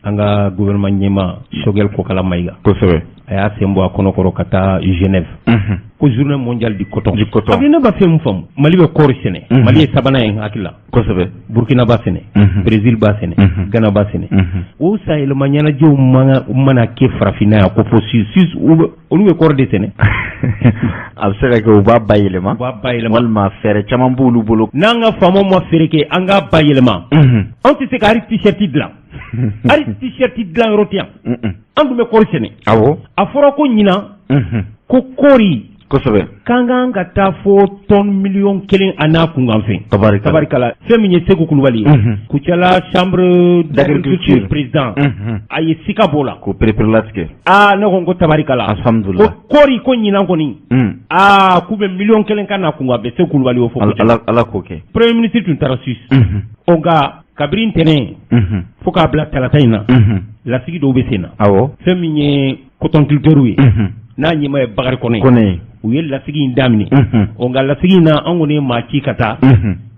an ka gouvernement ɲɛmaa Choguel Kokala Maïga, a y'a sen bɔ a kɔnɔkɔrɔ ka taa Genève ko Journée mondiale du coton. Du coton. Abi, ne ba fɛn mun faamu, Mali bɛ kɔɔri sɛnɛ, Mali ye sabanan ye n hakili la. Burkina b'a sɛnɛ, Brésil b'a sɛnɛ, Ghana b'a sɛnɛ. O sayɛlɛma ɲɛnajɛw mana kɛ farafinna yan ko fo Suisse, olu bɛ kɔɔri de sɛnɛ. A bɛ se ka kɛ u b'a bayɛlɛma. U b'a bayɛlɛma. Walima fɛɛrɛ caman b'olu bolo. N'an ka faamaw ma feere kɛ an k'a bayɛlɛma, anw tɛ se ka hali t-shirt dilan, hali t-shirt dilan yɔrɔ tɛ yan. An dun bɛ kɔɔri sɛnɛ. A fɔra ko ɲinan ko kɔɔri k'an kan ka taa fo tonne 1,1 million a n'a kunkanfɛn. Tabarikala, fɛn min ye Segu Kulubali ye, Kucala chambre d'agriculture président, a ye sika b'o la. K'o pereperelatigɛ. Aa, ne ko n ko tabarikala. Alhamdulillah. Ko kɔɔri ko ɲinan kɔni, aa, k'u bɛ 1,1 million ka n'a kunkanfɛn. Segu Kulubali y'o fɔ. Ala k'o kɛ. Premier ministre tun taara Suisse o, nka kabiri ntɛnɛn fo k'a bila talata in na, lasigi dɔw bɛ sen na. Fɛn min ye cotonculteurs ye, n'a ɲɛmaa ye Bakari Kɔnɛ, Kɔnɛ, u ye lasigi in daminɛ. O nka lasigi in na, an kɔni ye maa ci ka taa,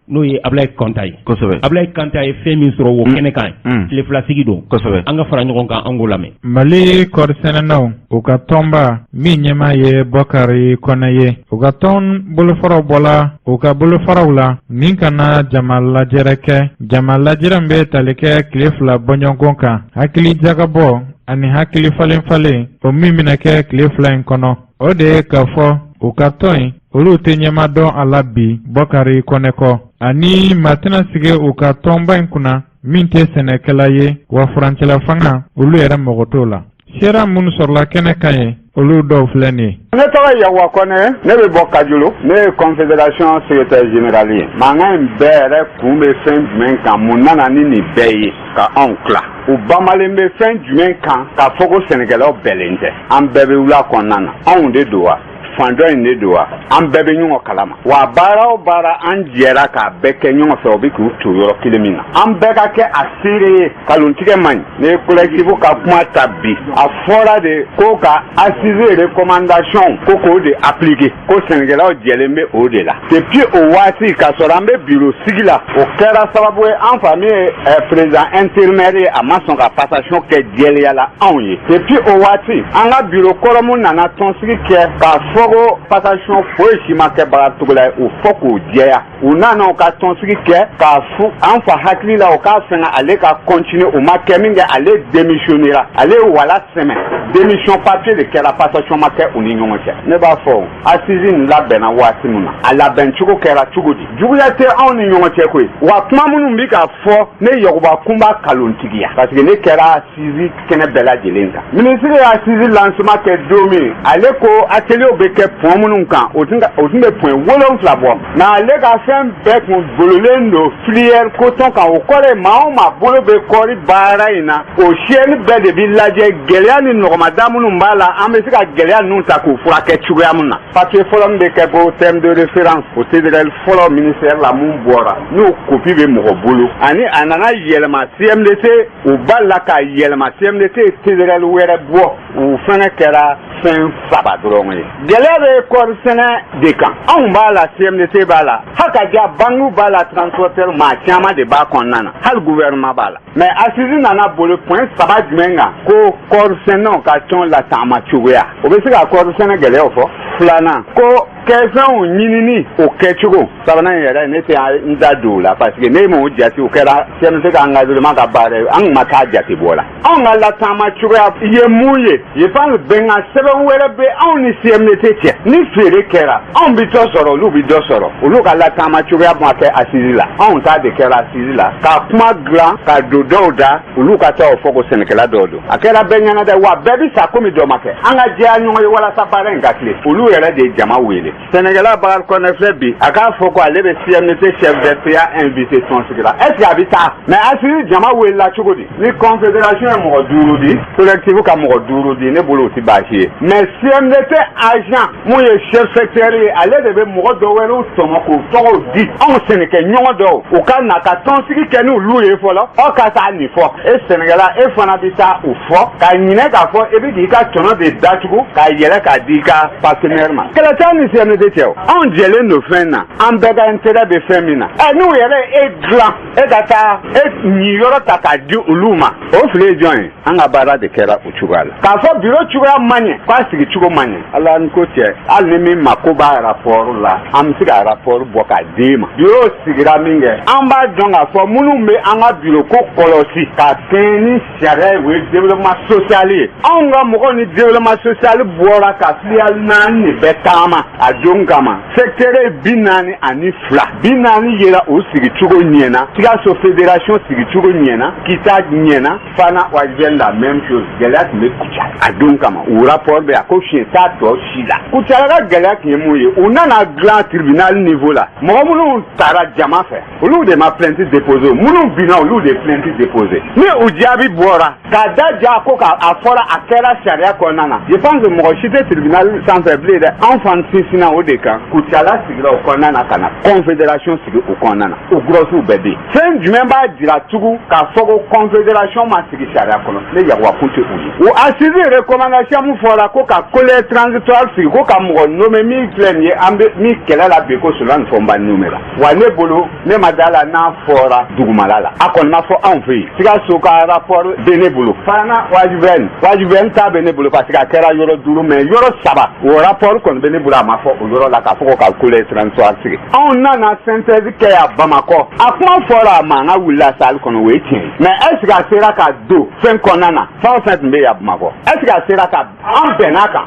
n'o ye Abulayi Kɔnta ye. Abulayi Kanta ye fɛn min sɔrɔ o kɛnɛ kan, tile fila sigi don. An ka fara ɲɔgɔn kan, an k'o lamɛn. Mali kɔɔrisɛnɛnaw u ka tɔnba min ɲɛmaa ye Bɔkari Kɔnɛ ye, u ka tɔn bolofaraw bɔla u ka bolofaraw la nin ka na jama lajɛrɛ kɛ. Jama lajɛrɛ min bɛ tali kɛ tile 2 bɔɲɔgɔnko kan, hakili jagabɔ ani hakili falen falen, o min bɛna kɛ tile 2 in kɔnɔ, o de ye k'a fɔ u ka tɔn in, olu tɛ ɲɛma dɔn a la bi Bɔkari Kɔnɛ kɔ, ani maa tɛna sigi u ka tɔnba in kunna min tɛ sɛnɛkɛla ye, wa furancɛla fanga, olu yɛrɛ mago t'o la. Seera minnu sɔrɔla kɛnɛ kan ye, olu dɔw filɛ nin ye. Ne tɔgɔ ye Yakuba Kɔnɛ, ne bɛ bɔ Kajolo, ne ye confédération secrétaire général ye. Mankan in bɛɛ yɛrɛ kun bɛ fɛn jumɛn kan? Mun nana ni nin bɛɛ ye ka anw tila? U bamalen bɛ fɛn jumɛn kan k'a fɔ ko sɛnɛkɛlaw bɛɛlen tɛ? An bɛɛ bɛ wula kɔnɔna na, anw de don wa? Fan dɔ in de don wa? An bɛɛ bɛ ɲɔgɔn kalama wa? Baara o baara, an jɛra k'a bɛɛ kɛ ɲɔgɔn fɛ, o bɛ k'u to yɔrɔ kelen min na, an bɛɛ ka kɛ a seere ye. Kalontigɛ man ɲi. Ne ye collectif ka kuma ta bi, a fɔra de ko ka assise recommandation ko k'o de appliquer, ko sɛnɛkɛlaw jɛlen bɛ o de la depuis o waati k'a sɔrɔ an bɛ bureau sigi la. O kɛra sababu ye, an fa min ye président intérimaire ye, a ma sɔn ka passation kɛ jɛlenya la anw ye. Depuis o waati, an ka bureau kɔrɔ mun nana tɔnsigi kɛ k'a fɔ ko passation foyi si ma kɛ Bakari Togola ye, o fɔ k'o jɛya. U nana u ka tɔnsigi kɛ k'a fu an fa hakili la, o k'a fɛngɛ ale ka continuer. O ma kɛ min kɛ, ale démissionnera, ale ye wala sɛmɛ, démission papier de kɛra, passation ma kɛ u ni ɲɔgɔn cɛ. Ne b'a fɔ, assise nin labɛnna waati min na, a labɛn cogo kɛra cogo di? Juguya tɛ anw ni ɲɔgɔn cɛ koyi. Wa kuma minnu bɛ ka fɔ, ne Yakuba kun b'a kalontigiya, parce que ne kɛra assise kɛnɛ bɛɛ lajɛlen kan. Minisiri ye assise lancement kɛ don min, ale ko atelier bɛ kɛ point minnu kan, o tun bɛ point 7 bɔ, mais ale ka fɛn bɛɛ kun bololen don filière coton kan. O kɔrɔ ye, maa o maa bolo bɛ kɔɔri baara in na, o siyɛnni bɛɛ de bɛ lajɛ, gɛlɛya ni nɔgɔmada minnu b'a la, an bɛ se ka gɛlɛya ninnu ta k'u furakɛ cogoya min na. Papier fɔlɔ min bɛ kɛ ko terme de référence, o CDR fɔlɔ ministère la mun bɔra, n'o copie bɛ mɔgɔ bolo, ani a nana yɛlɛma CMDT, u b'a la k'a yɛlɛma, CMDT ye TDR wɛrɛ bɔ, o fɛnɛ kɛra fɛn saba dɔrɔn ye. Gɛlɛya bɛ kɔɔri sɛnɛ de kan, anw b'a la, CMDT b'a la, hali ka diya banque b'a la, transporteur, maa caman de b'a kɔnɔna na, hali gouvernement b'a la. Mais assise nana boli point saba jumɛn kan? Ko kɔɔri sɛnɛw ka tɔn lataama cogoya, o bɛ se ka kɔɔri sɛnɛ gɛlɛyaw fɔ. Filanan, ko kɛfɛnw ɲinini o kɛcogo. Sabanan yɛrɛ, ne tɛ n da don o la, parce que ne m'o jate, o kɛra CMDT ka engagement ka baara ye, an kun ma taa jate bɔ la. Anw ka lataama cogoya ye mun ye? Je pense bɛnkan sɛbɛn wɛrɛ bɛ anw ni CMDT cɛ, ni feere kɛra, anw bɛ dɔ sɔrɔ, olu bɛ dɔ sɔrɔ. Olu ka lataama cogoya ma kɛ assise la, anw ta de kɛra assise la, ka kuma dilan ka don dɔw da, olu ka taa o fɔ ko sɛnɛkɛla dɔw don. A kɛra bɛɛ ɲɛna dɛ, wa bɛɛ bɛ sa komi dɔ ma kɛ. An ka jɛya ɲɔgɔn ye walasa baara in ka tile. Olu yɛrɛ de ye jama wele. Sɛnɛkɛla Bakari Kɔnɛ filɛ bi, a k'a fɔ ko ale bɛ CMDT chef d'FPA invité tɔnsigi la, est ce que a bɛ taa? Mais assise jama welela cogo di? Ni confédération ye mɔgɔ 5 di, collectif ka mɔgɔ 5 di, ne bolo o tɛ baasi ye. Mais CMDT agent mun ye chef secteur ye, ale de bɛ mɔgɔ dɔ wɛrɛw tɔmɔ k'o tɔgɔw di anw sɛnɛkɛ ɲɔgɔn dɔw, u ka na ka tɔnsigi kɛ n'olu ye fɔlɔ. Aw ka taa nin fɔ e sɛnɛkɛla, e fana bɛ taa o fɔ ka ɲinɛ k'a fɔ e bɛ k'i ka tɔnɔ de datugu k'a yɛlɛ k'a di i ka partenaire ma. Kɛlɛ t'an ni CMDT. CMDT cɛ o, anw jɛlen don fɛn na, an bɛɛ ka intérêt bɛ fɛn min na. Ɛ, n'u yɛrɛ e dilan, e ka taa e ɲiyɔrɔ ta k'a di olu ma, o fili ye jɔn ye? An ka baara de kɛra o cogoya la, k'a fɔ bureau cogoya man ɲɛ, k'a sigi cogo man ɲɛ. Ala ni ko cɛ, hali ni min mako b'a rapport la, an bɛ se ka rapport bɔ k'a d'e ma. Bureau sigira min kɛ, an b'a dɔn k'a fɔ minnu bɛ an ka bureau ko kɔlɔsi ka kɛɲɛ ni sariya ye, o ye développement social ye. Anw ka mɔgɔw ni développement social bɔra ka filiale naani de bɛɛ taama a don kama. Secteur ye 42, 40 yera o sigicogo ɲɛna. Sikaso fédération sigicogo ɲɛna, Kita ɲɛna fana, Wajibɛn la même chose. Gɛlɛya tun bɛ Kucala a don kama, o rapport bɛ yan ko fiɲɛ t'a tɔ si la. Kucala ka gɛlɛya tun ye mun ye? U nana dilan tribunal niveau la, mɔgɔ minnu taara jama fɛ, olu de ma plainte déposé, minnu binna, olu de plainte déposé. Ni u jaabi bɔra k'a da ja ko k'a a fɔra a kɛra sariya kɔnɔna na, je pense que mɔgɔ si tɛ tribunal sanfɛ bilen dɛ. Anw fana sinsinna o de kan. Kucala sigira o kɔnɔna na ka na confédération sigi o kɔnɔna na, o greffe bɛɛ bɛ yen. Fɛn jumɛn b'a jira tugun k'a fɔ ko confédération ma sigi sariya kɔnɔ? Ne yakuba kun tɛ o ye. O assise recommandation mun fɔra ko ka collège transitoire sigi, ko ka mɔgɔ nommé, min filɛ nin ye, an bɛ min kɛlɛ la bi, ko Solomani Fɔnba nommé la wa, ne bolo ne ma da la n'a fɔra dugumala la, a kɔni ma fɔ anw fɛ yen. Sikaso ka rapport bɛ ne bolo fana, Wajibɛn, Wajibɛn ta bɛ ne bolo, parce que a kɛra yɔrɔ duuru, mais yɔrɔ saba, o rapport kɔni bɛ ne bolo. A ma fɔ o yɔrɔ la k'a fɔ ko ka collège transitoire sigi. Anw nana synthèse kɛ yan Bamakɔ, a kuma fɔra, a mankan wulila salle kɔnɔ, o ye tiɲɛ ye, mais est ce que a sera ka don fɛn kɔnɔna na? Fɛn o fɛn tun bɛ yan Bamakɔ, est ce que a sera ka an bɛnn'a kan?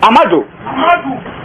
A ma don,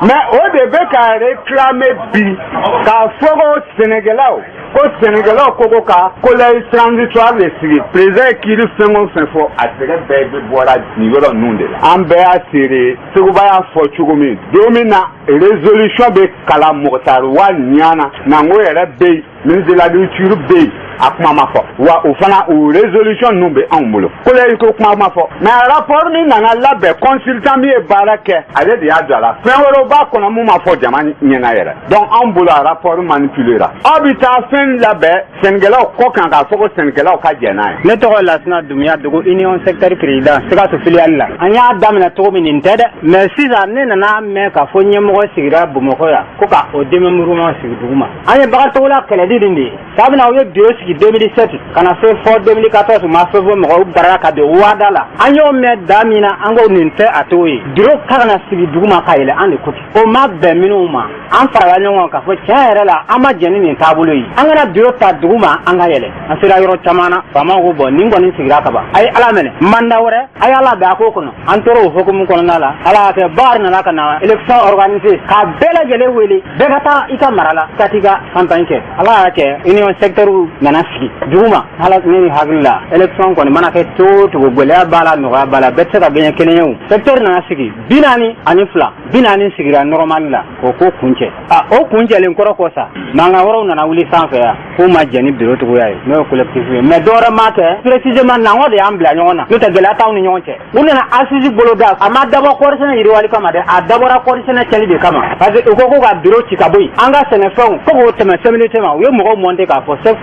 mais o de bɛ ka réclamer bi k'a fɔ ko sɛnɛkɛlaw, ko sɛnɛkɛlaw ko ka collège transitoire de sigi. Président ye kiiri fɛn o fɛn fɔ, a sɛgɛ bɛɛ bɛ bɔra nin yɔrɔ ninnu de la. An bɛɛ y'a seere, Seguba y'a fɔ cogo min, don min na résolution bɛ kalan Moctar Ouane ɲana, Nango yɛrɛ bɛ yen, ministre de l'Agriculture bɛ yen, a kuma ma fɔ wa. O fana, o résolution ninnu bɛ anw bolo. Collège ko kuma ma fɔ, mais rapport min nana labɛn, consultant min ye baara kɛ, ale de y'a don a la. Fɛn wɛrɛw b'a kɔnɔ mun ma fɔ jama ɲɛna yɛrɛ. Donc anw bolo, a rapport manipulé ra. Aw bɛ taa fɛn labɛn sɛnɛkɛlaw kɔ kan k'a fɔ ko sɛnɛkɛlaw ka jɛn n'a ye. Ne tɔgɔ Lasina Dumuya, Dogo Union secteur président, Sikaso filiale la. An y'a daminɛ cogo min, nin tɛ dɛ, mais sisan ne nana mɛn k'a fɔ ɲɛmɔgɔ sigira Bamakɔ yan ko ka o démembrement sigi dugu ma. An ye bagantogola kɛlɛli nin de ye. Kabini u ye bureau sigi 2007 ka na se fɔ 2014, ma fɛn fɔ mɔgɔw barala ka don waada la. An y'o mɛn da min na, an ko nin tɛ a cogo ye. Bureau ka kana sigi dugu ma ka yɛlɛ, an de ko ten. O ma bɛn minnu ma, an farala ɲɔgɔn kan k'a fɔ tiɲɛ yɛrɛ la, an ma jɛn ni nin taabolo ye, an kana bureau ta dugu ma, an ka yɛlɛ. An sera yɔrɔ caman na, faamaw ko bɔn, nin kɔni sigira ka ban, a ye ala minɛ, mandat wɛrɛ a y'a labɛn a k'o kɔnɔ. An tora o hukumu kɔnɔna la. Ala y'a kɛ, Bakari nana ka na élection organisée k'a bɛɛ lajɛlen wele, bɛɛ ka taa i ka mara la ka t'i ka campagne kɛ. Ala y'a kɛ, union secteur nana sigi dugu ma. Ala ne ni hakili la, élection kɔni mana kɛ cogo o cogo, gɛlɛya b'a la, nɔgɔya b'a la, bɛɛ tɛ se ka gagner kelen ye. O secteur nana sigi 42, 40 sigira normal la k'o ko kuncɛ. A o kuncɛlen kɔrɔ kɔ sa, mankan wɛrɛw nana wuli sanfɛ yan k'u ma jɛn ni bureau cogoya ye, n'o ye collectif ye. Mais dɔwɛrɛ ma kɛ, précisément nangɔ de y'an bila ɲɔgɔn na, n'o tɛ gɛlɛya t'anw ni ɲɔgɔn cɛ. U nana assise boloda, a ma dabɔ kɔɔri sɛnɛ yiriwali kama dɛ, a dabɔra kɔɔri sɛnɛ cɛli de kama, parce que u ko ko ka bureau ci ka bɔ yen, an ka sɛnɛfɛnw ko k'o tɛmɛ CMDT ma. U ye mɔgɔw monter k'a fɔ chef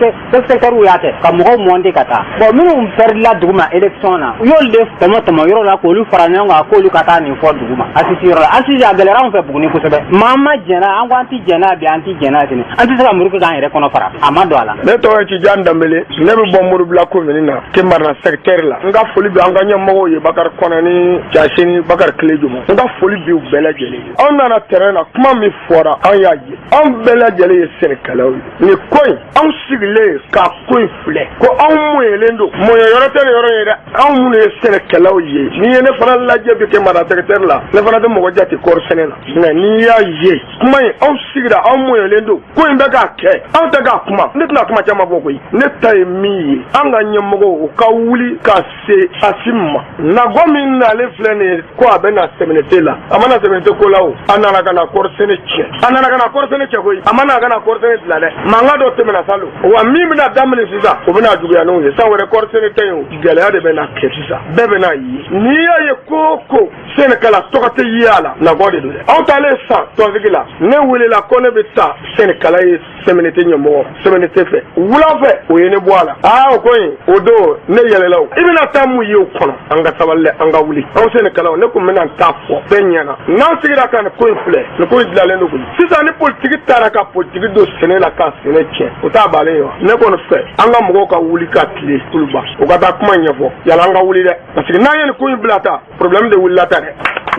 secteur y'a kɛ ka mɔgɔw monter ka taa. Bon, minnu perdila dugu ma élection na, u y'olu de tɔmɔ tɔmɔ yɔrɔ la k'olu fara ɲɔgɔn kan k'olu ka taa nin fɔ dugu ma assise yɔrɔ la. Assise a gɛlɛyara anw fɛ Buguni kosɛbɛ. Maa ma jɛnna, an ko an ti jɛn n'a bi, an ti jɛn n'a sini, an tɛ se ka muru kɛ k'an yɛrɛ kɔnɔ fara, a ma don a la. Ne tɔgɔ ye Tijan Danbele, ne bɛ bɔ Moribila commune na, Kemarina secteur la. N ka foli bɛ an ka ɲɛmɔgɔw ye, Bakari Kɔnɛ ni Jaseni, Bakari Kilejuma, n ka foli bɛ u bɛɛ lajɛlen ye. Anw nana terrain na, kuma min fɔra, an y'a ye, anw bɛɛ lajɛlen ye sɛnɛkɛlaw ye. Nin ko in, anw sigilen ka ko in filɛ ko anw mɔɲɛlen don, mɔɲɛ yɔrɔ tɛ nin yɔrɔ ye dɛ. Anw minnu ye sɛnɛkɛlaw ye, n'i ye ne fana lajɛ bi Kemarina secteur la, ne fana tɛ mɔgɔ jate kɔɔri sɛnɛ na, nka n'i y'a ye kuma in, anw sigira, anw mɔɲɛlen don, ko in bɛ k'a kɛ, anw tɛ k'a kuma. Ne tɛna kuma caman fɔ koyi. Ne ta ye min ye, an ka ɲɛmɔgɔw, u ka wuli ka se Asimi ma. Nagɔ min nalen filɛ nin ye ko a bɛ na CMDT la, a ma na CMDT ko la o, a nana ka na kɔɔri sɛnɛ tiɲɛ, a nana ka na kɔɔri sɛnɛ cɛ koyi, a ma na ka na kɔɔri sɛnɛ dilan dɛ. Mankan dɔ tɛmɛna salon wa min bɛna bɛna daminɛ sisan, o bɛna juguya n'o ye. San wɛrɛ kɔɔri sɛnɛ tɛ yen o, gɛlɛya de bɛna kɛ sisan, bɛɛ bɛna ye. N'i y'a ye ko o ko sɛnɛkɛla tɔgɔ tɛ ye a la, nagɔ de don dɛ. Anw taalen san tɔnsigi la, ne welela ko ne bɛ taa sɛnɛkɛla ye CMDT ɲɛmɔgɔ CMDT fɛ wula fɛ, o ye ne bɔ a la. Aa, o ko in o don ne yɛlɛla o. I bɛna taa mun ye o kɔnɔ? An ka sabali dɛ, an ka wuli. Anw sɛnɛkɛlaw, ne kun bɛna n ta fɔ bɛɛ ɲɛna. N'an sigira ka nin ko in filɛ, nin ko in dilanlen don koyi. Sisan ni politiki taara ka politiki don sɛnɛ la ka sɛnɛ tiɲɛ, o t'a balen ye wa? Ne kɔni fɛ, an ka mɔgɔw ka wuli ka tile Kuluba, u ka taa kuma ɲɛfɔ yala an ka wuli dɛ, parce que n'an ye nin ko in bila ta, problème de wulila ta dɛ.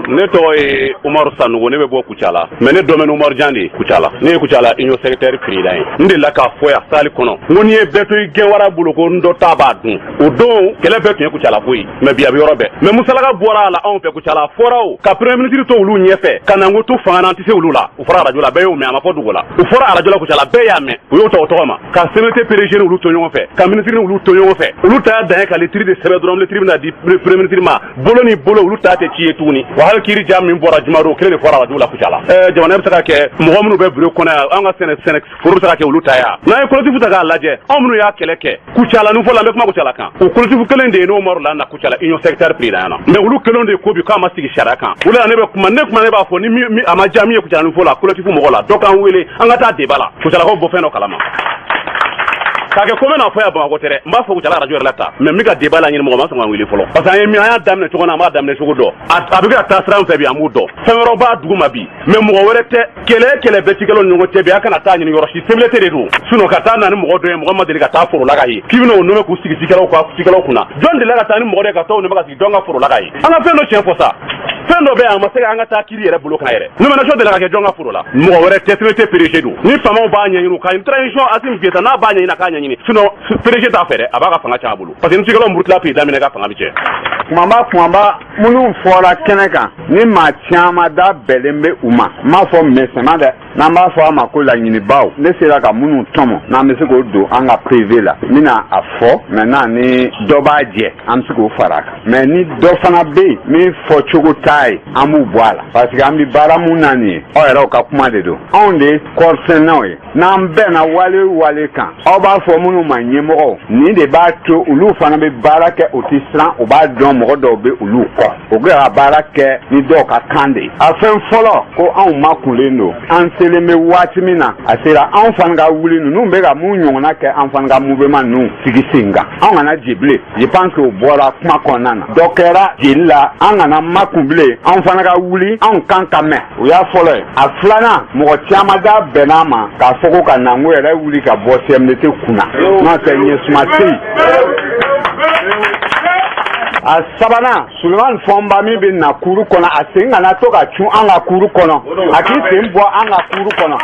Ne tɔgɔ ye Umaru Sanogo, ne bɛ bɔ Kucala, mais ne dɔmɛ Umaru Jan de ye Kucala. Ne ye Kucala union secteur président ye. N delila k'a fɔ yan salle kɔnɔ, n ko n'i ye bɛɛ to i gɛnwara bolo, ko n dɔ ta b'a dun. O don kɛlɛ bɛɛ tun ye Kucala ko ye, mais bi a bɛ yɔrɔ bɛɛ. Mais musalaka bɔra a la anw fɛ Kucala, fɔra o ka premier ministre to olu ɲɛfɛ ka na n ko to fanga na, an tɛ se olu la. U fɔra arajo la, bɛɛ y'o mɛn, a ma fɔ dugu la. U fɔra arajo la Kucala, bɛɛ y'a mɛn. U y'o ta o tɔgɔ ma ka CMDT PDG olu to ɲɔgɔn fɛ, ka ministre olu to ɲɔgɔn fɛ. Olu ta dan ye ka lettre de sɛbɛn dɔrɔn, lettre bɛna di premier ministre ma, bolo ni bolo, olu ta tɛ ci ye tuguni. Wa hali kiiri ja min bɔra jumadon, kelen de fɔra arajo la Kucala. Jamana bɛ se ka kɛ mɔgɔ minnu bɛ bureau kɔnɔ yan, an ka sɛnɛ sɛnɛ foro bɛ se ka kɛ olu ta yan. N'an ye collectif ta k'a lajɛ, anw minnu y'a kɛlɛ kɛ Kucala ni fɔlɔ, an bɛ kuma Kucala kan, o collectif kelen de ye n'o Umaru la na Kucala union secteur président na. Mais olu kelen de ko bi k'a ma sigi sariya kan. O de la ne bɛ kuma, ne kuma, ne b'a fɔ ni a ma diya min ye Kucala ni fɔ la collectif mɔgɔ la, dɔ k'an wele, an ka taa débat la. Kucalakaw bɔ fɛn dɔ kalama k'a kɛ ko n bɛna fɔ yan Bamakɔ tɛ dɛ, n b'a fɔ Kucala arajo yɛrɛ la ta, mais n bɛ ka débat la ɲini, mɔgɔ ma sɔn ka n wele fɔlɔ, parce que an ye min, an y'a daminɛ cogo min na, an b'a daminɛ cogo dɔn. A bɛ ka taa sira min fɛ bi, an b'o dɔn. Fɛn wɛrɛw b'a dugu ma bi, mais mɔgɔ wɛrɛ tɛ. Kɛlɛ kɛlɛ bɛ cikɛlaw ni ɲɔgɔn cɛ bi, a kana taa ɲini yɔrɔ si, CMDT de don. Sinon ka taa na ni mɔgɔ dɔ ye, mɔgɔ ma deli ka taa foro la ka ye k'i bɛna o nommer k'u sigi cikɛlaw ka cikɛlaw kunna. Jɔn delila ka taa ni mɔgɔ dɔ ye ka taa o nommer ka sigi jɔn ka foro la ka ye? An ka fɛn dɔ tiɲɛ fɔ sa, fɛn dɔ bɛ yen, a ma se an ka taa kiiri yɛrɛ bolo kan yɛrɛ. Nomination delila ka kɛ jɔn ka foro la? Mɔgɔ wɛrɛ tɛ, CMDT PDG don. Ni faamaw b'a ɲɛɲini, u ka transition Assimi Goïta n'a b'a ɲɛɲini, a k'a ɲɛɲini. Sinon PDG t'a fɛ dɛ, a b'a ka fanga tiɲɛ a bolo, parce que ni cikɛlaw murutila président minɛ, ka fanga bɛ tiɲɛ. Kumaba kumaba minnu fɔra kɛnɛ kan, ni maa caman da bɛlen bɛ u ma, n m'a fɔ misɛnman dɛ, n'an b'a fɔ a ma ko laɲinibaw, ne sera ka minnu tɔmɔ, n'an bɛ se k'o don an ka PV la, n bɛna a fɔ maintenant. Ni dɔ b'a jɛ, an bɛ se k'o fara a kan, mais ni dɔ fana bɛ yen min fɔ cogo t'a ye, an b'u bɔ a la, parce que an bɛ baara mun na nin ye, aw yɛrɛw ka kuma de don. Anw de ye kɔɔrisɛnɛw ye. N'an bɛnna wale o wale kan, aw b'a fɔ minnu ma ɲɛmɔgɔw, nin de b'a to olu fana bɛ baara kɛ, u tɛ siran, u b'a dɔn mɔgɔ dɔw bɛ olu kɔ, u bɛ ka baara kɛ ni dɔw ka kan de ye. A fɛn fɔlɔ ko anw makunlen don, an selen bɛ waati min na, a sera anw fana ka wuli. Ninnu bɛ ka mun ɲɔgɔnna kɛ, an fana ka mouvement ninnu sigi sen kan, anw kana ji bilen. Je pense que o bɔra kuma kɔnɔna na, dɔ kɛra jeli la, an kana makun bilen, anw fana ka wuli, anw kan ka mɛn. O y'a fɔlɔ ye. A filanan, mɔgɔ caman da bɛnn'a ma k'a fɔ ko ka nango yɛrɛ wuli ka bɔ CMDT kunna, n'o tɛ ɲɛsuma tɛ yen. A sabanan, Sulemani Fɔnba min bɛ na kuru kɔnɔ, a sen kana to ka cun an ka kuru kɔnɔ, a k'i sen bɔ an ka kuru kɔnɔ,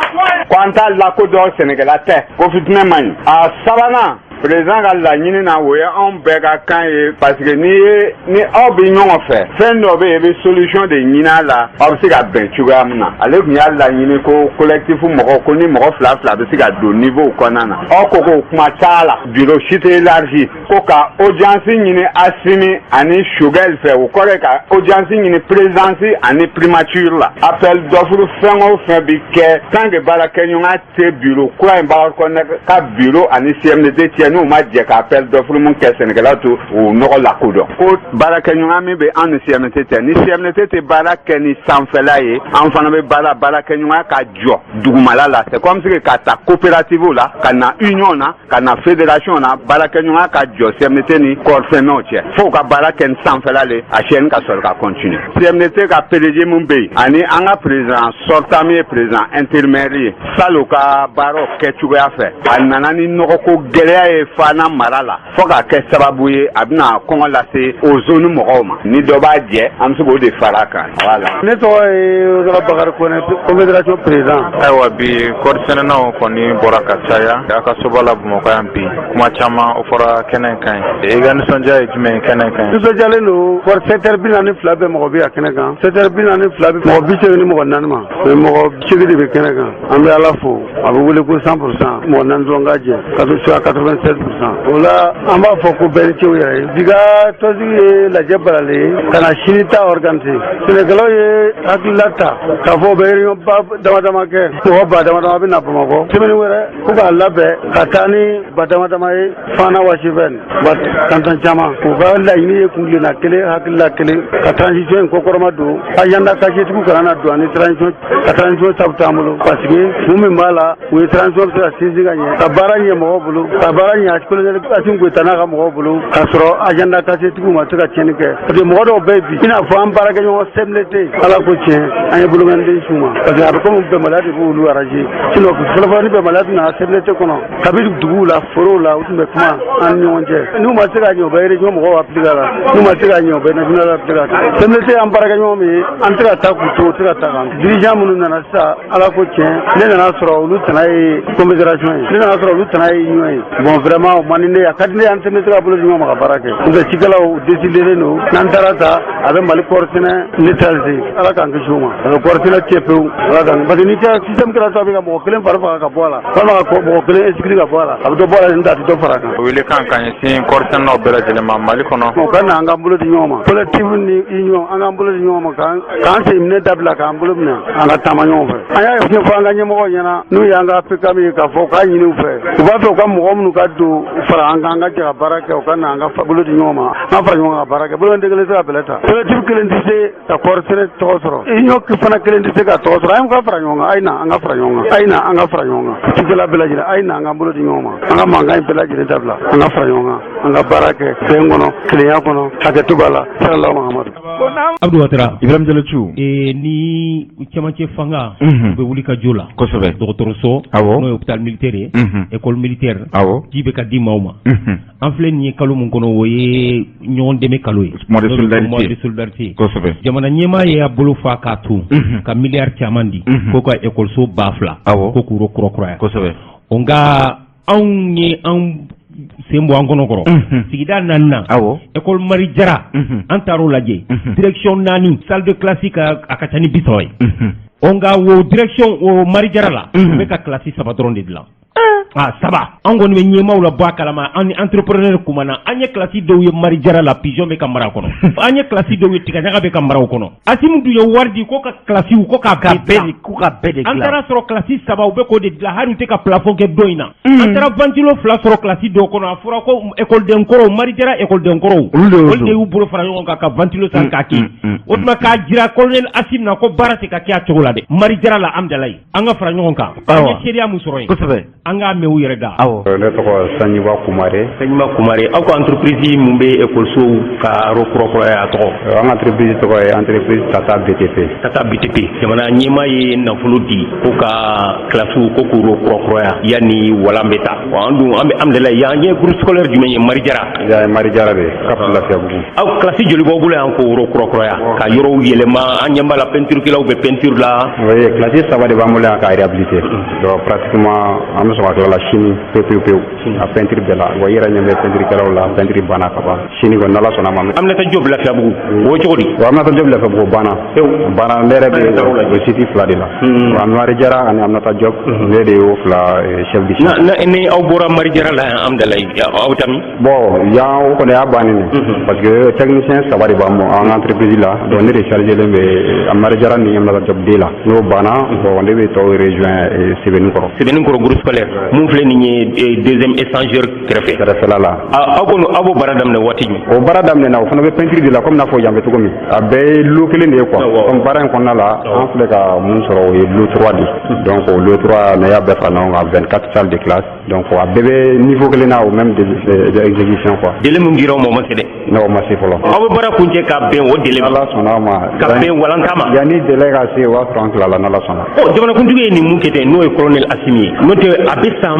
ko an t'a lakodɔn, sɛnɛkɛla tɛ, ko fitinɛ man ɲi. A sabanan, président ka laɲini na, o ye anw bɛɛ ka kan ye, parce que n'i ye ni aw bɛ ɲɔgɔn fɛ, fɛn dɔ bɛ yen, i bɛ solution de ɲini a la, aw bɛ se ka bɛn cogoya min na. Ale tun y'a laɲini ko collectif mɔgɔw, ko ni mɔgɔ fila fila bɛ se ka don niveau kɔnɔna na. Aw ko k'o kuma t'a la, bureau si tɛ élargi, ko ka audience ɲini Assimi ani Choguel fɛ, o kɔrɔ ye ka audience ɲini présidence ani primature la. Appel d'offre fɛn o fɛn bɛ kɛ, tant que baarakɛɲɔgɔnya tɛ bureau kura in b'a kɔnɔ ka bureau ani CMDT cɛ, n'u ma jɛ ka appel d'offre mun kɛ, sɛnɛkɛlaw to o nɔgɔ lakodɔn. Ko baarakɛɲɔgɔnya min bɛ an ni CMDT cɛ, ni CMDT tɛ baara kɛ ni sanfɛla ye, an fana bɛ baara baarakɛɲɔgɔnya ka jɔ dugumala la. C'est comme si ka ta coopérative la ka na union na, ka na fédération na, baarakɛɲɔgɔnya ka jɔ CMDT ni kɔɔrisɛnɛw cɛ, fo ka baara kɛ ni sanfɛla le, a chaîne ka sɔrɔ ka continuer. CMDT ka PDG mun bɛ yen, ani an ka président sortant min ye président intérimaire ye, salon ka baaraw kɛcogoya fɛ, a nana ni nɔgɔko gɛlɛya ye Fana mara la, fo k'a kɛ sababu ye a bɛna kɔngɔ lase o zone mɔgɔw ma. Ni dɔ b'a jɛ, an bɛ se k'o de fara a kan, voilà. Ne tɔgɔ ye Bakari Kone, confédération président. Ayiwa, bi kɔɔrisɛnɛnaw kɔni bɔra ka caya a ka soba la Bamakɔ yan. Bi kuma caman o fɔra kɛnɛ kan ye. I ka nisɔndiya ye jumɛn ye kɛnɛ kan? Nisɔndiyalen don. Kɔɔri secteur 42 bɛɛ mɔgɔ bɛ a kɛnɛ kan. Secteur 42 bɛ mɔgɔ 84 ma, mais mɔgɔ 80 de bɛ kɛnɛ kan. An bɛ Ala fo. A bɛ wele ko 100%, mɔgɔ naani dɔrɔn ka jɛ ka to sur 87. 76%. O la, an b'a fɔ ko bɛɛ ni ce u yɛrɛ ye. Bi ka tɔnsigi ye lajɛ balalen ye ka na sini ta organiser. Sɛnɛkɛlaw ye hakilila ta k'a fɔ u bɛ réunion ba dama dama kɛ, mɔgɔ ba dama dama bɛ na Bamakɔ semaine wɛrɛ, ko k'a labɛn ka taa ni ba dama dama ye Fana Wasifɛn ba tantan caman. U ka laɲini ye kuntilenna kelen, hakilila kelen, ka transition in kɔkɔrɔma don, agenda cachetigiw kana na don ani transition, ka transition sabu t'an bolo, parce que kun min b'a la, u ye transition bɛ se ka sinsin ka ɲɛ, ka baara ɲɛ mɔgɔw bolo, ka baara ɲɛ colonel Assimi Goïta n'a ka mɔgɔw bolo, k'a sɔrɔ agenda cachetigiw ma se ka tiɲɛni kɛ, parce que mɔgɔ dɔw bɛ yen bi, i n'a fɔ an baarakɛɲɔgɔn CMDT, Ala ko tiɲɛ, an ye bolokanden s'u ma, parce que a bɛ komi bɛnbaliya de b'olu arranger. Sinon fɔlɔfɔlɔ, ni bɛnbaliya tun nana CMDT kɔnɔ, kabi duguw la, forow la, u tun bɛ kuma an ni ɲɔgɔn cɛ. N'u ma se ka ɲɛ, u bɛ région mɔgɔw appliquer a la. N'u ma se ka ɲɛ, u bɛ national appliquer a la. CMDT y'an baarakɛɲɔgɔn min ye, an tɛ ka taa k'u to, u tɛ ka taa k'an. Dirigeant minnu nana sisan, Ala ko tiɲɛ, ne nana sɔrɔ olu tana ye confédération ye, ne nana sɔrɔ olu tana ye union ye. Bon, vraiment, o man di ne ye. A ka di ne ye an CMDT ka bolo di ɲɔgɔn ma ka baara kɛ. N'o tɛ, cikɛlaw décidélen don, n'an taara ta, a bɛ Mali kɔɔri sɛnɛ neutraliser. Ala k'an kisi o ma. A bɛ kɔɔri sɛnɛ tiɲɛ pewu. Ala k'an, parce que n'i kɛra système kɛra sababu ye ka mɔgɔ kelen fari faga ka bɔ a la, walima ka mɔgɔ kelen exclure ka bɔ a la, a bɛ dɔ bɔ a la, n'o tɛ a tɛ dɔ fara a kan. Wele kan ka ɲɛsin kɔɔrisɛnɛnaw bɛɛ lajɛlen ma Mali kɔnɔ. O ka na an k'an bolo di ɲɔgɔn ma, collectif ni union, an k'an bolo di ɲɔgɔn ma, k'an sen minɛ dabila, k'an bolo minɛ, an ka taama ɲɔgɔn fɛ. An y'a ɲɛfɔ an ka ɲɛmɔgɔw ɲɛna, n'u y'an ka PKM ye, k'a fɔ k'a ɲini u fɛ, u b'a fɛ u ka mɔgɔ minnu ka don fara an kan, an ka jɛ ka baara kɛ, u ka na an ka bolo di ɲɔgɔn ma, an ka fara ɲɔgɔn kan ka baara kɛ. Boloden kelen tɛ se ka bɛlɛ ta, collectif kelen tɛ se ka kɔɔri sɛnɛ tɔgɔ sɔrɔ, union fana kelen tɛ se ka tɔgɔ sɔrɔ. An ka fara ɲɔgɔn kan, a ye na an ka fara ɲɔgɔn kan, a ye na an ka fara ɲɔgɔn kan. Cikɛla bɛɛ lajɛlen, a ye na an k'an bolo di ɲɔgɔn ma, an ka mankan in bɛɛ lajɛlen dabila, an ka fara ɲɔgɔn kan, an ka baara kɛ bɛn kɔnɔ, kelenya kɔnɔ, hakɛto b'a la. Sallallahu Muhammadu. Abdou Ouattara. Ibrahim Diallo Thiou. Ni cɛmancɛ fanga u bɛ wuli ka jɔ la. Dɔgɔtɔrɔso. N'o ye hôpital militaire ye. École militaire. Ji bɛ ka di maaw ma. An filɛ nin ye kalo min kɔnɔ, o ye ɲɔgɔn dɛmɛ kalo ye. Mois de solidarité. Mois de solidarité. Jamana ɲɛmaa y'a bolo fa k'a to ka miliyari caman di ko ka ekɔliso 2000 ko k'u kurakuraya. O nka anw ye an sen bɔ an kɔnɔ kɔrɔ sigida naaninan, école Mari Jara, an taar'o lajɛ, direction naani, salle de classe ka a ka ca ni 30 ye. O nka o direction o Mari Jara la, u bɛ ka classe saba dɔrɔn de dilan, a saba. An kɔni bɛ ɲɛmaaw la bɔ a kalama. An ni entrepreneur kumana. An ye classe dɔw ye Mari Jara la, pigeon bɛ ka mara a kɔnɔ. An ye classe dɔw ye, tigaɲaga bɛ ka mara o kɔnɔ. Assimi dun ye wari di ko ka classe ko k'a Ka bɛɛ de, ko ka bɛɛ de an dilan. Taara sɔrɔ classe saba, u bɛ k'o de dilan, hali u tɛ ka plafond kɛ don in na. An taara ventilo fila sɔrɔ classe dɔw kɔnɔ. A fɔra ko école kɔrɔw, Mari Jara école kɔrɔw, Olu de y'o olu de y'u bolo fara ɲɔgɔn kan ka ventilo san k'a kɛ. O tuma k'a jira colonel Assimi na ko baara tɛ ka kɛ a cogo la dɛ Mari Jara la. Amidalayi, an ka fara ɲɔgɔn kan, an ye seereya mun sɔrɔ yen, an k'a mɛn u yɛrɛ da. Ne tɔgɔ Sanjiba Kumare. Sanjiba Kumare, aw ka entreprise mun bɛ ekɔlisow ka yɔrɔ kurakuraya, a tɔgɔ? An ka entreprise tɔgɔ ye entreprise Tata BTP. Tata BTP. Jamana ɲɛmaa ye nafolo di ko ka kilasiw ko k'u kurakuraya yanni walan bɛ ta. Wa an dun an bɛ Amidalayi yan, an ye groupe scolaire jumɛn ye? Mari Jara. Yan ye Mari Jara de ye, Cap Lafiyabugu. Aw kilasi joli b'aw bolo yan k'o kurakuraya ka yɔrɔw yɛlɛma? An ɲɛ b'a la, peinture kɛlaw bɛ peinture la. Oui, kilasi saba de b'an bolo yan k'a réhabiliter. Donc pratiquement an bɛ sɔn ka tila la sini pewu pewu pewu a peinture bɛɛ la. Wa i yɛrɛ ɲɛ bɛ peinture kɛlaw la, peinture banna ka ban. Sini kɔni, n'Ala sɔnna ma. Aminata Diop Lafiyabugu, o ye cogo di? Wa Aminata Diop Lafiyabugu banna pewu, banna. Ne yɛrɛ bɛ o site fila de la. Wa Mari Jara ani Aminata Diop, ne de y'o fila chef de Na ni aw bɔra Mari Jara la yan Amidalayi, aw bɛ taa min? Bon, yan o kɔni y'a bannen de, parce que technicien saba de b'an an ka entreprise la. Donc ne de chargé len bɛ Mari Jara ni Aminata Diop D la. N'o banna, bon, ne bɛ tɔw rejoint Sɛbɛnnikɔrɔ. Sɛbɛnnikɔrɔ groupe scolaire mun filɛ nin ye, deuxième échangeur kɛrɛfɛ. Kɛrɛfɛla la. Aw kɔni, aw b'o baara daminɛ waati jumɛn? O baara daminɛna, o fana bɛ peinture de la, comme n'a fɔ yan bɛ cogo min. A bɛɛ ye lot kelen de ye quoi. Comme baara in kɔnɔna la, an filɛ ka mun sɔrɔ, o ye lot 3 de. Donc o lot 3, n'a y'a bɛɛ fara ɲɔgɔn kan, 24 salles de classe. Donc a bɛɛ bɛ niveau kelen na, au même d'exécution quoi. Délai mun dira aw ma, o ma se dɛ? Non, o ma se fɔlɔ. Aw bɛ baara kuncɛ ka bɛn o délai ma? N'Ala sɔnna a ma. Ka bɛn walanta ma? Yanni délai ka se, o b'a sɔrɔ an tilala, n'Ala sɔnna. Ɔ, jamanakuntigi ye nin mun kɛ ten, n'o ye colonel Assimi ye, n'o tɛ a bɛ san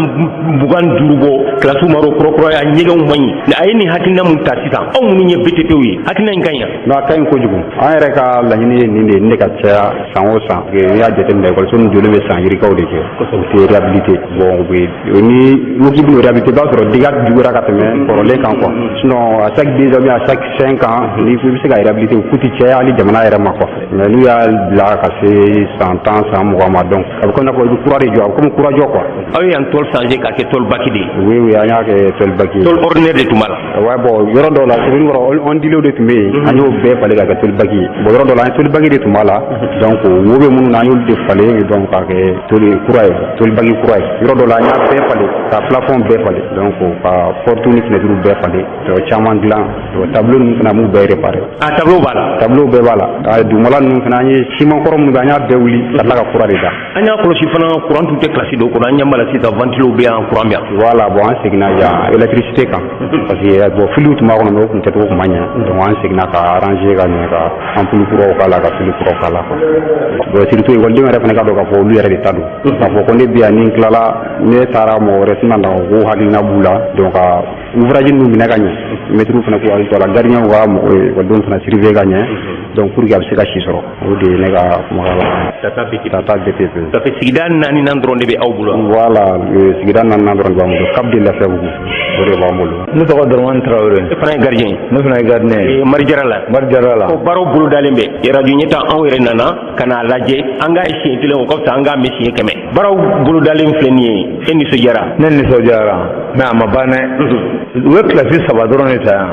25 bɔ, kilasiw ma kurakuraya, ɲɛgɛnw man ɲi. A ye nin hakilina mun ta sisan, aw minnu ye BTP ye, hakilina in ka ɲi wa? Non, a ka ɲi kojugu. An yɛrɛ ka laɲini ye nin de ye, nin de ka caya san o san. N'i y'a jateminɛ, ekɔliso ninnu jɔlen bɛ san yirikaw de kɛ, u tɛ réhabilité. Bon, u bɛ ni n'u k'i bɛn'o réhabilité, i b'a sɔrɔ dégâts juguyara ka tɛmɛ kɔrɔlen kan quoi. Sinon à chaque 2 ans ou bien à chaque 5 ans, ni i bɛ se ka réhabilité, o coût tɛ caya hali jamana yɛrɛ ma quoi. Mais n'u y'a bila ka se san 10, san 20 ma, donc a bɛ komi i n'a fɔ i bɛ kura de jɔ, a bɛ komi kura jɔ quoi. Aw ye yan. école changer k'a kɛ tôle bac de ye. Oui, an y'a kɛ tôle bac ye. Tôle ordinaire de tun b'a la. Ouais, bon, yɔrɔ dɔw la, Sebeninkɔrɔ, ondulé de tun bɛ yen, an y'o bɛɛ falen ka kɛ tôle bac ye. Bon, yɔrɔ dɔw la, an tôle bac de tun b'a la, donc wo bɛ minnu na, an y'olu de falen, donc k'a kɛ tôle kura ye, tôle bac kura ye. Yɔrɔ dɔw la, an y'a bɛɛ falen, ka plafond bɛɛ falen, donc ka porte ni fenêtre bɛɛ falen, donc caman dilan, donc tableau ninnu fana, an b'u bɛɛ réparer. Ah, tableau b'a la. Tableau bɛɛ b'a la. A dugumala ninnu fana, an ye ciment kɔrɔ minnu bɛ, an y'a bɛɛ wuli ka tila ka kura de da. An y'a kɔlɔsi fana, courant tun tɛ classe dɔw kɔnɔ, an ɲɛ b'a la sisan, ventilo bɛ yan, courant bɛ yan. Voilà, bon, an seginna yan électricité kan, parce que bon, filiw tun b'a kɔnɔ, mais o tun kɛcogo tun ma ɲɛ, donc an seginna ka arranger ka ɲɛ, ka ampoule kuraw k'a la, ka fili kuraw k'a la quoi. Bon, surtout ekɔlidenw yɛrɛ fana ka dɔn k'a fɔ olu yɛrɛ de ta don, k'a fɔ ko ne bɛ yan, ni n tilala, ne taara, mɔgɔ wɛrɛ tɛna na k'o hakilina b'u la. Donc ka ouvrage ninnu minɛ ka ɲɛ, maître fana k'u hakili to a la, gardien ka mɔgɔ ekɔlidenw fana surveiller ka ɲɛ, donc pour que a bɛ se ka si sɔrɔ. O de ye ne ka kumakan la. Tata BTP. Tata BTP. Ça fait sigida naaninan dɔrɔn de bɛ aw bolo. Voilà, sigida naaninan dɔrɔn de b'an bolo, Cap de Lafiyabugu, o de b'an bolo. Ne tɔgɔ Dramani Traoré. E fana ye gardien ye? Ne fana ye gardien ye. Marijara la. Marijara la. Ko baaraw bolodalen bɛ radio ɲɛta, anw yɛrɛ nana ka n'a lajɛ, an k'a ye siɲɛ kelen, o ka fisa an k'a mɛn siɲɛ 100. Baaraw bolodalen filɛ nin ye, e nisɔndiyara? Ne nisɔndiyara, mais a ma ban dɛ. U ye kilasi saba dɔrɔn de ta yan.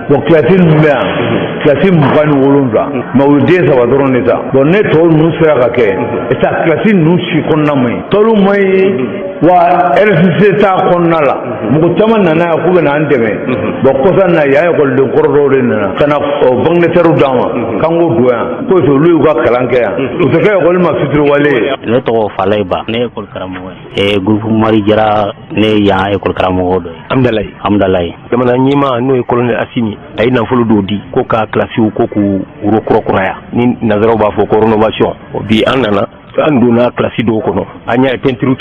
Bon, kilasi ninnu bɛ yan, kilasi 27, mais u ye den saba dɔrɔn de ta. Bon, ne tɔw ninnu sera ka kɛ sa, kilasi ninnu si kɔnɔna man ɲi, tɔlu man ɲi wa, RCC t'a kɔnɔna la. Mɔgɔ caman nana yan k'u bɛ n'an dɛmɛ. Bon, kɔsa in na yan, ekɔliden kɔrɔ dɔw de nana ka na ventilateur d'an ma k'an k'o don yan, ko olu y'u ka kalan kɛ yan, u tɛ kɛ ekɔli ma fitiriwale ye. Ne tɔgɔ Falaye Ba, ne ye ekɔli karamɔgɔ ye groupe Mari Jara, ne ye yan ekɔli karamɔgɔ dɔ ye. Amudalayi. Amudalayi. Jamana ɲɛmaa, n'o ye colonel Asimi, a ye nafolo dɔw di ko ka kilasiw ko k'u kurakuraya, ni nanzaraw b'a fɔ ko rénovation. Bi an nana, an donna kilasi dɔw kɔnɔ, an y'a ye peinture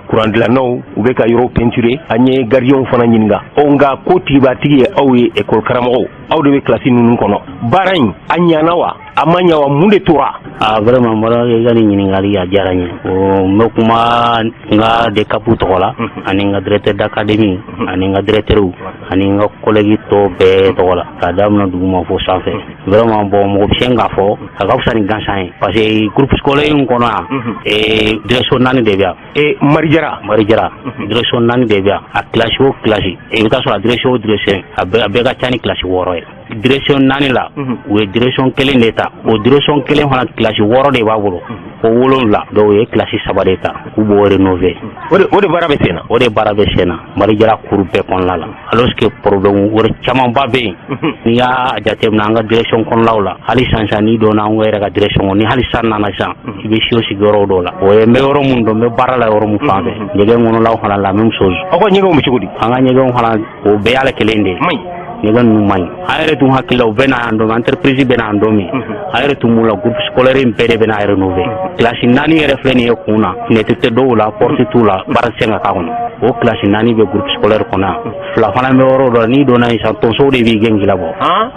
kuran dilannaw, u bɛ ka yɔrɔw peinturer. An ye gardienw fana ɲininka. Ɔ, nka ko tigibatigi ye aw ye, école karamɔgɔw, aw de bɛ kilasi ninnu kɔnɔ. Baara in a ɲana wa, a ma ɲa wa, mun de tora? Ah, vraiment, Mara, i ka nin ɲininkali a diyara n ye. O n bɛ kuma n ka DCAP tɔgɔ la, ani n ka directeur d'académie, ani n ka directeur, ani n ka collègue tɔw bɛɛ tɔgɔ la, k'a daminɛ duguma fo sanfɛ. Vraiment, bon, mɔgɔ bɛ se k'a fɔ a ka fisa ni gansan ye, parce que groupe scolaire in kɔnɔ yan, direction naani de bɛ yan. Marijara. Marijara, direction naani de bɛ yan. A kilasi o kilasi, i bɛ taa sɔrɔ a direction o direction, a bɛɛ ka ca ni kilasi 6 ye. Direction naani la, u ye direction kelen de ta. O direction kelen fana, kilasi 6 de b'a bolo, ko 7. Donc u ye kilasi saba de ta k'u b'o rénover. O de baara bɛ sen na. O de baara bɛ sen na Marijara cour bɛɛ kɔnɔna la, alors que problème wɛrɛ camanba bɛ yen. N'i y'a jateminɛ an ka direction kɔnɔnaw la, hali sisan sisan, n'i donna an yɛrɛ ka direction kɔnɔ, ni hali san nana sisan, i bɛ si o sigiyɔrɔ dɔw la. O ye n bɛ yɔrɔ mun dɔn, n bɛ baara la yɔrɔ mun fan fɛ. Ɲɛgɛn kɔnɔlaw fana, la même chose. Aw ka ɲɛgɛnw bɛ cogo di? An ka ɲɛgɛnw fana, o bɛɛ y'ale kelen de ye. Ɲɛgɛn ninnu man ɲi. An yɛrɛ tun hakili la u bɛ na yan don min, entreprise bɛ na yan don min, an yɛrɛ tun b'u la groupe scolaire in bɛɛ de bɛ na rénover. Kilasi naani yɛrɛ filɛ nin ye kun na, fenêtre tɛ dɔw la, porte t'u la, baara tɛ se ka k'a kɔnɔ. O kilasi naani bɛ groupe scolaire kɔnɔ yan. Fila fana bɛ yɔrɔ dɔ la, n'i donna yen sisan, tonsow de b'i gɛn k'i labɔ.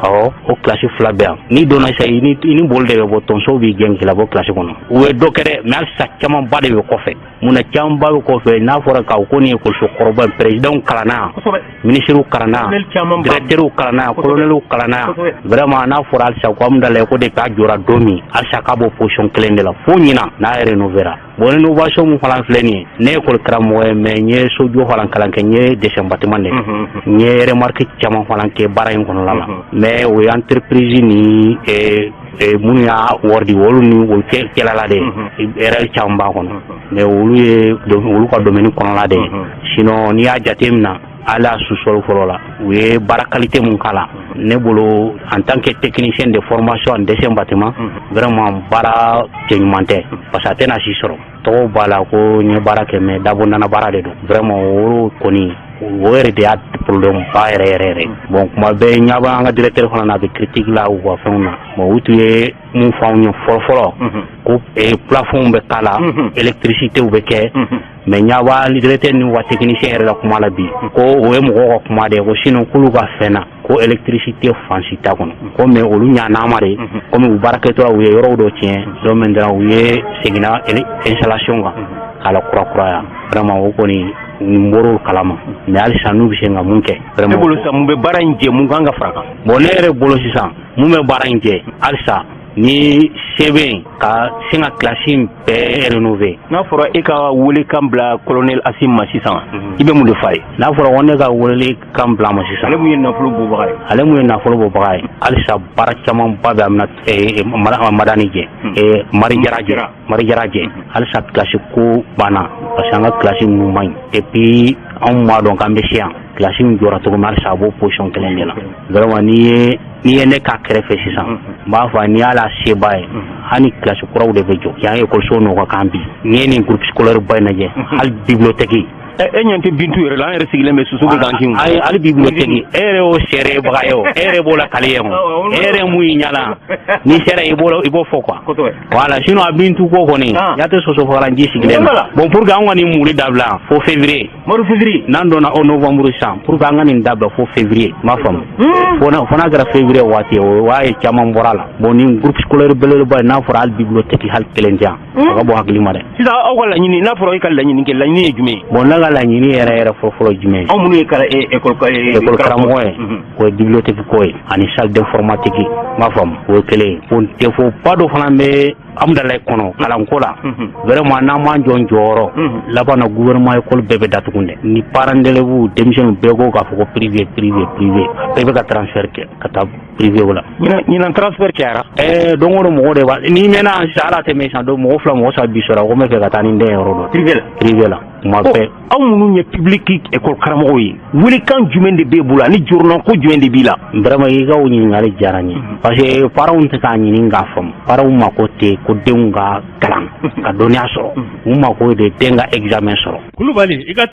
Awɔ, o kilasi fila bɛ yan, n'i donna sisan, i ni boli de bɛ bɔ, tonsow b'i gɛn k'i labɔ kilasi kɔnɔ. U ye dɔ kɛ dɛ, mais halisa camanba de bɛ kɔfɛ. Mun na camanba bɛ kɔfɛ? N'a fɔra k'aw ko nin ye ekɔliso kɔrɔba ye, président kalanna yan, ministre kalanna yan, directeur kalanna yan, colonel kalanna yan. Vraiment, n'a fɔra halisa ko Amudalayi ko depuis a jɔra don min, halisa k'a b'o position kelen de la fo ɲinan n'a rénover. Bon, rénovation mun fana filɛ nin ye, ne ye école karamɔgɔ ye, mais n ye sojɔ fana kalan kɛ, n ye dessin bâtiment de kɛ, n ye remarque caman fana kɛ baara in kɔnɔna la. Mais o ye entreprise ni minnu y'a wari di, olu ni olu kɛlɛla de, erreur caman b'a kɔnɔ, mais olu ye olu ka domaine kɔnɔna de ye. Sinon, n'i y'a jate minɛ, hali a sous-sol fɔlɔ la, u ye baara qualité mun k'a la, ne bolo, en tant que technicien de formation en dessin bâtiment, vraiment baara cɛɲuman tɛ, parce que a tɛna si sɔrɔ. Tɔgɔw b'a la ko n ye baara kɛ, mais dabɔ nana baara de don. Vraiment, o kɔni, o yɛrɛ de y'a problème ba yɛrɛ yɛrɛ yɛrɛ. Bon, kuma bɛɛ ɲɛ b'an ka directeur fana na, a bɛ critique la u ka fɛnw na. Bon, u tun ye mun fɔ anw ye fɔlɔ fɔlɔ, ko plafond bɛ k'a la, électricité bɛ kɛ, mais ɲɛ b'a directeur ni wa technicien yɛrɛ la kuma la bi, ko o ye mɔgɔw ka kuma de ye, ko sinon k'olu ka fɛn na, ko électricité fan si t'a kɔnɔ, ko mais olu ɲan'a ma de, komi u baarakɛtɔ u ye yɔrɔw dɔ tiɲɛ. Donc maintenant u ye seginna installation kan k'a la kurakuraya. Vraiment, o kɔni n bɔr'o kalama, mais halisa n'u bɛ se ka mun kɛ. Ne bolo sisan, mun bɛ baara in jɛ, mun kan ka fara kan? Bon, ne yɛrɛ bolo sisan, mun bɛ baara in jɛ halisa, Ni se bɛ yen ka sin ka kilasi in bɛɛ rénover. N'a fɔra e ka welekan bila colonel Assimi ma sisan, i bɛ mun de f'a ye? N'a fɔra ko ne ka welekan bila a ma sisan, ale mun ye nafolo bɔbaga ye, ale mun ye nafolo bɔbaga ye, halisa baara camanba bɛ a bɛna Madani jɛ, Mari Jara jɛ, Mari Jara jɛ. Halisa kilasi ko banna, parce que an ka kilasi ninnu man ɲi. Et puis anw b'a dɔn k'an bɛ se yan, kilasi in jɔra cogo min, halisa a b'o position kelen de la. Vraiment, n'i ye ne k'a kɛrɛfɛ sisan, n b'a fɔ n'i y'ala seba ye, hali kilasi kuraw de bɛ jɔ yan, ekɔliso nɔgɔ kan. Bi n'i ye nin groupe scolaire ba in lajɛ, hali bibliothèque. E ɲɛ tɛ Bintu yɛrɛ la, an yɛrɛ sigilen bɛ, soso bɛ k'an kin. Ayi, hali bibliothèque, e yɛrɛ y'o seere baga ye, o e yɛrɛ b'o la kale ye, o e yɛrɛ mun y'i ɲɛ la, n'i sera i b'o i b'o fɔ quoi. Voilà, sinon a Bintu ko kɔni ya tɛ soso fagalan ji sigilen na. Bon, pour que an ka nin muli dabila fo février. Maro février. N'an donna o novembre sisan, pour que an ka nin dabila fo février, n b'a faamu, fo n'a kɛra février waati, o b'a ye caman bɔra la. Bon, nin groupe scolaire belebeleba ye, n'a fɔra hali bibliothèque hali kelen tɛ yan, a ka bɔ hakili ma dɛ. Sisan aw ka laɲini, n'a fɔra e ka laɲini kɛ, laɲini ye jumɛn ye? Bon, ne ka laɲini yɛrɛ yɛrɛ fɔlɔ fɔlɔ jumɛn ye? Anw minnu ye école école karamɔgɔ ye, o ye bibliothèque ko ye ani salle d'informatique, n b'a faamu, o ye kelen ye. Bon, défaut ba dɔ fana bɛ Amudalayi kɔnɔ kalanko la. Vraiment, n'an m'an jɔ n jɔyɔrɔ laban na, gouvernement école bɛɛ bɛ datugu dɛ. Ni parents d'élèves, denmisɛnninw bɛɛ ko k'a fɔ ko privé, privé, privé, bɛɛ bɛ ka transfert kɛ ka taa privé la. Ɲinan transfert cayara. Don o don mɔgɔ de b'a n'i mɛnna sisan, ala tɛ mɛn sisan, don mɔgɔ fila, mɔgɔ saba bi sɔrɔ ko n bɛ fɛ ka taa ni den yɔrɔ dɔ. Privé la. Privé la, kuma bɛɛ. Aw minnu ye public école karamɔgɔw ye, welekan jumɛn de b'e bolo ani jɔrɔnako jumɛn de b'i la? Vraiment, i ka o ɲininkali diyara n ye, parce que parents tɛ k'a ɲini k'a faamu. Parents mako tɛ ko denw ka kalan ka dɔnniya sɔrɔ, u mako de den ka examen sɔrɔ. Kulubali i ka